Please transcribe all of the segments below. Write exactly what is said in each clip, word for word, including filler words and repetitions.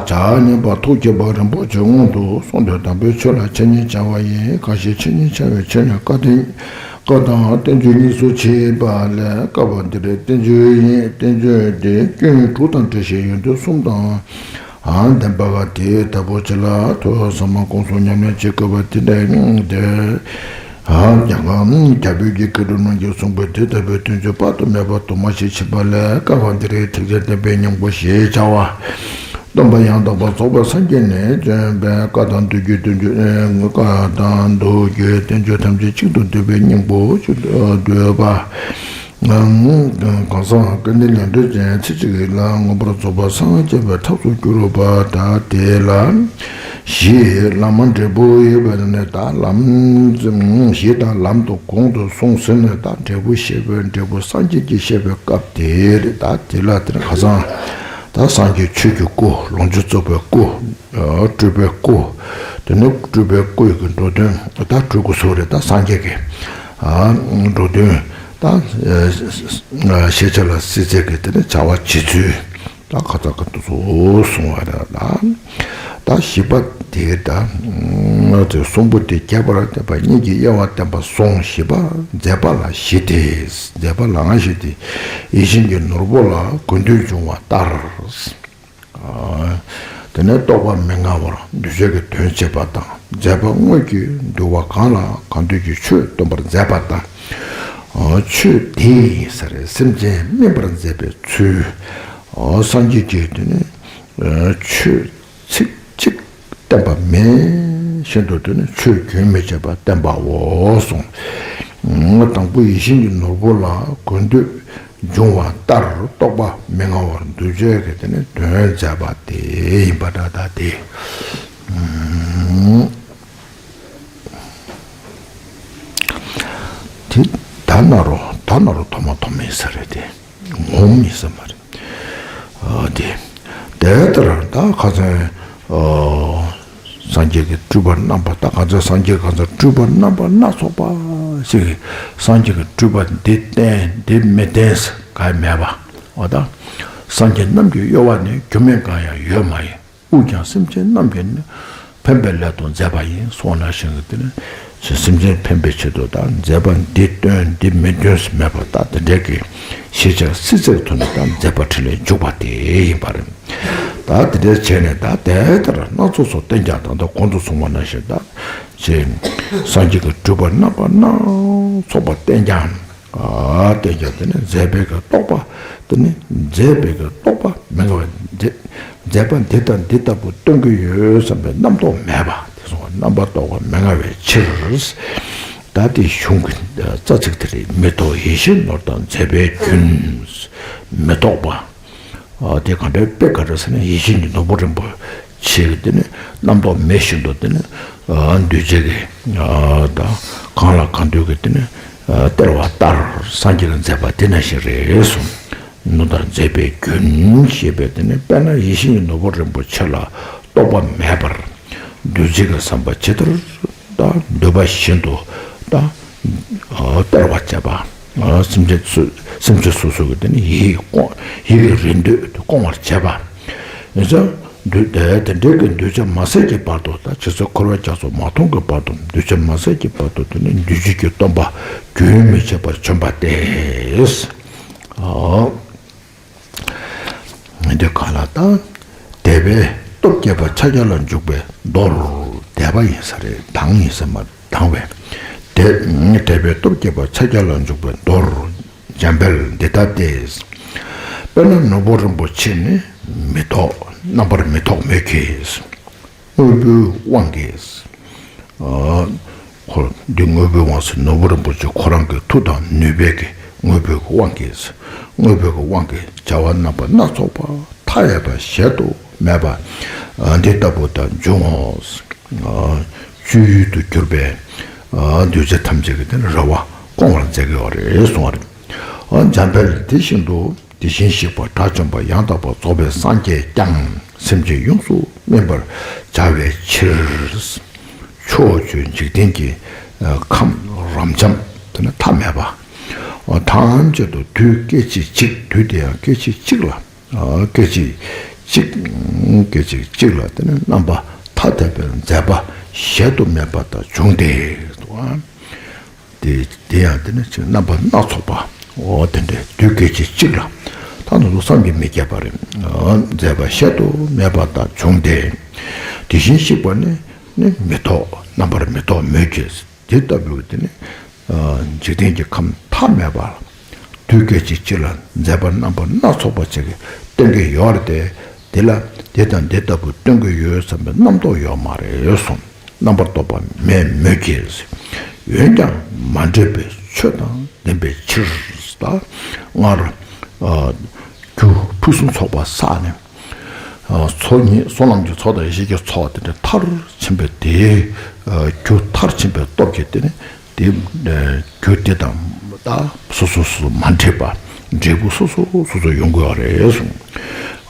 བྱ་ཉན་པ་ཐུགས་བསྐྱེད་པ་རིན་པོ་ཆེ་སྔོན་དུ་སོང་སྟེ་དམ་པའི་ཆོས་ལ་འཆད་ཉན་བྱ་བ་ཡིན། གང་ཞིག་འཆད་ཉན་བྱ་བའི་ཆེད་ནས་བཀའ་དང་བཀའ་དང་བསྟན་བཅོས་གཉིས་སུ་ཕྱེ་བ་ལས། བཀའ་པ་འདི་ལས་བསྟན་བཅོས་ཡིན། བསྟན་བཅོས་དེ་སྐྱོན་དྲུག་དང་བྲལ་ཞིང་ཡོན་ཏན་གསུམ་དང་ལྡན་པ་དེ་ལྟ་བུ་ཅིག་ལ་ཐོས་བསམ་སྒོམ་གསུམ་ཉམས་ལེན་བྱེད་དགོས་པ་དེ་ལས་དེ། རྒྱལ་བ་རྒྱལ་པོའི་གི་མཁས་གྲུབ་རྣམས་ཀྱིས་གསུངས་པའི་དེ་ལྟ་བུའི་བསྟན་བཅོས་དཔག་ཏུ་མེད་པ་དུ་མ་ཞིག་མཆིས་པ་ལས། བཀའ་པ་འདི་རིགས་ཐེག་ཆེན་བསྟན་པའི་སྙིང་པོ་ཞེས་བྱ་བ། སྟོན་པ་ཡང་དག་པར་རྫོགས་པའི་སངས་རྒྱས་ནས་བྱོན་པའི་བཀའ་དང་མདོ་རྒྱུད་བསྟན་བཅོས། བཀའ་དང་མདོ་རྒྱུད་བསྟན་བཅོས་ཐམས་ཅད་གཅིག་ཏུ་བསྡུས་པའི་སྙིང་པོ་གཅིག་ཏུ་བསྡུས་པ། གང་ཟག་སྐལ་ལྡན་ལས་འབྲས་ཅན་ཚེ་གཅིག་ལ་མངོན་པར་རྫོགས་པར་སངས་རྒྱས་པའི་ཐབས་སུ་གྱུར་པ་དག་དེ་ལ། གཞི་བླ་མ་འབྲས་བུ་ཡོད་པ་ནི་ད་ལམ། གཞི་དང་ལམ་དུ་གོང་དུ་སོང་ཟིན་ནས་ད་འབྲས་བུ་བཤད་པའི་འབྲས་བུ་སངས་རྒྱས་ཀྱི་བཤད་པའི་སྐབས་དེ་རེད། ད་དེ་ལ་དེར་ཁ་སང་ད་སངས་རྒྱས་ཆོས་ཀྱི་སྐུ་ལོངས་སྤྱོད་རྫོགས་པའི་སྐུ། སྤྲུལ་པའི་སྐུ། དེ་ནས་སྤྲུལ་པའི་སྐུ་ཡི་གི་འགྲོ་དོན་ད་སྤྲུལ་སྐུ་སོགས་རེད། ད་སངས་རྒྱས་ཀྱི་འགྲོ་དོན་ད་ཤེས་བྱ་ལ་སྲིད་ཚད་ཀྱི་དེ་ནས་བྱ་བ་བྱེད་ཚུལ། ད་ཁ་ཚ་ཁ་ཏུ་སོ་གསུང་བ་རེད་ལ། ད་བཞི་པ་དེ་ད་དེ་གསུམ་པོ་དེ་རྒྱས་པར་བསྟན་པ་གཉིས་ཀྱི་དབྱེ་བ་བསྟན་པ་གསུངས། བཞི་པ་མཛད་པ་ལ་བཞི་སྟེ། མཛད་པ་ལ་ང་བཞི་སྟེ། ཡིད་བཞིན་གྱི་ནོར་བུ་ལ་དགོས་འདོད་འབྱུང་བ་ལྟར། དེ་ནས་རྟོག་པ་མི་མངའ་བར་གདུལ་བྱ་གི་དོན་བྱེད་པ་དང་། མཛད་པ་དངོས་ཀྱིས་འདུལ་བ་གང་ལ་གང་འདུལ་གྱི་ཆོས་སྟོན་པར་མཛད་པ་དང་། ཆོས་དེ་ཡི་ས་རེ་སེམས་ཅན་སྨིན་པར་མཛད་པའི་ཚུལ། སངས་རྒྱས་ཀྱིས་དེ་ནི་ཆོས་ཚིག་གཅིག་བསྟན་པ་མེད་བཞིན་དུ་དེ་ནི་ཆོས་རྒྱུན་མི་འཆད་པ་བསྟན་པའོ་གསུངས། དང་པོ་ཡིད་བཞིན་གྱི་ནོར་བུ་ལ་དགོས་འདོད་འབྱུང་བ་ལྟར་རྟོག་པ་མི་མངའ་བར་གདུལ་བྱའི་གི་དེ་ནི་དོན་མཛད་པ་དེ་ཡིན་པ་འདྲ། ད་དེ་དེ་ད་ན་རོ་ད་ན་རོ་ཐོག་མ་ཐོག་མའི་ས་རེད། དེ་ངོམ་ཡིན་ས་མ་རེད། དེ་དེ་ལྟར་ད་ཁ་སང་སངས་རྒྱས་ཀྱི་སྤྲུལ་པ་རྣམ་པ་ད་གང་ཚེ་སངས་རྒྱས་གང་ཚེ་སྤྲུལ་པ་རྣམ་པ་སྣ་ཚོགས་པ་ཞིག་གིས་སངས་རྒྱས་ཀྱི་སྤྲུལ་པ་འདི་བསྟན་འདི་མི་བསྟན་ག་མེད་པ། འོ་ད་སངས་རྒྱས་རྣམས་ཀྱི་གཡོ་བ་ནི་རྒྱུ་མེད་གང་ཡང་ཡོད་མ་ཡིན། དབུས་ཀྱང་སེམས་ཅན་རྣམས་ཀྱི་ནི་ཕན་པའི་སླད་དུ་མཛད་པ་ཡིན་གསུངས་ནང་བཞིན་དུ་དེ་ནི་སེམས་ཅན་ཕན་པའི་ཆེད་དུ་ད་མཛད་པ་འདི་སྟོན་འདི་མི་སྟོན་ཟེར་མེད་པར་ད་དེ་འདྲའི་གི་ཤེས་བྱ་སྲིད་རྩེར་ཐོན་ནས་ད་མཛད་པ་འཕྲིན་ལས་འཇུག་པ་དེ་ཡིན་པ་རེད། ད་དེ་འདྲའི་བྱས་ནས་ད་དེ་ལྟར་སྣ་ཚོགས་སུ་བསྟན་ཀྱང་ད་ལྟ་གོང་དུ་གསུངས་པ་ནང་བཞིན་ད་ཅེས་སངས་རྒྱས་ཀྱི་སྤྲུལ་པ་རྣམ་པ་སྣ་ཚོགས་པ་བསྟན་ཀྱང་། ཨ་བསྟན་ཀྱང་དེ་ནི་མཛད་པའི་གི་རྟོག་པ་དེ་ནི་མཛད་པའི་གི་རྟོག་པ་མི་མངའ་བའི་མཛད་མཛད་པ་འདི་དང་འདི་ལྟ་བུ་སྟོན་གྱི་ཡོད་བསམ་པའི་རྣམ་རྟོག་མེད་པ་དེ་སོང་བ་རྣམ་པར་རྟོག་པ་མི་མངའ་བའི་ཕྱིར། ད་དེ་གཞུང་གི་རྩ་ཚིག་དེ་རེད། མི་རྟོག་ཡིད་བཞིན་ནོར་དང་མཛད་པའི་རྒྱུན། མི་རྟོག་པ། ཨ་དེ་ག་འདྲའི་དཔེ་ག་འདྲ་ཟེར་ན་ཡིད་བཞིན་གྱི་ནོར་བུ་རིན་པོ་ཆེ་གི་དེ་ནི་རྣམ་རྟོག་མེད་བཞིན་དུ་དེ་ནི་ཨ་འདུས་བྱས་ཀྱི་ཨ་ད་གང་ལ་གང་འདུལ་གྱི་དེ་ནི་ཨ་སྟེར་བ་ལྟར་སངས་རྒྱས་ཀྱི་མཛད་པ་དེ་ནང་བཞིན་རེད་གསུངས། ནོར་དང་མཛད་པའི་རྒྱུན་ཞེས་པའི་དེ་ནི་དཔེར་ན་ཡིད་བཞིན་གྱི་ནོར་བུ་རིན་པོ་ཆེ་ལ་རྟོག་པ་མེད་པར་འདུས་བྱས་ཀྱི་བསམ་པ་ཇི་ལྟར་ད་འདོད་པ་བཞིན་དུ་ད་སྟེར་བར་བྱེད་པ། སེམས་ཅན་སོ་སེམས་ཅན་སོ་སོ་གི་དེ་ནི་ཡིད་སྐོང་ཡིད་ཀྱི་རེ་འདོད་དེ་སྐོང་བར་བྱེད་པ། ཡིན་ཙང་འདུས་དེ་དེ་འདྲའི་གི་འདུས་བྱས་མ་ཟད་ཀྱི་བར་དུ་ད་ཇི་སྲིད་འཁོར་བའི་རྒྱ་མཚོ་མ་ཐོན་གྱི་བར་དུ་འདུས་བྱས་མ་ཟད་ཀྱི་བར་དུ་དེ་ནི་འདུས་བྱས་ཀྱི་སྟོན་པ་རྒྱུན་མི་འཆད་པར་བྱོན་པ་སྟེ། འདི་ག་ལ་ད་དད་པའི་སྟོབས་བསྐྱེད་པ་ཕྱག་རྒྱ་ལ་འཇུག་པའི་མདོར་དད་པ་ཡིན་ས་རེད། དང་ཡིན་ས་མ་དང་བས་དད་དད་པའི་སྟོབས་བསྐྱེད་པ་ཕྱག་རྒྱ་ལ་འཇུག་པའི་མདོར་འཇམ་དཔལ་འདི་ལྟ་སྟེ། དཔེར་ན་ནོར་བུ་རིན་པོ་ཆེ་ནི་མི་རྟོག་རྣམ་པར་མི་རྟོག་མོད་ཀྱི། དངོས་པོའི་དབང་གིས། ཨ་ཁོ་འདི་དངོས་པོའི་དབང་ཟེར་ནོར་བུ་རིན་པོ་ཆེ་ཁོ་རང་གི་མཐུ་དང་ནུས་པའི་གི་དངོས་པོའི་གི་དབང་གིས། དངོས་པོའི་གི་དབང་གིས་བྱ་བ་རྣམ་པ་སྣ་ཚོགས་པ་མཐའ་ཡས་པ་གཞལ་དུ་མེད་པ། ཨ་འདི་ལྟ་བུ་དག་འབྱུང་ངོ་། ཨ་སྤྱོད་ཡུལ་དུ་གྱུར་པའི་ཨ་འདུས་བྱས་ཐམས་ཅད་ཀྱི་དེ་ནི་རེ་བ་སྐོང་བར་མཛད་ཀྱི་ཡོད་རེད་གསུངས་པ་རེད། ཨ་འཇམ་དཔལ་དེ་བཞིན་དུ། དེ་བཞིན་གཤེགས་པ་དགྲ་བཅོམ་པ་ཡང་དག་པར་རྫོགས་པའི་སངས་རྒྱས་ཀྱང་སེམས་ཅན་ཡོངས་སུ་སྨིན་པར་བྱ་བའི་ཕྱིར། ཕྱོགས་བཅུའི་འཇིག་རྟེན་གྱི་ཁམས་རབ་འབྱམས་དེ་ནི་མཐའ་མེད་པ། ཐམས་ཅད་དུ་དུས་སྐད་ཅིག་གཅིག་དུས་དེ་ཡང་སྐད་ཅིག་གཅིག་ལ་སྐད་ཅིག་ གཅིག་སྐད་ཅིག་གཅིག་ལ་དེ་ནི་རྣམ་པ་ཐ་དད་པའི་མཛད་པ་གཞལ་དུ་མེད་པ་དག་བྱུང་སྟེ། དེ་དེ་ཡང་དེ་ནི་ཅིག་རྣམ་པ་སྣ་ཚོགས་པ། འོ་དེ་འདྲའི་དུས་སྐད་ཅིག་གཅིག་ལ་ད་ནི་བསམ་གྱིས་མི་ཁྱབ་པ་རེད། མཛད་པ་གཞལ་དུ་མེད་པ་དག་བྱུང་སྟེ། དེ་བཞིན་གཤེགས་པ་ནི་ནི་མི་རྟོག་རྣམ་པར་མི་རྟོག་མོད་ཀྱི། དེ་ལྟ་བུའི་དེ་ནི་འཇིག་རྟེན་གྱི་ཁམས་མཐའ་མེད་པ་ལ་དུས་སྐད་ཅིག་གཅིག་ལ་མཛད་པ་རྣམ་པ་སྣ་ཚོགས་པ་ཅིག་གིས་སྟོན་གྱི་ཡོད་རེད་དེ། དེ་ལ་དེ་དང་དེ་ལྟ་བུ་སྟོན་གྱི་ཡོད་བསམ་པའི་རྣམ་རྟོག་ཡོད་མ་རེད་གསུངས། རྣམ་པར་རྟོག་པ་མེད་མོད་ཀྱི། འོན་ཀྱང་མ་འདྲེས་པའི་ཆོས་དང་ལྡན་པའི་ཕྱིར། ད་སྔར་རྒྱུ་ཕུན་སུམ་ཚོགས་པ་བསགས་ནས། མཚོ་ཉིད་བསོད་ནམས་ཀྱི་མཚོ་དང་ཡེ་ཤེས་ཀྱི་མཚོ་དེ་འདྲ་མཐར་ཕྱིན་པའི་དེའི་རྒྱུ་མཐར་ཕྱིན་པའི་སྟོབས་ཀྱིས་དེ་ནི་དེ་རྒྱུ་དེ་དང་ད་སོ་སོ་སོ་སོ་མ་འདྲེས་པ་འབྲས་བུ་སོ་སོ་སོ་སོ་ཡོང་དགོས་པ་རེད་གསུངས།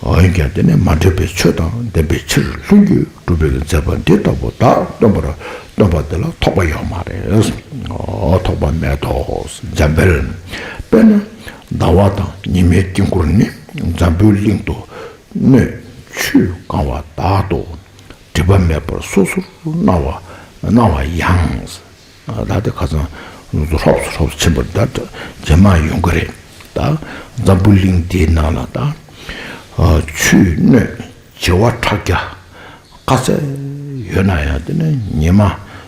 འོན་ཀྱང་དེ་ནི་མ་འདྲེས་པའི་ཆོས་དང་ལྡན་པའི་ཕྱིར་ལྷུན་གྱིས་གྲུབ་པའི་མཛད་པ་འདི་ལྟ་བུ་དག་སྟོན་པར་སྟོན་པ་དེ་ལ་ཐོགས་པ་ཡོད་མ་རེད། ཐོགས་པ་མེད་དོ། འཇམ་དཔལ། དཔེར་ན་ཟླ་བ་དང་ཉི་མའི་དཀྱིལ་འཁོར་ནི་འཛམ་བུའི་གླིང་དུ་སྣོད་ཆུས་གང་བ་དག་ཏུ་སྒྲིབ་པ་མེད་པར་སོ་སོར་སྣང་བ་སྣང་བ་ཡང་། ད་ལྟ་ཁ་སང་ལྷོབས་སུ་ལྷོབས་སུ་ཕྱིན་པར་ད་རྗེས་མ་ཡོང་གི་རེད། ད་འཛམ་བུ་གླིང་འདིའི་ནང་ལ་ད་ཆུའི་སྣོད་བྱེ་བ་ཕྲག་བརྒྱ་ག་ཚད་ཡོད་ན་ཡང་དེ་ནི་ཉི་མ་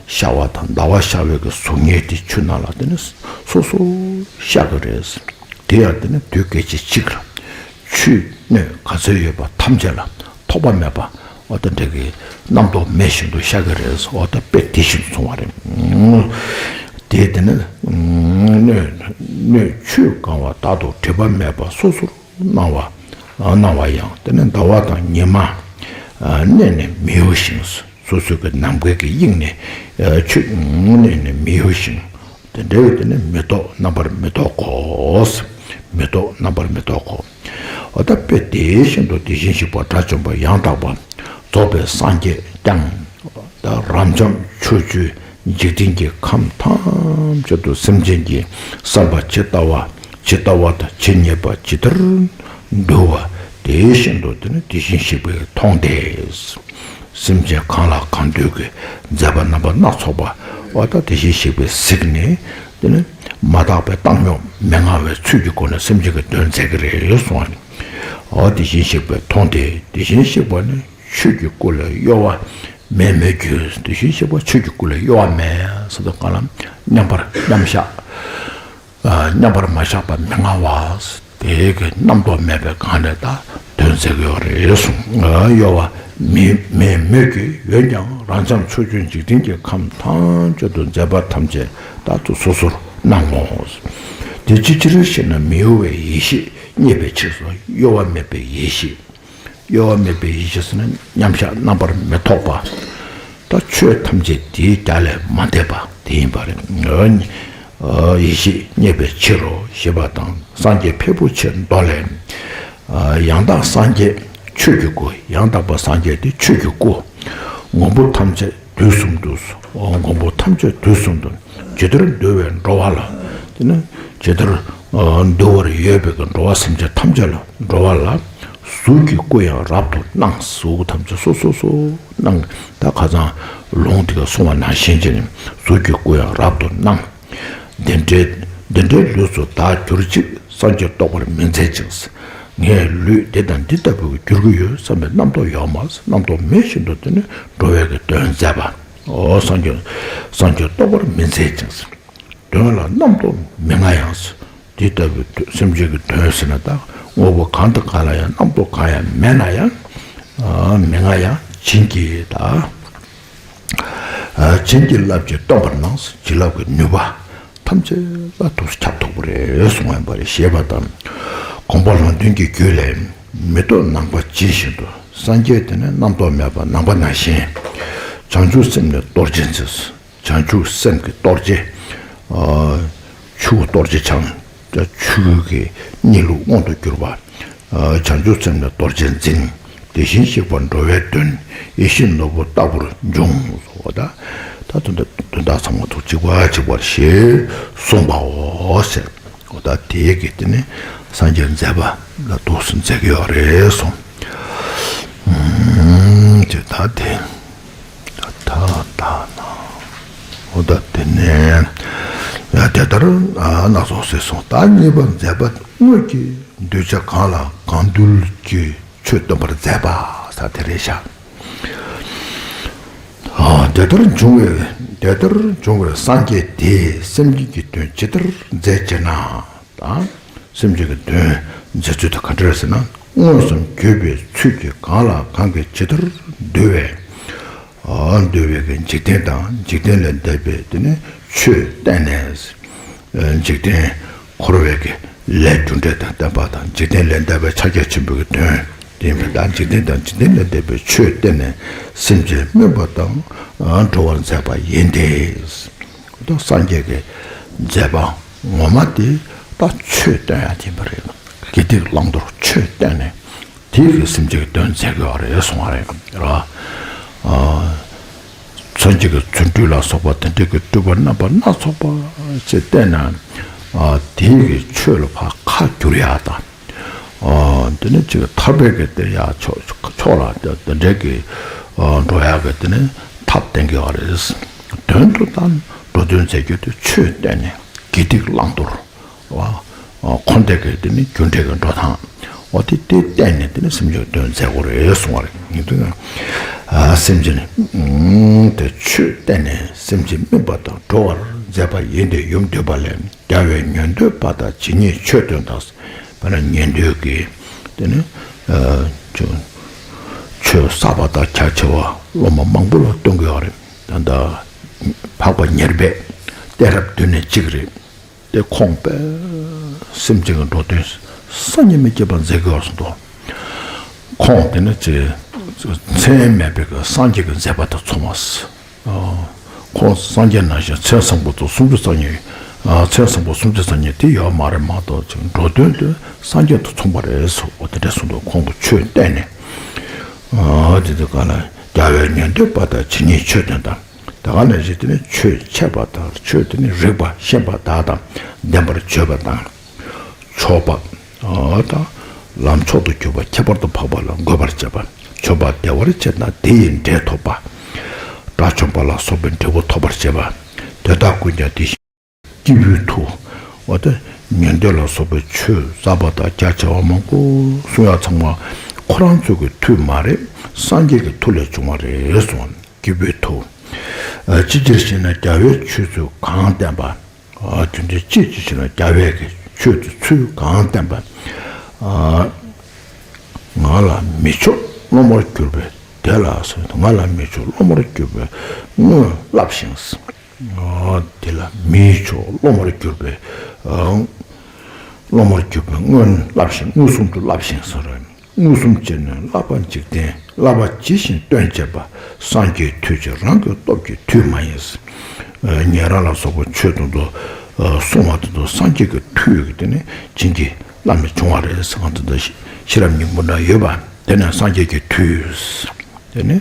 ཤར་བ་དང་ཟླ་བ་ཤར་བའི་གི་གཟུགས་བརྙན་དེ་ཆུ་ནང་ལ་དེ་ནི་སོ་སོ་ཤར་གི་རེད། དེ་ཡང་དེ་ནི་དུས་སྐད་ཅིག་གཅིག་ལ་ཆུའི་སྣོད་ག་ཚོད་ཡོད་པ་ཐམས་ཅད་ལ་ཐོགས་པ་མེད་པ་འོ་ད་འདྲ་གི་རྣམ་རྟོག་མེད་བཞིན་དུ་ཤར་གི་རེད། འོ་ད་དཔེ་དེ་བཞིན་དུ་སོང་བ་རེད། དེ་དེ་ནི་སྣོད་སྣོད་ཆུས་གང་བ་དག་ཏུ་སྒྲིབ་པ་མེད་པ་སོ་སོར་སྣང་བ་སྣང་བ་ཡང་དེ་ནི་ཟླ་བ་དང་ཉི་མ་གནས་ནས་མི་གཡོ་ཞིང་། སོ་སོའི་གི་ནམ་མཁའི་གི་དབྱིངས་ནས་ཆུ་གནས་ནས་མི་གཡོ་ཞིང་། དེ་འདྲ་བའི་དེ་ནི་མི་རྟོག་རྣམ་པར་མི་རྟོག་གོ། མི་རྟོག་རྣམ་པར་མི་རྟོག་གོ། འོ་ད་དཔེ་དེ་བཞིན་དུ་དེ་བཞིན་གཤེགས་པ་དགྲ་བཅོམ་པ་ཡང་དག་པར་རྫོགས་པའི་སངས་རྒྱས་ཀྱང་། ད་རབ་འབྱམས་ཕྱོགས་བཅུའི་འཇིག་རྟེན་གྱི་ཁམས་ཐམས་ཅད་དུ་སེམས་ཅན་གྱི་བསམ་པ་ཇི་ལྟ་བ་ཇི་ལྟ་བ་དང་ཇི་སྙེད་པ་ཇི་ལྟར་འདུལ་བ་དེ་བཞིན་དུ་དེ་ནི་དེ་བཞིན་གཤེགས་པས་མཐོང་སྟེ། སེམས་ཅན་གང་ལ་གང་འདུལ་གྱི་མཛད་པ་རྣམ་པ་སྣ་ཚོགས་པ་འོ་ད་དེ་བཞིན་གཤེགས་པས་གཟིགས་ནས་དེ་ནི་མ་དག་པའི་བཏང་སྙོམས་མི་མངའ་བའི་ཚུལ་གྱི་སྒོ་ནས་སེམས་ཅན་གྱི་དོན་མཛད་ཀྱི་རེད་གསུངས། འོ་དེ་བཞིན་གཤེགས་པས་མཐོང་སྟེ་དེ་བཞིན་གཤེགས་པ་ནི་ཆོས་ཀྱི་སྐུ་ལས་གཡོ་བ་མེད་མོད་ཀྱི། དེ་བཞིན་གཤེགས་པ་ཆོས་ཀྱི་སྐུ་ལས་གཡོ་བ་མེད་ཟེར་དུས་གང་ལ་མཉམ་པར་མཉམ་བཞག་མཉམ་པར་མ་བཞག་པ་མི་མངའ་བ། དེ་གི་རྣམ་རྟོག་མེད་པའི་སྒང་ནས་ད་དོན་མཛད་ཀྱི་ཡོད་རེད་གསུངས། གཡོ་བ་མེད་མེད་མོད་ཀྱི། འོན་ཀྱང་རབ་འབྱམས་ཕྱོགས་བཅུའི་འཇིག་རྟེན་གྱི་ཁམས་ཐམས་ཅད་དུ་མཛད་པ་ཐམས་ཅད་ད་དུ་སོ་སོར་སྣང་ངོ་། དེ་ཅིའི་ཕྱིར་ཞེ་ན་མི་གཡོ་བའི་ཡེ་ཤེས་རྙེད་པའི་ཕྱིར་སོ། གཡོ་བ་མེད་པའི་ཡེ་ཤེས། གཡོ་བ་མེད་པའི་ཡེ་ཤེས་ཟེར་ན་མཉམ་བཞག་རྣམ་པར་མི་རྟོག་པ། ད་ཆོས་ཐམས་ཅད་དེའི་རྒྱ་ལས་མ་འདས་པ་དེ་ཡིན་པ་རེད། ཡེ་ཤེས་རྙེད་པའི་ཕྱིར་རོ་ཞེས་པ་དང་སངས་རྒྱས་ཕལ་པོ་ཆེ་མདོ་ལས། ཡང་དག་སངས་རྒྱས་ཆོས་ཀྱི་སྐུ། ཡང་དག་པ་སངས་རྒྱས་དེ་ཆོས་ཀྱི་སྐུ། མགོན་པོ་ཐམས་ཅད་དུས་གསུམ་དུ། མགོན་པོ་ཐམས་ཅད་དུས་གསུམ་དུ། ཇི་ལྟར་འདུལ་བའི་འགྲོ་བ་ལ། དེ་ནི་ཇི་ལྟར་འདུལ་བར་ཡོད་པའི་གི་འགྲོ་བ་སེམས་ཅན་ཐམས་ཅད་ལ་འགྲོ་བ་ལ། གཟུགས་ཀྱི་སྐུ་ཡང་རབ་ཏུ་སྣང་། གཟུགས་ཐམས་ཅད་སོ་སོ་སོ་སྣང་། ད་ཁ་སང་ལུང་དེ་ག་གསུངས་པ་ནང་བཞིན་བྱས་ནས་གཟུགས་ཀྱི་སྐུ་ཡང་རབ་ཏུ་སྣང་། འདི་འདྲའི་འདི་འདྲའི་ལུས་སུ་བདག་གྱུར་ཅིག་སངས་རྒྱས་རྟོགས་པར་མི་མཛད་ཅིང་། ངའི་ལུས་འདི་དང་འདི་ལྟ་བུ་གྱུར་གྱི་ཡོད་བསམ་པའི་རྣམ་རྟོག་ཡོད་མ། རྣམ་རྟོག་མེད་བཞིན་དུ་དེ་ནི་འགྲོ་བའི་གི་དོན་མཛད་པ། འོ་སངས་རྒྱས་སངས་རྒྱས་རྟོགས་པར་མི་མཛད་ཅིང་། དོན་ལ་རྣམ་རྟོག་མི་མངའ་ཡང་། འདི་ལྟ་བུའི་སེམས་ཅན་གྱི་དོན་ཟེར་ན་ད་དངོས་པོ་གང་དང་གང་ལ་ཡང་རྣམ་རྟོག་གང་ཡང་མེད་ན་ཡང་། མི་མངའ་ཡང་བྱིན་གྱིས་ད། བྱིན་གྱིས་བརླབ་ཅིང་སྟོན་པར་སྣང་། བྱིན་རླབས་ཀྱི་ནུས་པ་ཐམས་ཅད་ལ་ཐུགས་སུ་ཁྱབ་ཐུབ་པ་རེད་གསུངས་པ་ཞེས་པ་དང་། དགོངས་པ་ལུང་སྟོན་གྱི་རྒྱུད་ལས། མི་རྟོག་ནམ་མཁའ་ཇི་བཞིན་དུ། སངས་རྒྱས་དེ་ནི་རྣམ་རྟོག་མེད་པ་ནམ་མཁའ་ནང་བཞིན། བྱང་ཆུབ་སེམས་ནི་གཏོར་བྱེད་མཛད། བྱང་ཆུབ་སེམས་ཀྱི་གཏོར་བྱེད། ཆུ་བོ་གཏོར་བྱེད་བྱང་། ཆུ་གི་གནས་ལུགས་མངོན་དུ་གྱུར་པ། བྱང་ཆུབ་སེམས་ནི་གཏོར་བྱེད་འཛིན། དེ་བཞིན་གཤེགས་པ་འགྲོ་བའི་དོན། ཡིད་བཞིན་ནོར་བུ་ལྟ་བུར་འབྱུང་། ད་ད་དོན་དག་དོན་དག་ཚང་མ་ཐུགས་གཅིག་པ་གཅིག་པར་ཞེས་གསུངས་པའོ་ཟེར། འོ་ད་དེའི་གི་དེ་ནི་སངས་རྒྱས་མཛད་པ་ལ་འདུག་སེ་མཛད་ཀྱི་ཡོད་རེད་གསུངས། ཅེས་ད་དེ། ད་ད་ན། འོ་ད་དེ་ནས། ཡ་དེ་ལྟར་སྣ་ཚོགས་སེམས་གསུམ་ད་གཉིས་པ་མཛད་པ་དངོས་ཀྱི་གདུལ་བྱ་གང་ལ་གང་འདུལ་གྱི་ཆོས་སྟོན་པར་མཛད་པ་ས་དེ་རེད་ཤག་ཨ་དེ་ལྟར་འབྱུང་བའི་དེ་ལྟར་འབྱུང་བའི་སངས་རྒྱས་དེས་སེམས་ཅན་གྱི་དོན་ཇི་ལྟར་མཛད་ཅེ་ན། དང་། སེམས་ཅན་གྱི་དོན་མཛད་ཚུལ་དེ་ག་འདྲ་རེད་ཟེར་ན། མངོན་སུམ་བརྒྱུད་པའི་ཚུལ་གྱིས་གང་ལ་གང་གིས་ཇི་ལྟར་འདུལ་བའི། ཨ་འདུལ་བའི་གི་འཇིག་རྟེན་དང་འཇིག་རྟེན་ལས་འདས་པའི་དེ་ནི་ཆོས་བསྟན་ནས། ཨ་འཇིག་རྟེན་འཁོར་བའི་གི་ལས་རྒྱུ་འབྲས་དང་བསྟན་པ་དང་འཇིག་རྟེན་ལས་འདས་པའི་ཕྱག་རྒྱ་ཆེན་པོའི་གི་དོན། དེ་ཡིན་པས་ད་འཇིག་རྟེན་དང་འཇིག་རྟེན་ལས་འདས་པའི་ཆོས་བསྟན་ནས་སེམས་ཅན་སྨིན་པ་དང་གྲོལ་བར་མཛད་པ་ཡིན་ཏེ། ད་སངས་རྒྱས་ཀྱི་མཛད་པ་ངོ་མ་དེ་ད་ཆོས་སྟོན་ཡ་ཡིན་པ་རེད། དགེ་སྡིག་བླང་དོར་ཆོས་བསྟན་ནས་དེ་གི་སེམས་ཅན་གྱི་དོན་མཛད་དགོས་པ་རེད་གསུང་བ་རེད་ར། ཨ་སངས་རྒྱས་ཀྱི་རྫུ་འཕྲུལ་ལ་སོགས་པ་དེ་འདྲའི་གི་སྤྲུལ་པ་རྣམ་པ་སྣ་ཚོགས་པ་ཅིག་བསྟན་ན། ཨ་དེ་གི་ཆོས་ལ་ཕར་ཁ་བསྒྱུར་ཡ་དང་། ཨ་དེ་ནི་ཅིག་ཐར་པའི་གི་དེ་ཡ་ཕྱོགས་ཕྱོགས་ལ་དེ་དེ་འདྲའི་གི་ཨ་འགྲོ་ཡ་གི་དེ་ནི་ཐབས་བསྟན་གྱི་ཡོད་རེད། དོན་དུ་ད་འགྲོ་དོན་མཛད་རྒྱུ་དེ་ཆོས་བསྟན་ནས་དགེ་སྡིག་བླང་དོར་བ། ཨ་འཁོར་འདས་ཀྱི་དེ་ནི་རྒྱུ་འབྲས་ཀྱི་འགྲོ་སྟངས་འོ་དེ་དེ་བསྟན་ནས་དེ་ནི་སེམས་ཅན་དོན་མཛད་དགོས་རེད་གསུང་བ་རེད། ངས་དེ་ཨ་སེམས་ཅན་ཨུམ་དེ་ཆོས་བསྟན་ནས་སེམས་ཅན་སྨིན་པ་དང་གྲོལ་བར་མཛད་པ་ཡིན་ཏེ། ཡུམ་འདུས་པ་ལས། རྒྱལ་བའི་ཉན་ཐོས་པ་དག་ཇི་སྙེད་ཆོས་སྟོན་དང་། དཔེར་ན་ཉན་ཐོས་ཀྱི་དེ་ནི་ཨ་ཆོས་ཆོས་ཟབ་པ་དང་རྒྱ་ཆེ་བ་སློབ་མ་མང་པོ་ལ་སྟོན་དགོས་པ་རེད། ད་ལྟ་འཕགས་པ་ཉེར་སྦས་གཏད་རབས་བདུན་ནས་གཅིག་རེད། དེ་ཁོང་དཔེ་སེམས་ཅན་གྱི་འགྲོ་དོན་སང་ཉིན་མི་སྐྱིད་པ་མཛད་དགོས་པ་སོང་དོ། ཁོང་དེ་ནི་ཅི་མཚན་མེད་པའི་གི་སངས་རྒྱས་ཀྱི་མཛད་པ་དེ་མཚུངས་པ། ཁོང་སངས་རྒྱས་ནང་བཞིན་མཚན་བཟང་པོ་དང་སུམ་ཅུ་རྩ་གཉིས། མཚན་བཟང་པོ་སུམ་ཅུ་རྩ་གཉིས་དེ་ཡོད་མ་རེད་མ་གཏོགས་ཅིག་འགྲོ་དོན་དུ་སངས་རྒྱས་དང་མཚུངས་པ་རེད་ཟེར། འོ་དེ་འདྲ་གསུངས་འདུག་ཁོང་གི་ཆོས་བསྟན་ནས། དེ་དུས་ག་ལ་རྒྱལ་བའི་ཉན་ཐོས་པ་དག་ཇི་སྙེད་ཆོས་སྟོན་དང་། དེ་ག་ནས་བཞིན་དེ་ནི་ཆོས་འཆད་པ་དང་ཆོས་དེ་ནི་རིགས་པ་ཤེས་པ་དག་དང་ལྡན་པར་བརྗོད་པ་དང་། མཆོད་པ། ཨ་དང་། ལམ་མཆོག་ཏུ་གྱུར་པ་ཁྱད་པར་དུ་འཕགས་པ་ལ་འགོད་པར་བྱེད་པ། མཆོད་པ་བདེ་བར་བྱེད་ན་དེ་ཡི་འབྲས་ཐོབ་པ། དགྲ་བཅོམ་པ་ལ་སོགས་པའི་འབྲས་བུ་ཐོབ་པར་བྱེད་པ། དེ་དག་ཀུན་ཀྱང་དེ་བཞིན་སྐྱེས་བུའི་མཐུ། འོ་ད་ཉན་ཐོས་ལ་སོགས་པའི་ཆོས་ཟབ་པ་དང་རྒྱ་ཆེ་བ་མང་པོ་གསུང་ཡ་ཚང་མ་ཁོ་རང་ཚོ་གི་མཐུ་མ་རེད། སངས་རྒྱས་ཀྱི་མཐུ་ལས་བྱུང་བ་རེད་གསུངས། སྐྱེས་བུའི་མཐུ། ཨ་ཅི་ཕྱིར་ཞེ་ན་རྒྱལ་བའི་ཆོས་ཚུལ་གང་བསྟན་པ། ཨ་དེ་འདྲའི་ཅི་ཅི་ཞེ་ན་རྒྱལ་བའི་གི་ཆོས་ཚུལ་གང་བསྟན་པ། ཨ་ང་ལ་མི་མཆོག་སློབ་མར་གྱུར་པས་དེ་ལ་ཟེར། ང་ལ་མི་མཆོག་སློབ་མར་གྱུར་པས་སྔོན་བསླབས་ཤིང་། ཨ་དེ་ལ་མི་མཆོག་སློབ་མར་གྱུར་པས་ཨ་སློབ་མར་གྱུར་པས་སྔོན་བསླབས་ཤིང་། མངོན་སུམ་དུ་བསླབས་ཤིང་ཟེར། མངོན་སུམ་བྱས་ནས་བསླབ་པ་འཇིག་རྟེན་བསླབ་པ་ཇི་བཞིན་སྟོན་བྱེད་པ། སངས་རྒྱས་མཐུས་ཀྱི་རང་གི་སྟོབས་ཀྱིས་མཐུས་མ་ཡིན། ཨ་ཉན་རང་ལ་སོགས་པ་ཆོས་དང་དུ་ཨ་གསུང་བ་དང་དུ་སངས་རྒྱས་ཀྱི་མཐུས་ཀྱི་དེ་ནི་བྱིན་གྱིས་བརླབས་ནས་བྱུང་བ་རེད་ཟེར་བ་དེ་འདྲ་ཤེས་རབ་སྙིང་པོ་ན་ཡོད་པ། དེ་ནས་སངས་རྒྱས་ཀྱི་མཐུས། དེ་ནི་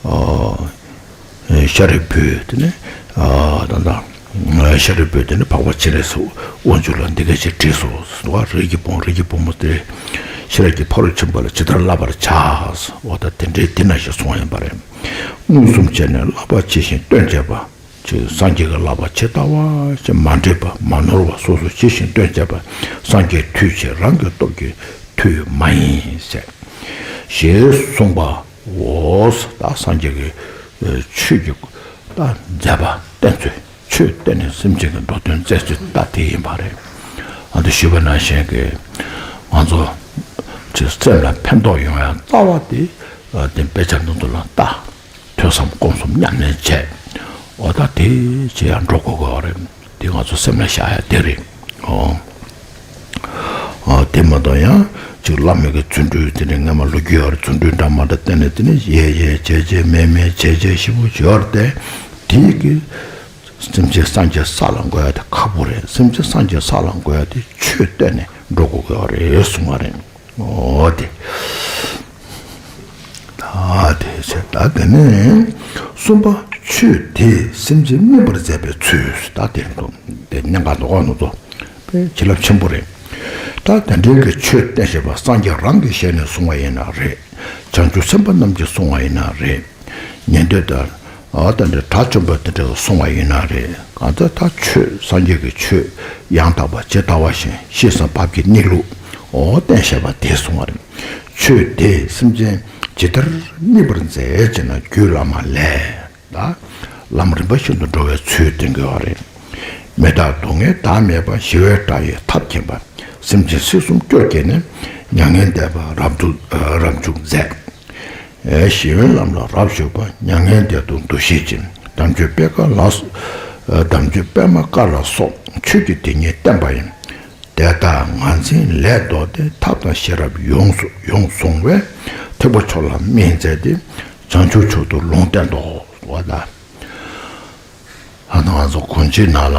ཨ་ཤཱ་རིའི་བུས་དེ་ནི་ཨ་ད་ལྟ་ཤཱ་རིའི་བུས་དེ་ནི་འཕགས་པ་སྤྱན་རས་གཟིགས་དབང་ཕྱུག་ལ་འདི་སྐད་ཅེས་དྲིས་སོ། རིགས་ཀྱི་བུ་རིགས་ཀྱི་བུ་མོ་དེ་ཤེས་རབ་ཀྱི་ཕ་རོལ་ཕྱིན་པ་ལ་ཇི་ལྟར་བསླབ་པར་བྱ། འོ་ད་དེ་འདྲའི་དེ་ན་ཞེས་གསུངས་ཡིན་པ་རེད། མངོན་སུམ་བྱས་ནས་བསླབ་པ་ཇི་བཞིན་སྟོན་བྱེད་པ། ཅེས་སངས་རྒྱས་ཀྱི་བསླབ་པ་ཇི་ལྟ་བ་ཞིག་མ་འདྲེས་པ་མ་ནོར་བ་སོ་སོ་ཇི་བཞིན་སྟོན་བྱེད་པ། སངས་རྒྱས་མཐུས་ཀྱི་རང་གི་སྟོབས་ཀྱིས་མཐུས་མ་ཡིན་ཟེར། ཞེས་གསུངས་པའོ། ད་སངས་རྒྱས་ཀྱི་ཆོས་ཀྱི་ད་མཛད་པ་བསྟན་ཚུལ། ཆོས་བསྟན་ནས་སེམས་ཅན་གྱི་འགྲོ་དོན་མཛད་ཚུལ་ད་དེ་ཡིན་པ་རེད། ཨ་ད་ཞུས་པ་ནང་བཞིན་གྱི་ང་ཚོ་ཅིག་སེམས་ལ་ཕན་ཐོགས་ཡོང་ཡ་རྩ་བ་དེ་དེ་དཔེ་ཆ་འདི་ཚོ་ལ་ལྟ། ཐོས་བསམ་སྒོམ་གསུམ་མཉམ་ལེན་བྱས། འོ་ད་དེ་བྱེད་ཡ་འགྲོ་དགོས་དགོས་རེད། དེ་ང་ཚོ་སེམས་ལ་བཞག་ཡ་དེ་རེད། ཨོ། ཨ་དེ་མ་གཏོགས་ཡང་ཅིག་བླ་མའི་གི་རྫུ་འཕྲུལ་དེ་ནི་སྔ་མ་ལོ་རྒྱུས་ཡོད་རེད། རྫུ་འཕྲུལ་འདྲ་མ་འདྲ་བསྟན་ནས་དེ་ནི་ཡས་ཡས་བྱས་བྱས་མས་མས་བྱས་བྱས་ཞེ་པོ་ཅིག་ཡོད་རེད་དེ། དེ་གི་སེམས་ཅན་སངས་རྒྱས་ས་ལ་འགོད་ཡ་དེ་ཁག་པོ་རེད། སེམས་ཅན་སངས་རྒྱས་ས་ལ་འགོད་ཡ་དེ་ཆོས་བསྟན་ནས་འགྲོ་དགོས་ཀྱི་ཡོད་རེད་གསུངས་པ་རེད། འོ་དེ། ད་དེ་བྱས་ད་དེ་ནས་གསུམ་པ་ཆོས་དེས་སེམས་ཅན་སྨིན་པར་མཛད་པའི་ཚུལ། ད་དེ་འདུག་དེ་གནད་འགག་འདུག་ག་ནུ་ཚོ། དཔེ་བྱིན་རླབས་ཆེན་པོ་རེད། ད་དེ་འདྲའི་གི་ཆོས་བསྟན་བཞིན་པ་སངས་རྒྱས་རང་གི་ཞལ་ནས་གསུངས་པ་ཡིན་ན་རེད། བྱང་ཆུབ་སེམས་དཔའ་རྣམས་ཀྱིས་གསུང་བ་ཡིན་ན་རེད། ཉན་ཐོས་དང་། ཨ་དེ་འདྲ་དགྲ་བཅོམ་པ་དེ་འདྲས་གསུང་བ་ཡིན་ན་རེད། གང་ལྟར་ད་ཆོས་སངས་རྒྱས་ཀྱི་ཆོས་ཡང་དག་པ་ཇི་ལྟ་བ་བཞིན་ཤེས་སམ་བབ་ཀྱི་གནས་ལུགས་འོ་བསྟན་བཞག་པ་དེ་གསུང་བ་རེད། ཆོས་དེས་སེམས་ཅན་ཇི་ལྟར་དམིགས་པར་མཛད་ཅེ་ན་རྒྱུད་བླ་མ་ལས། ད་ལམ་རིམ་པ་བཞིན་དུ་འགྲོ་བའི་ཚུལ་སྟོན་གྱི་ཡོད་རེད། མི་རྟག་སྡུག་བསྔལ་བདག་མེད་པ། ཞི་བའི་སྒྲ་ཡིས་ཐབས་མཁྱེན་པ། སེམས་ཅན་སྲིད་གསུམ་སྐྱོབ་བགྱིས་ནས། མྱ་ངན་འདས་པ་རབ་ཏུ་རབ་འཇུག་མཛད། ཞི་བའི་ལམ་ལ་རབ་ཞུགས་པ། མྱ་ངན་འདས་དང་འདུ་ཤེས་ཅན། དམ་ཆོས་པད་དཀར་ལ། དམ་ཆོས་པད་མ་དཀར་ལ་སོགས་ཆོས་ཀྱི་དེ་ཉིད་བསྟན་པ་ཡིན། དེ་དག་ངར་འཛིན་ལས་ལྡོག་སྟེ། ཐབས་དང་ཤེས་རབ་ཡོངས་སུ་ཡོངས་བཟུང་བས། ཐེག་པ་མཆོག་ལ་དམིགས་མཛད་དེ། བྱང་ཆུབ་མཆོག་ཏུ་ལུང་བསྟན་ཏོ། འོ་ད། ཨ་ནི་ང་ཚོ་གོང་ཆེན་ནང་ལ་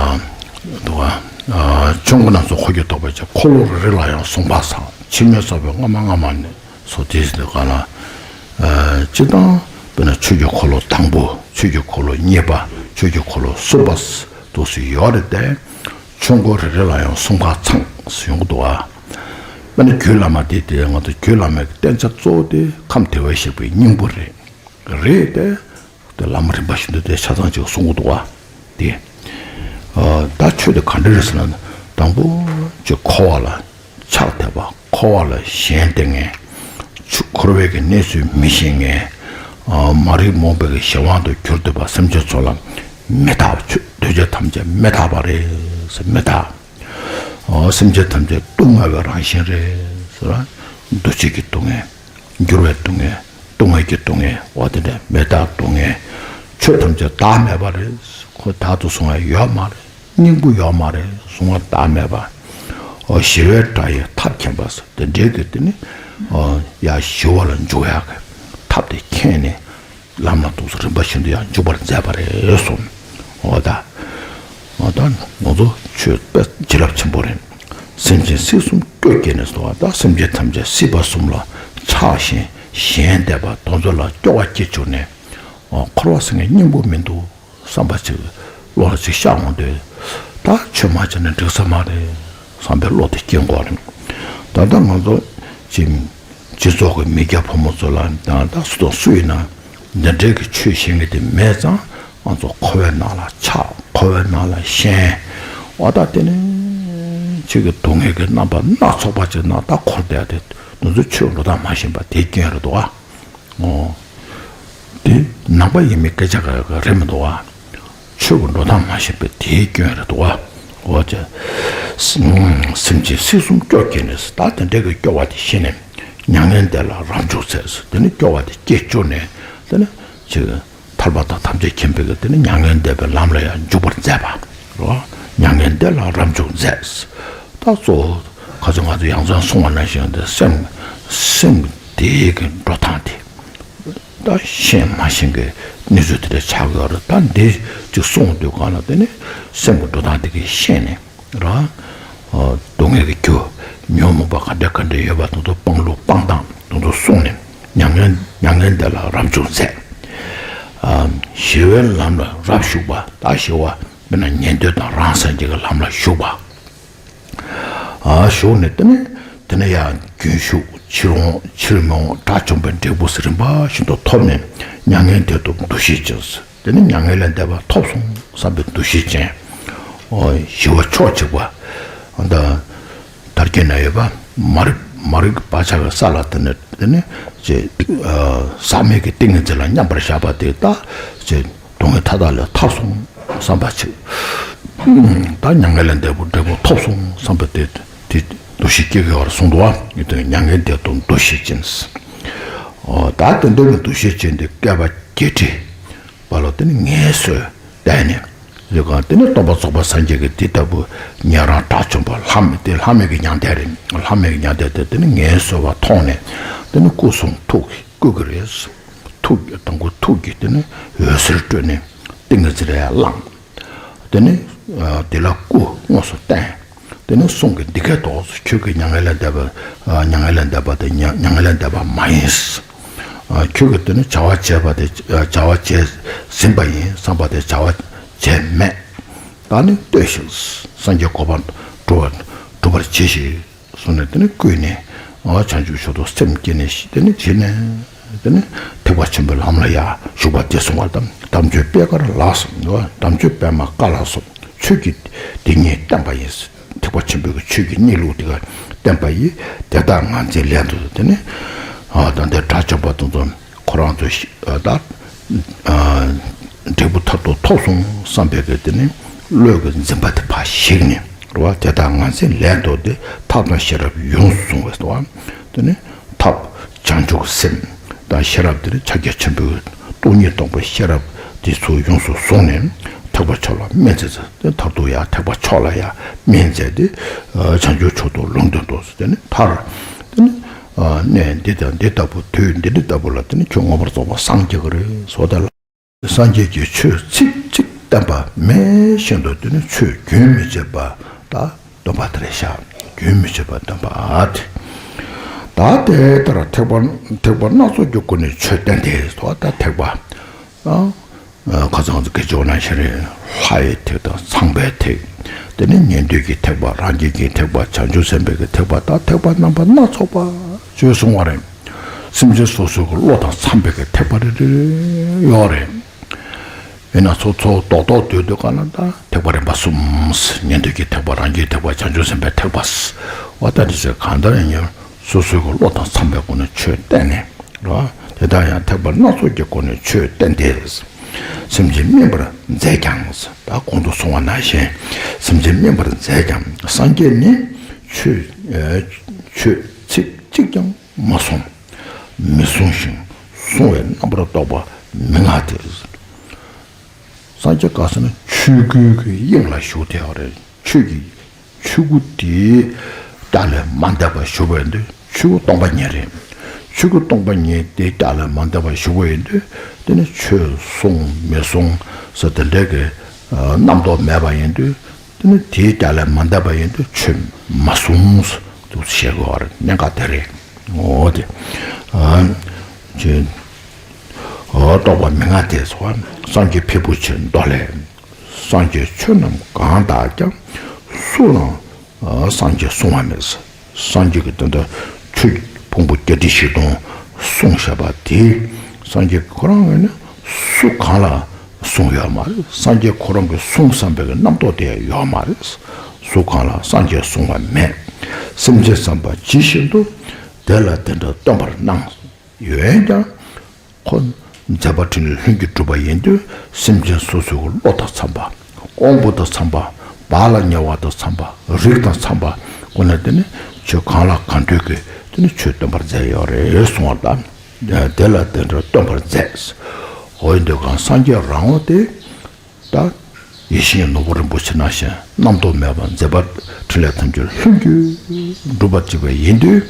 འདུག་ག་ཆོས་མགོན་རྣམ་གསུམ་འཁོར་གྱིས་བསྡོམས་པ་བྱས། འཁོར་ལོ་རེ་རེ་ལ་ཡང་གསུང་འཕགས་ཚང་། འཆི་མེད་ས་བོན་སྔ་མ་སྔ་མ་ནས་སོ་དེས་འདི་ག་ལ། སྤྱིར་བཏང་དཔེར་ན་ཆོས་ཀྱི་འཁོར་ལོ་དང་པོ། ཆོས་ཀྱི་འཁོར་ལོ་གཉིས་པ། ཆོས་ཀྱི་འཁོར་ལོ་གསུམ་པ། འདུག་སེ་ཡོད་རེད་དེ། ཆོས་མགོན་རེ་རེ་ལ་ཡང་གསུང་འཕགས་ཚང་ཡོང་གི་འདུག་ག་དཔེར་ན་རྒྱུད་བླ་མ་དེ་དེ་ང་ཚོ་རྒྱུད་བླ་མའི་བསྟན་བྱ་གཙོ་བོ་དེ་ཁམས་བདེ་བར་གཤེགས་པའི་སྙིང་པོ་རེད། རེད་དེ། དེ་ལམ་རིམ་པ་བཞིན་དུ་དེ་ཆ་ཚང་གཅིག་གསུང་གི་འདུག་བ། དེ། ཨ། ད་ཆོས་དེ་ག་འདྲ་རེད་ཟེར་ན། དང་པོ་ཅིག་འཁོར་བ་ལ་ཕྱག་འདེབས་པ། འཁོར་བ་ལ་གཞན་བསྟེན་མཁན། ཆུ་འཁོར་བའི་གི་གནས་ཚུལ་མི་ཤེས་མཁན། ཨ། མ་རིག་རྨོངས་པའི་གི་གཞན་དབང་དུ་གྱུར་འདུག་པ། སེམས་ཅན་ཚོ་ལ་མི་རྟག་པ། ཆོས་འདུས་བྱས་ཐམས་ཅད་མི་རྟག་པ་རེད་ཟེར། མི་རྟག་ཨོ། སེམས་ཅན་ཐམས་ཅད་སྡུག་བསྔལ་བའི་རང་བཞིན་རེད་ཟེར་བ། འདུ་བྱེད་ཀྱི་སྡུག་བསྔལ། འགྱུར་བའི་སྡུག་བསྔལ། སྡུག་བསྔལ་གྱི་སྡུག་བསྔལ། འོ་དེ་འདྲ་མི་རྟག་སྡུག་བསྔལ། ཆོས་ཐམས་ཅད་བདག་མེད་པ་རེད། ཁོ་བདག་ཏུ་བཟུང་བ་ཡོད་མ་རེད། སྙིང་པོ་ཡོད་མ་རེད། བཟུང་བ་བདག་མེད་པ། ཨོ། ཞི་བའི་སྒྲ་ཡིས་ཐབས་མཁྱེན་པ་ཟེར། དེ་འདྲའི་གི་དེ་ནི། ཨོ། ཡ་ཞི་བ་ལ་འཇུག་ཡག་གི་ཐབས་དེ་མཁྱེན་ནས། ལམ་ལ་འདུག་སེ་རིམ་པ་བཞིན་དུ་ཡང་འཇུག་པར་མཛད་པ་རེད་གསུངས། འོ་ད། འོ་ད། ང་ཚོ་ཆོས་དཔེ་བྱིན་རླབས་ཆེན་པོ་རེད། སེམས་ཅན་སྲིད་གསུམ་སྐྱོབ་བགྱིས་ནས་སོ། ད་སེམས་ཅན་ཐམས་ཅད་སྲིད་པ་གསུམ་ལ་ཆགས་ཤིང་ཞེན་བསྡད་པ་དེ་ཚོ་ལ་སྐྱོ་བ་སྐྱེ་བཅུག་ནས། འོ། འཁོར་བ་ཟེར་མཁན་སྙིང་པོ་མི་འདུག་བསམ་པ་ཅིག་བློ་ལ་ཅིག་ཤར་འོང་དུས། ད་ཆོས་མ་བྱས་ན་འགྲིག་ས་མ་རེད་བསམ་པའི་བློ་དེ་སྐྱེ་དགོས་རེད། ད་ལྟ་ང་ཚོ་ཅིག་སྤྱི་ཚོགས་ཀྱི་མི་སྐྱ་ཕོ་མོ་ཚོ་ལ་ཡང་ད་སུ་དང་སུ་ཡིན་ན་འདི་འདྲའི་གི་ཆོས་ཤེས་མཁན་དེ་མེད་ཙང་། ང་ཚོ་འཁོར་བའི་ནང་ལ་ཆགས། འཁོར་བའི་ནང་ལ་ཞེན། འོ་ད་དེ་ནས་ཅིག་གི་སྡུག་བསྔལ་གྱི་རྣམ་པ་སྣ་ཚོགས་པ་ཅིག་ནང་ད་འཁོར་བསྡད་དེ། དེ་ཚོ་ཆོས་འགྲོ་སྟངས་མ་ཤེས་པ་དེའི་རྐྱེན་རེད་འདུག་ཨ། འོ། དེ་ནང་པ་ཡིན་མིན་སྐད་ཆ་ག་ག་རེད་མི་འདུག་ཨ། ཆོས་ཀྱི་འགྲོ་སྟངས་མ་ཤེས་པའི་དེའི་སྐྱོན་རེད་འདུག་ཨ། འོ་ཅེ། སེམས་ཅན་སྲིད་གསུམ་སྐྱོབ་བགྱིས་ནས། ད་དེ་འདྲའི་གི་སྐྱོ་བ་དེ་ཤེས་ནས། མྱ་ངན་འདས་ལ་རབ་འཇུག་མཛད། དེ་ནི་སྐྱོ་བ་དེ་སྐྱེ་བཅུག་ནས། དེ་ནི་ཅིག་ཐར་པ་དང་ཐམས་ཅད་མཁྱེན་པའི་གི་དེ་ནི་མྱ་ངན་འདས་པའི་ལམ་ལ་ཡང་འཇུག་པར་མཛད་པ། རོ། མྱ་ངན་འདས་ལ་རབ་འཇུག་མཛད། ད་གཙོ་བོ་ཁ་ཚོ་ང་ཚོ་ཡང་ཚང་གསུང་བ་ནང་བཞིན་དེ་སེམས། སེམས་དེའི་གི་འགྲོ་སྟངས་དེ། ད་ཤེས་མ་ཤེས་ཀྱི་གནས་ཚུལ་དེ་འདྲ་ཆགས་ཀྱི་ཡོད་རེད། ད་འདི་ཅིག་གསུང་དུས་གང་ལ་དེ་ནི་སེམས་ཀྱི་འགྲོ་སྟངས་དེ་གི་ཤེས་ནས་ར། སྡུག་བསྔལ་གྱི་རྒྱུ། ཉོན་མོངས་པ་ག་འདྲ་ག་འདྲ་ཡོད་པ་དེ་ཚོ་སྤང་ལུགས་སྤང་སྟངས་དེ་ཚོ་གསུངས་ནས། མྱ་ངན་མྱ་ངན་འདས་ལ་རབ་འཇུག་མཛད། ཞི་བའི་ལམ་ལ་རབ་ཞུགས་པ། ད་ཞི་བ་དཔེར་ན་ཉན་ཐོས་དང་རང་སངས་རྒྱས་ཀྱི་ལམ་ལ་ཞུགས་པ། ཨ། ཞུགས་ནས་དེ་ནས་དེ་ནས་ཡང་རྒྱུན་ཞུགས། ཕྱིར་འོང་། ཕྱིར་མི་འོང་། དགྲ་བཅོམ་པའི་འབྲས་བུ་ཟེར་རིམ་པ་བཞིན་དུ་ཐོབ་ནས། མྱ་ངན་འདས་དང་འདུ་ཤེས་ཅན། དེ་ནས་མྱ་ངན་ལས་འདས་པ་ཐོབ་སོང་བསམ་པའི་འདུ་ཤེས་ཅན། ཨོ། ཞི་བ་ཕྱོགས་གཅིག་པ། ད་དར་རྒྱས་ན་ཡོད་པ། མ་རིག་མ་རིག་བག་ཆགས་ཀྱི་ས་ལ་དེ་ནས་དེ་ནས་ཅེ། ཟག་མེད་ཀྱི་ཏིང་ངེ་འཛིན་ལ་མཉམ་པར་བཞག་པ་དེ་ད་ཅེ། སྡུག་བསྔལ་མཐའ་དག་ལས་ཐར་སོང་བསམ་པ་ཅིག་ད་མྱ་ངན་ལས་འདས་པའི་འབྲས་བུ་ཐོབ་སོང་བསམ་པ་དེ། དེ་འདུ་ཤེས་སྐྱེ་གི་ཡོད་རེད་གསུངས་འདུག་བ། ཡིན་དུས་མྱ་ངན་འདས་དང་འདུ་ཤེས་ཅན། ཨོ། ད་དེ་འདྲ་གི་འདུ་ཤེས་ཅན་དེ་བསྐལ་པ་བརྒྱད་ཁྲི་བ་ལ་དེ་ནི་ངལ་གསོས་བསྡད་ནས། ཡོད་ག་དེ་ནི་སྟོན་པ་རྫོགས་པ་སངས་རྒྱས་ཀྱིས་དེ་ལྟ་བུ་ཉན་རང་དགྲ་བཅོམ་པ་ལྷ་མི་དེ་ལྷ་མི་གི་མྱང་འདས་རེད། ལྷ་མི་གི་མྱང་འདས་དེ་དེ་ནི་ངལ་གསོས་པ་མཐོང་ནས། དེ་ནི་སྐུ་གསུང་ཐུགས་ཀྱི་བསྐུལ་གྱི་རེད། ཐུགས་ཀྱི་དང་པོ་ཐུགས་ཀྱི་དེ་ནི་འོད་ཟེར་སྤྲོས་ནས་ཏིང་ངེ་འཛིན་ལ་ཡར་བླངས། དེ་ནི་དེ་ལ་སྐུ་དངོས་སུ་བསྟན། དེ་ནི་གསུང་གི་འདི་སྐད་དུ། ཁྱོད་ཀྱིས་མྱ་ངན་ལས་འདས་པ། མྱ་ངན་ལས་འདས་པ་དེ་མྱ་མྱ་ངན་ལས་འདས་པ་མ་ཡིན། ཁྱོད་ཀྱིས་དེ་ནི་བྱ་བ་བྱས་པ་དེ། བྱ་བ་བྱས་ཟིན་པ་ཡིན་བསམ་པ་དེ་བྱ་བ་བྱས་མེད། ད་ནི་ལྟོས་ཤིག་སངས་རྒྱས་གོ་འཕང་སྒྲུབ་པར་སྒྲུབ་པར་གྱིས་ཤིག་གསུངས་ནས་དེ་ནི་བསྐུལ་ནས། བྱང་ཆུབ་མཆོག་ཏུ་སེམས་བསྐྱེད་ནས་ཤི། དེ་ནས་བྱས་ནས་དེ་ནས་ཐེག་པ་ཆེན་པོའི་ལམ་ལ་ཡར་ཞུགས་པ་དེ་གསུངས་པ་དང་། དམ་ཆོས་པད་དཀར་ལ་སོགས། དམ་ཆོས་པད་མ་དཀར་ལ་སོགས་ཆོས་ཀྱི་སྡེ་གཉིས་བསྟན་པ་ཡིན། ཐེག་པ་ཆེན་པོའི་ཆོས་ཀྱི་གནས་ལུགས་དེ་ག་བསྟན་པ་ཡིས། དེ་དག་ངར་འཛིན་ལས་འདས་ཏོ། དེ་ནས་ད་ལྟའི་དགྲ་བཅོམ་པ་དེ་ཚོ་ཁོ་རང་ཚོ་ཤི་ད་འབྲས་བུ་མཐར་ཐུག་ཐོབ་སོང་བསམ་པའི་གི་དེ་ནས་བློའི་གི་འཛིན་པ་དེ་ཕར་ཞིག་ནས་རེད་བ། དེ་དག་ངར་འཛིན་ལས་འདས་ཏེ། ཐབས་དང་ཤེས་རབ་ཡོངས་སུ་བཟུང་བས་སོ། དེ་ནས་ཐབས་བྱང་ཆུབ་སེམས་དང་ཤེས་རབ་དེ་ནི་ཕྱག་རྒྱ་ཆེན་པོའི་སྟོང་ཉིད་རྟོགས་པའི་ཤེས་རབ་དེ་ཚོ་ཡོངས་སུ་བཟུང་ནས་ཐེག་པ་མཆོག་ལ་སྨིན་ཚེ་ཚེ། དེ་མཐར་ཐུག་ཡང་ཐེག་པ་མཆོག་ལ་ཡང་སྨིན་མཛད་དེ་བྱང་ཆུབ་མཆོག་ཏུ་ལུང་སྟོན་ཏོ། དེ་ནི་མཐར་དེ་ནི་གནས་འདི་དང་འདི་ལྟ་བུ་དུས་འདི་འདི་ལྟ་བུ་ལ་དེ་ནི་ཁྱོད་མངོན་པར་རྫོགས་པར་སངས་རྒྱས་ཀྱི་རེད་སོ། དེ་ལ་སངས་རྒྱས་ཀྱིས་ཆོས་ཚིག་གཅིག་བསྟན་པ་མེད་བཞིན་དུ་དེ་ནི་ཆོས་རྒྱུན་མི་འཆད་པ་དང་སྟོན་པ་དེ་རེད་ཤག་རྒྱུན་མི་འཆད་པ་སྟོན་པ་དེ། ད་དེ་ལྟར་ཐེག་པ་ཐེག་པ་སྣ་ཚོགས་ཀྱི་སྒོ་ནས་ཆོས་བསྟན་ཏེ་སོ། ད་ཐེག་པ། ཨ། ཁ་སང་གི་ཇོ་ནང་བཞིན་རེད། ལྷ་ཡི་ཐེག་དང་ཚངས་པའི་ཐེག་དེ་ནས་ཉན་ཐོས་ཀྱི་ཐེག་པ། རང་རྒྱལ་གྱི་ཐེག་པ། བྱང་ཆུབ་སེམས་དཔའི་གི་ཐེག་པ། ད་ཐེག་པ་རྣམ་པ་སྣ་ཚོགས་པ་བཅས་གསུངས་པ་རེད། སེམས་ཅན་སོ་སོའི་གི་བློ་དང་འཚམས་པའི་གི་ཐེག་པ་རེ་རེ་ཡོད་རེད། ཡིན་ན་ཚོ་ཚོ་རྡོག་རྡོག་བསྡུས་བསྡུས་ག་ན་ད་ཐེག་པ་རིམ་པ་གསུམ། ཉན་ཐོས་ཀྱི་ཐེག་པ། རང་རྒྱལ་ཐེག་པ། བྱང་ཆུབ་སེམས་དཔའི་ཐེག་པ། འོ་ད་འདི་ཚོ་གང་ལྟར་ཡིན་ཡང་སོ་སོའི་གི་བློ་དང་འཚམས་པའི་སྒོ་ནས་ཆོས་བསྟན་ནས་རོ། དེ་དག་ཡང་ཐེག་པ་སྣ་ཚོགས་ཀྱི་སྒོ་ནས་ཆོས་བསྟན་ཏེ། སེམས་ཅན་སྨིན་པར་མཛད་ཀྱང་། ད་གོང་དུ་གསུངས་པ་ནང་བཞིན་སེམས་ཅན་སྨིན་པར་མཛད་ཀྱང་། སངས་རྒྱས་ནི་ཆོས་ཆོས་ཚིག་གཅིག་ཀྱང་མ་གསུངས། མི་གསུང་ཞིང་གསུང་བའི་རྣམ་པར་རྟོག་པ་མི་མངའ་སྟེ། སངས་རྒྱས་ག་ཟེར་ན་ཆོས་སྐུའི་གི་དབྱིངས་ལ་བཞུགས་བསྡད་པ་རེད། ཆོས་ཀྱི་ཆོས་སྐུ་དེ་རྒྱ་ལས་མ་འདས་པར་བཞུགས་པ་ཡིན་དུས་ཆོས་སྐུ་སྟོང་པ་ཉིད་རེད། ཆོས་སྐུ་སྟོང་པ་ཉིད་དེ་རྒྱ་ལས་མ་འདས་པར་བཞུགས་པ་ཡིན་དུས་དེ་ནི་ཆོས་གསུང་མི་གསུང་ཟེར་དེ་འདྲའི་གི་རྣམ་རྟོག་མེད་པ་ཡིན་དུས། དེ་ནི་དེའི་རྒྱ་ལས་མ་འདས་པ་ཡིན་དུས་ཆོས་མ་གསུངས་དུ་བཤད་དགོས་པ་རེད། གནད་འགག་དེ་རེད། འོ་དེ། ཨ། ཅེ། འོ་རྟོག་པ་མི་མངའ་སྟེ་སོ། སངས་རྒྱས་ཕེབས་བུ་ཆེ་མདོ་ལས། སངས་རྒྱས་ཆོས་རྣམས་གང་དག་ཀྱང་། སུ་ལའང་སངས་རྒྱས་གསུང་བ་མེད། སངས་རྒྱས་ཀྱིས་དེ་འདྲ་ཆོས་ཀྱི་ཕུང་པོ་བརྒྱད་ཁྲི་བཞི་སྟོང་གསུངས་བཞག་པ་དེ་སངས་རྒྱས་ཁོ་རང་ངོས་ནས་སུ་གང་ལ་གསུངས་ཡོད་མ་རེད། སངས་རྒྱས་ཁོ་རང་གིས་གསུངས་བསམ་པའི་རྣམ་རྟོག་དེ་ཡོད་མ་རེད། སུ་གང་ལ་སངས་རྒྱས་གསུང་བ་མེད། སེམས་ཅན་བསམ་པ་ཇི་བཞིན་དུ་དེ་ལ་དེ་འདྲ་སྟོན་པར་སྣང་། འོན་ཀྱང་ཁོ་མཛད་པ་འཕྲིན་ལས་ལྷུན་གྱིས་གྲུབ་པ་ཡིན་དུས་སེམས་ཅན་སོ་སོའི་བློ་དང་འཚམས་པ། དབང་པོ་དང་འཚམས་པ། བག་ལ་ཉལ་བ་དང་འཚམས་པ། རིགས་དང་འཚམས་པ་ཁོ་ན་དེ་ནི་ཆོས་གང་ལ་གང་འདུལ་གྱི་དེ་ནི་ཆོས་སྟོན་པར་མཛད་ཡོད་རེད་གསུངས་པ་དང་། དེ་ལ་དེ་འདྲ་སྟོན་པར་མཛད། འོ་ཡིན་དུས་གང་སངས་རྒྱས་རང་དབང་དེ་ད་ཡིད་བཞིན་ནོར་བུ་རིན་པོ་ཆེ་ནང་བཞིན་རྣམ་རྟོག་མེད་པར་མཛད་པ་འཕྲིན་ལས་ཐམས་ཅད་ལྷུན་གྱིས་གྲུབ་པར་བྱེད་པ་ཡིན་དུས་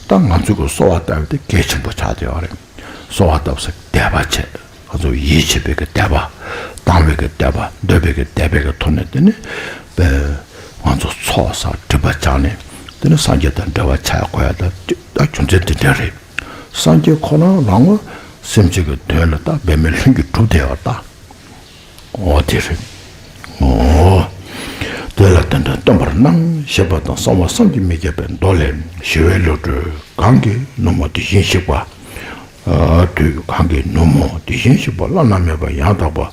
ད་ང་ཚོས་ཀྱི་གསོལ་བ་བཏབ་པ་དེ་གལ་ཆེན་པོ་ཆགས་བསྡད་ཡོད་རེད། གསོལ་བ་བཏབ་ས་དད་པ་བྱས། ང་ཚོ་ཡིད་ཆེས་པའི་གི་དད་པ། དང་བའི་གི་དད་པ། འདོད་པའི་གི་དད་པའི་གི་ཐོག་ནས་དེ་ནི་པའི་ང་ཚོ་ཚོགས་བསགས་སྒྲིབ་པ་སྦྱངས་ནས་དེ་ནི་སངས་རྒྱས་དང་འབྲེལ་བ་ཆགས་དགོས་ཡ་ད་ད་རྒྱུ་མཚན་དེ་འདྲ་རེད། སངས་རྒྱས་ཁོ་རང་རང་ངོ་སེམས་ཅན་གྱི་དོན་ལ་ད་འབད་མེད་ལྷུན་གྱིས་གྲུབ་བསྡད་ཡོད་ད། འོ་དེ་རེད། འོ། དེ་ལ་དེ་འདྲ་སྟོན་པར་སྣང་ཞེས་པ་དང་གསང་བ་བསམ་གྱིས་མི་ཁྱབ་པའི་མདོ་ལས། ཞི་བའི་བློ་གྲོས་གང་གིས་ནུབ་མོ་དེ་བཞིན་གཤེགས་པ། དུས་གང་གིས་ནུབ་མོ་དེ་བཞིན་གཤེགས་པ་བླ་ན་མེད་པ་ཡང་དག་པར་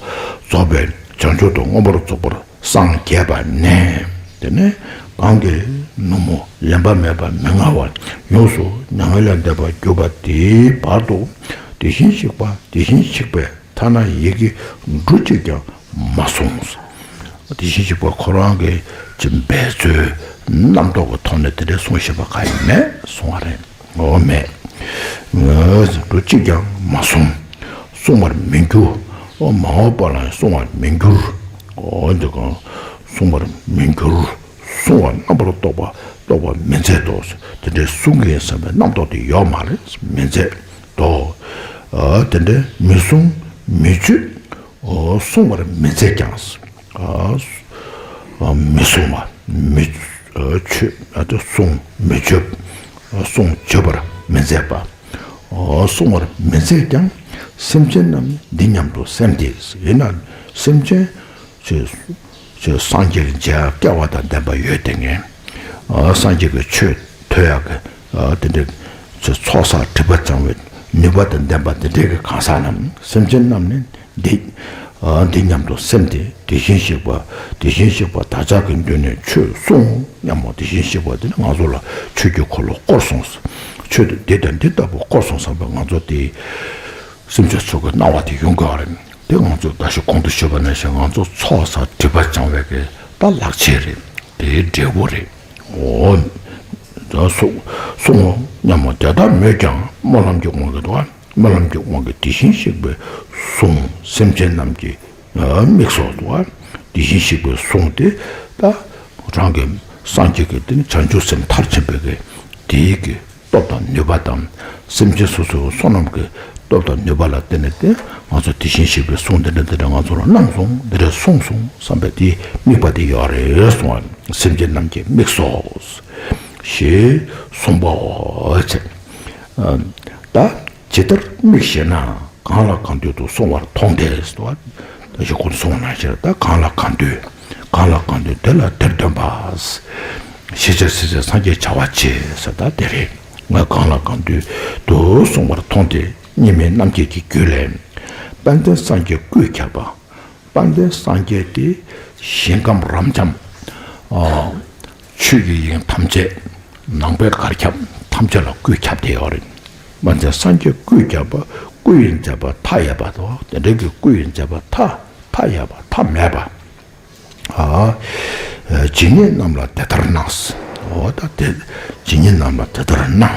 རྫོགས་པའི་བྱང་ཆུབ་ཏུ་མངོན་པར་རྫོགས་པར་སངས་རྒྱས་པ་ནས། དེ་ནས་གང་གིས་ནུབ་མོ་ལེན་པ་མེད་པར་མི་མངའ་བར་ཡོངས་སུ་མྱ་ངན་ལས་འདས་པར་གྱུར་པ་དེའི་བར་དུ་དེ་བཞིན་གཤེགས་པ་དེ་བཞིན་གཤེགས་པའི་ཐ་ན་ཡི་གེ་འབྲུ་གཅིག་ཀྱང་མ་གསུངས། དེ་བཞིན་གཤེགས་པ་ཁོ་རང་གི་ཅི་འབད་རྩོལ་རྣམ་རྟོག་གི་ཐོག་ནས་དེ་འདྲའི་གསུང་བཞིན་པ་ག་ཡང་མེད་གསུང་བ་རེད། འོ་མེད། འབྲུ་གཅིག་ཀྱང་མ་གསུངས། གསུང་བར་མི་འགྱུར། འོ་མ་འོངས་པ་ལ་ཡང་གསུང་བར་མི་འགྱུར། འོ་འདི་གང་གསུང་བར་མི་འགྱུར། གསུང་བ་རྣམ་པར་རྟོག་པ་རྟོག་པ་མི་མཛད་དོ། དེ་འདྲའི་གསུང་གི་ཡིན་བསམ་པའི་རྣམ་རྟོག་དེ་ཡོད་མ་རེད། མི་མཛད་དོ། ཨ་དེ་འདྲའི་མི་གསུང་མི་བརྗོད། ཨོ་གསུང་བར་མི་མཛད་ཀྱང་། ཨ་ཨ་མི་གསུང་བ་མི་ཨ་ཆོས་ཨ་དེ་གསུང་མི་བརྗོད། ཨ་གསུང་བརྗོད་པར་མི་མཛད་པ། ཨོ་གསུང་བར་མི་མཛད་ཀྱང་། སེམས་ཅན་རྣམས་ནི་འདི་སྙམ་དུ་སེམས་ཏེ། ཡིན་ན་སེམས་ཅན་ཆོས་ཆོས་སངས་རྒྱས་ཀྱི་མཇལ་སྐལ་བ་དང་ལྡན་པ་ཡོད་དེ་ངས། ཨ་སངས་རྒྱས་ཀྱི་ཆོས་ཐོས་ཡག་གི་ དེ་འདྲའི་ཚོགས་བསགས་སྒྲིབ་པ་སྦྱང་བའི་ནུས་པ་དང་ལྡན་པ་དེ་འདྲའི་གི་གང་ཟག་རྣམས་སེམས་ཅན་རྣམས་ནི་འདི་འདི་སྙམ་དུ་སེམས་དེ་དེ་བཞིན་གཤེགས་པ་དེ་བཞིན་གཤེགས་པ་བདག་ཅག་གི་མདུན་ནས་ཆོས་གསུངས་སྙམ་མོ། དེ་བཞིན་གཤེགས་པ་དེ་ནི་ང་ཚོ་ལ་ཆོས་ཀྱི་འཁོར་ལོ་བསྐོར་སོང་། ཆོས་དེ་འདི་དང་འདི་ལྟ་བུ་བསྐོར་སོང་བསམ་པས་ང་ཚོ་དེ་སེམས་ཅན་ཚོ་གི་སྣང་བ་དེ་ཡོང་གི་ཡོད་རེད། དེ་ང་ཚོ་ད་ཞུ་གོང་དུ་ཞུས་པ་ནང་བཞིན་ང་ཚོ་ཚོགས་བསགས་སྒྲིབ་པ་སྦྱང་བའི་གི་ད་ལག་ཆས་རེད། དེའི་འབྲས་བུ་རེད། འོ། ད་གསུང་གསུང་ངོ་སྙམ་མོ། དེ་ལྟར་མོས་ཀྱང་སྨོན་ལམ་གྱི་དབང་གིས་དོ། སྨོན་ལམ་གྱི་དབང་གིས་དེ་བཞིན་གཤེགས་པའི་གསུང་སེམས་ཅན་རྣམས་ཀྱི་དམིགས་སུ་དོ། དེ་བཞིན་གཤེགས་པའི་གསུང་དེ་ད་རང་གི་སངས་རྒྱས་ཀྱི་དེ་ནི་བྱང་ཆུབ་སེམས་མཐར་ཕྱིན་པའི་གི་དེའི་གི་སྟོབས་དང་ནུས་པ་དང་། སེམས་ཅན་སོ་སོའི་བསོད་ནམས་ཀྱི་སྟོབས་དང་ནུས་པ་ལ་བརྟེན་ནས་ཏེ་ང་ཚོ་དེ་བཞིན་གཤེགས་པའི་གསུང་འདི་འདྲ་འདི་འདྲ་ང་ཚོ་ལ་གནང་སོང་། འདི་འདྲ་གསུངས་སོང་བསམ་པའི་དེའི་དམིགས་པ་དེ་ཡོད་རེད་གསུང་བ། སེམས་ཅན་རྣམས་ཀྱི་དམིགས་སོ། ཞེས་གསུངས་པའོ། ད་ཇི་ལྟར་དམིགས་ཞེ་ན། གང་ལ་གང་འདུལ་དུ་གསུངས་པར་མཐོང་སྟེ། ད་ཞུ་གོང་གསུངས་པ་ནང་བཞིན་ད་གང་ལ་གང་འདུལ། གང་ལ་གང་འདུལ་དེ་ལ་དེར་སྟོན་པ། ཤེས་བྱ་སྲིད་རྩེར་སངས་རྒྱས་བྱ་བ་ཆེ་ཟེར་ད་དེ་རེད། ང་གང་ལ་གང་འདུལ་དུ་གསུངས་པར་མཐོང་སྟེ། སྙིགས་མའི་རྣམ་མཁྱེན་གྱི་རྒྱུད་ལས། དཔལ་ལྡན་སངས་རྒྱས་སྐུས་ཁྱབ་པ། དཔལ་ལྡན་སངས་རྒྱས་དེ་ཞིང་ཁམས་རབ་འབྱམས། ཆོས་ཀྱི་དབྱིངས་ཐམས་ཅད། ནང་པའི་གར་ཁྱབ་ཐམས་ཅད་ལ་སྐུས་ཁྱབ་བསྡད་ཡོད་རེད། དཔལ་ལྡན་སངས་རྒྱས་སྐུས་ཁྱབ་པ། སྐུ་ཡི་མཛད་པ་མཐའ་ཡས་པ་དང་དེ་འདྲ་གི་སྐུ་ཡི་མཛད་པ་མཐའ་མཐའ་ཡས་པ་མཐའ་མེད་པ། ཨ། ཇི་སྙེད་རྣམས་ལ་དེ་ལྟར་སྣང་། འོ་ད་དེ་ཇི་སྙེད་རྣམས་ལ་དེ་ལྟར་སྣང་།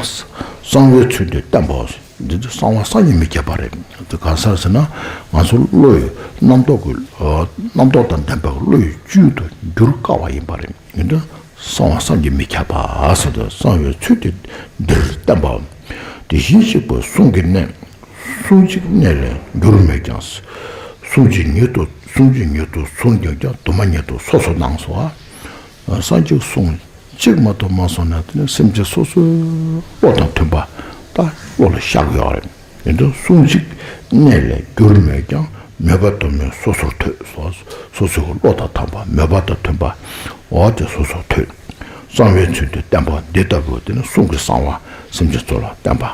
གསང་བའི་ཚུལ་དུ་བསྟན་པའོ། འདི་ཚོ་གསང་བ་བསམ་གྱིས་མི་ཁྱབ་པ་རེད། འདི་གང་ཟག་ཟེར་ན་ང་ཚོ་བློ་ཡི་རྣམ་རྟོག་གི་རྣམ་རྟོག་དང་ལྡན་པའི་བློ་ཡི་བཅུད་དུ་འགྱུར་དཀའ་བ་ཡིན་པ་རེད། ཡིན་དུས་གསང་བ་བསམ་གྱིས་མི་ཁྱབ་པ་ཟེར་དུས་གསང་བའི་ཚུལ་དེ་འདིར་བསྟན་པའོ། དེ་བཞིན་གཤེགས་པའི་གསུང་གི་གནད། གསུང་གཅིག་གནད་ལས་འགྱུར་མོད་ཀྱང་། གསུང་གཅིག་ཉིད་དུ་གསུང་གཅིག་ཉིད་དུ་ཟུར་འགྱུར་ཀྱང་དུ་མ་ཉིད་དུ་སོ་སོར་སྣང་སོ། སངས་རྒྱས་གསུང་གཅིག་མ་གཏོགས་མ་གསུངས་ན་དེ་ནི་སེམས་ཅན་སོ་སོའི་བློ་དང་མཐུན་པ་ད་བློ་ལ་ཤར་གི་ཡོད་རེད། ཡིན་དུས་གསུང་གཅིག་གནད་ལས་འགྱུར་མོད་ཀྱང་མོས་པ་དུ་མས་སོ་སོར་ཐོས་སོ། སོ་སོའི་བློ་དང་མཐུན་པ་མོས་པ་དང་མཐུན་པ་འོ་དེ་སོ་སོར་ཐོས། གསང་བའི་ཚུལ་དུ་བསྟན་པ་འདི་ལྟ་བུ་དེ་ནི་གསུང་གི་གསང་བ་སེམས་ཅན་ཚོ་ལ་བསྟན་པ།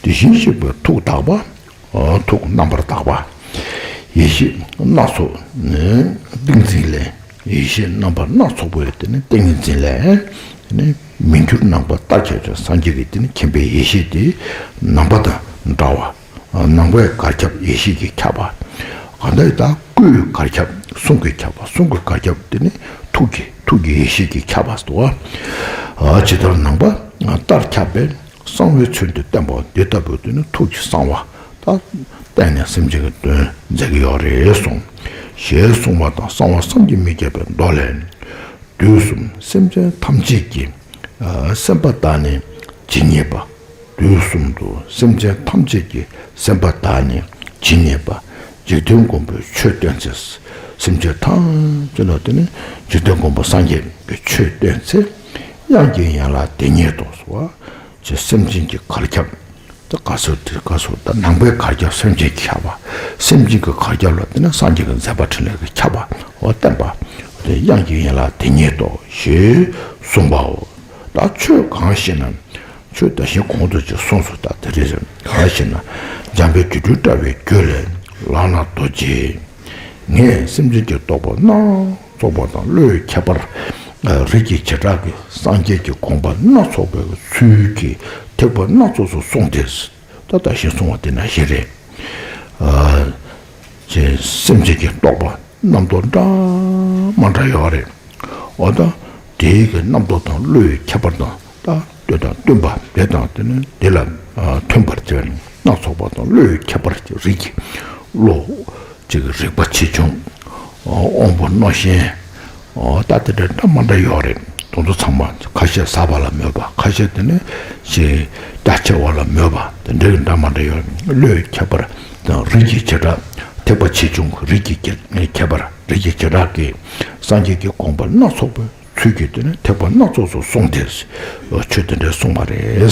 དེ་བཞིན་གཤེགས་པའི་ཐུགས་དག་པ། ཐུགས་རྣམ་པར་དག་པ། ཡེ་ཤེས་སྣ་ཚོགས་ནི་ཏིང་འཛིན་ལས། ཡེ་ཤེས་རྣམ་པ་སྣ་ཚོགས་པའི་དེ་ནི་ཏིང་ངེ་འཛིན་ལས། དེ་ནི་མི་འགྱུར་ནམ་མཁའ་ལྟར་ཁྱབ་ཀྱང་སངས་རྒྱས་ཀྱི་དེ་ནི་མཁྱེན་པའི་ཡེ་ཤེས་དེ་ནམ་མཁའ་དང་འདྲ་བ། ནམ་མཁའི་གར་ཁྱབ་ཡེ་ཤེས་ཀྱིས་ཁྱབ་པ། གང་ལྟར་ད་སྐུའི་གར་ཁྱབ་གསུང་གིས་ཁྱབ་པ། གསུང་གི་གར་ཁྱབ་དེ་ནི་ཐུགས་ཀྱི་ཐུགས་ཀྱི་ཡེ་ཤེས་ཀྱིས་ཁྱབ་པ་སོ། ཇི་ལྟར་ནམ་མཁའ་ལྟར་ཁྱབ་པས། གསང་བའི་ཚུལ་དུ་བསྟན་པ་འདི་ལྟ་བུ་དེ་ནི་ཐུགས་ཀྱི་གསང་བ་དང་བསྟན་ནས་སེམས་ཅན་གྱི་དོན་མཛད་ཀྱི་ཡོད་རེད་གསུངས། ཞེས་གསུངས་པ་དང་གསང་བ་བསམ་གྱིས་མི་ཁྱབ་པའི་མདོ་ལས། དུས་གསུམ་སེམས་ཅན་ཐམས་ཅད་ཀྱི་སེམས་པ་དག་ནི་ཇི་སྙེད་པ། དུས་གསུམ་དུ་སེམས་ཅན་ཐམས་ཅད་ཀྱི་སེམས་པ་དག་ནི་ཇི་སྙེད་པ། འཇིག་རྟེན་མགོན་པོས་ཆོས་བསྟན་ཚེ། སེམས་ཅན་ཐམས་ཅད་ལ་དེ་ནི་འཇིག་རྟེན་མགོན་པོ་སངས་རྒྱས་ཀྱིས་ཆོས་བསྟན་ཚེ། དབྱངས་ཀྱི་ཡན་ལག་དེ་ཉིད་དོ་ཟེར་བ། ཅེས་སེམས་ཅན་གྱི་གར་ཁྱབ། ད་ག་ཟེར་དེ་ག་ཟེར་ད་ནང་པའི་གར་ཁྱབ་སེམས་ཅན་གྱི་ཁྱབ་པ། སེམས་ཅན་གྱི་གར་ཁྱབ་ལ་དེ་ནི་སངས་རྒྱས་ཀྱི་མཛད་པ་འཕྲིན་ལས་ཀྱི་ཁྱབ་པ་འོ་བསྟན་པ། དེ་དབྱངས་ཀྱི་ཡན་ལག་དེ་ཉིད་དོ་ཞེས་གསུངས་པའོ། ད་ཆོས་གང་ཞེ་ན། ཆོས་ད་ཞིང་གོང་དུ་ཅིག་གསུངས་སོ། ད་དེ་རེད་ཟེར་གང་ཞེ་ན། འཇམ་དཔལ་དུས་སྒྲུབ་དྲ་བའི་རྒྱུད་ལས། ལག་ན་རྡོ་རྗེ། ངས་སེམས་ཅན་གྱི་རྟོག་པ་སྣ་ཚོགས་པ་དང་བློའི་ཁྱད་པར། རིགས་ཀྱི་བྱེ་བྲག་གི་སངས་རྒྱས་ཀྱི་དགོངས་པ་སྣ་ཚོགས་པའི་ཚུལ་གྱིས་ཐེག་པ་སྣ་ཚོགས་སུ་གསུངས་ཏེ། ད་ད་ཞིང་གསུང་བ་དེ་ན་ཞིག་རེད། ཅེས་སེམས་ཅན་གྱི་རྟོག་པ་རྣམ་རྟོག་འདྲ་མ་འདྲ་ཡོད་རེད། འོ་ད་དེའི་གི་རྣམ་རྟོག་དང་བློའི་ཁྱད་པར་དང་ད་ལྟོས་དང་བསྟུན་པ་དེ་དང་དེ་ནི་དེ་ལ་མཐུན་པར་བྱས་ནས་སྣ་ཚོགས་པ་དང་བློའི་ཁྱད་པར་གྱི་རིགས་ཀྱི་བློ་གཅིག་རིག་པ་ཆེ་ཆུང་། དབང་པོ་རྣོ་ཞན། ད་དེ་འདྲ་འདྲ་མ་འདྲ་ཡོད་རེད། དེ་ཚོ་ཚང་མ་ཁ་ཤས་ཟབ་པ་ལ་མོས་པ། ཁ་ཤས་དེ་ནི་ཞེ་རྒྱ་ཆེ་བ་ལ་མོས་པ། དེ་འདྲའི་འདྲ་མ་འདྲ་ཡོད་རེད། བློའི་ཁྱད་པར་དང་རིགས་ཀྱི་བྱེ་བྲག་ཐེག་པ་ཆེ་ཆུང་གི་རིགས་ཀྱི་ཁྱད་པར། རིགས་ཀྱི་བྱེ་བྲག་གིས་སངས་རྒྱས་ཀྱི་དགོངས་པ་སྣ་ཚོགས་པའི་ཚུལ་གྱིས་དེ་ནི་ཐེག་པ་སྣ་ཚོགས་སུ་གསུངས་ཏེ། ཆོས་དེ་འདྲ་གསུངས་པ་རེད།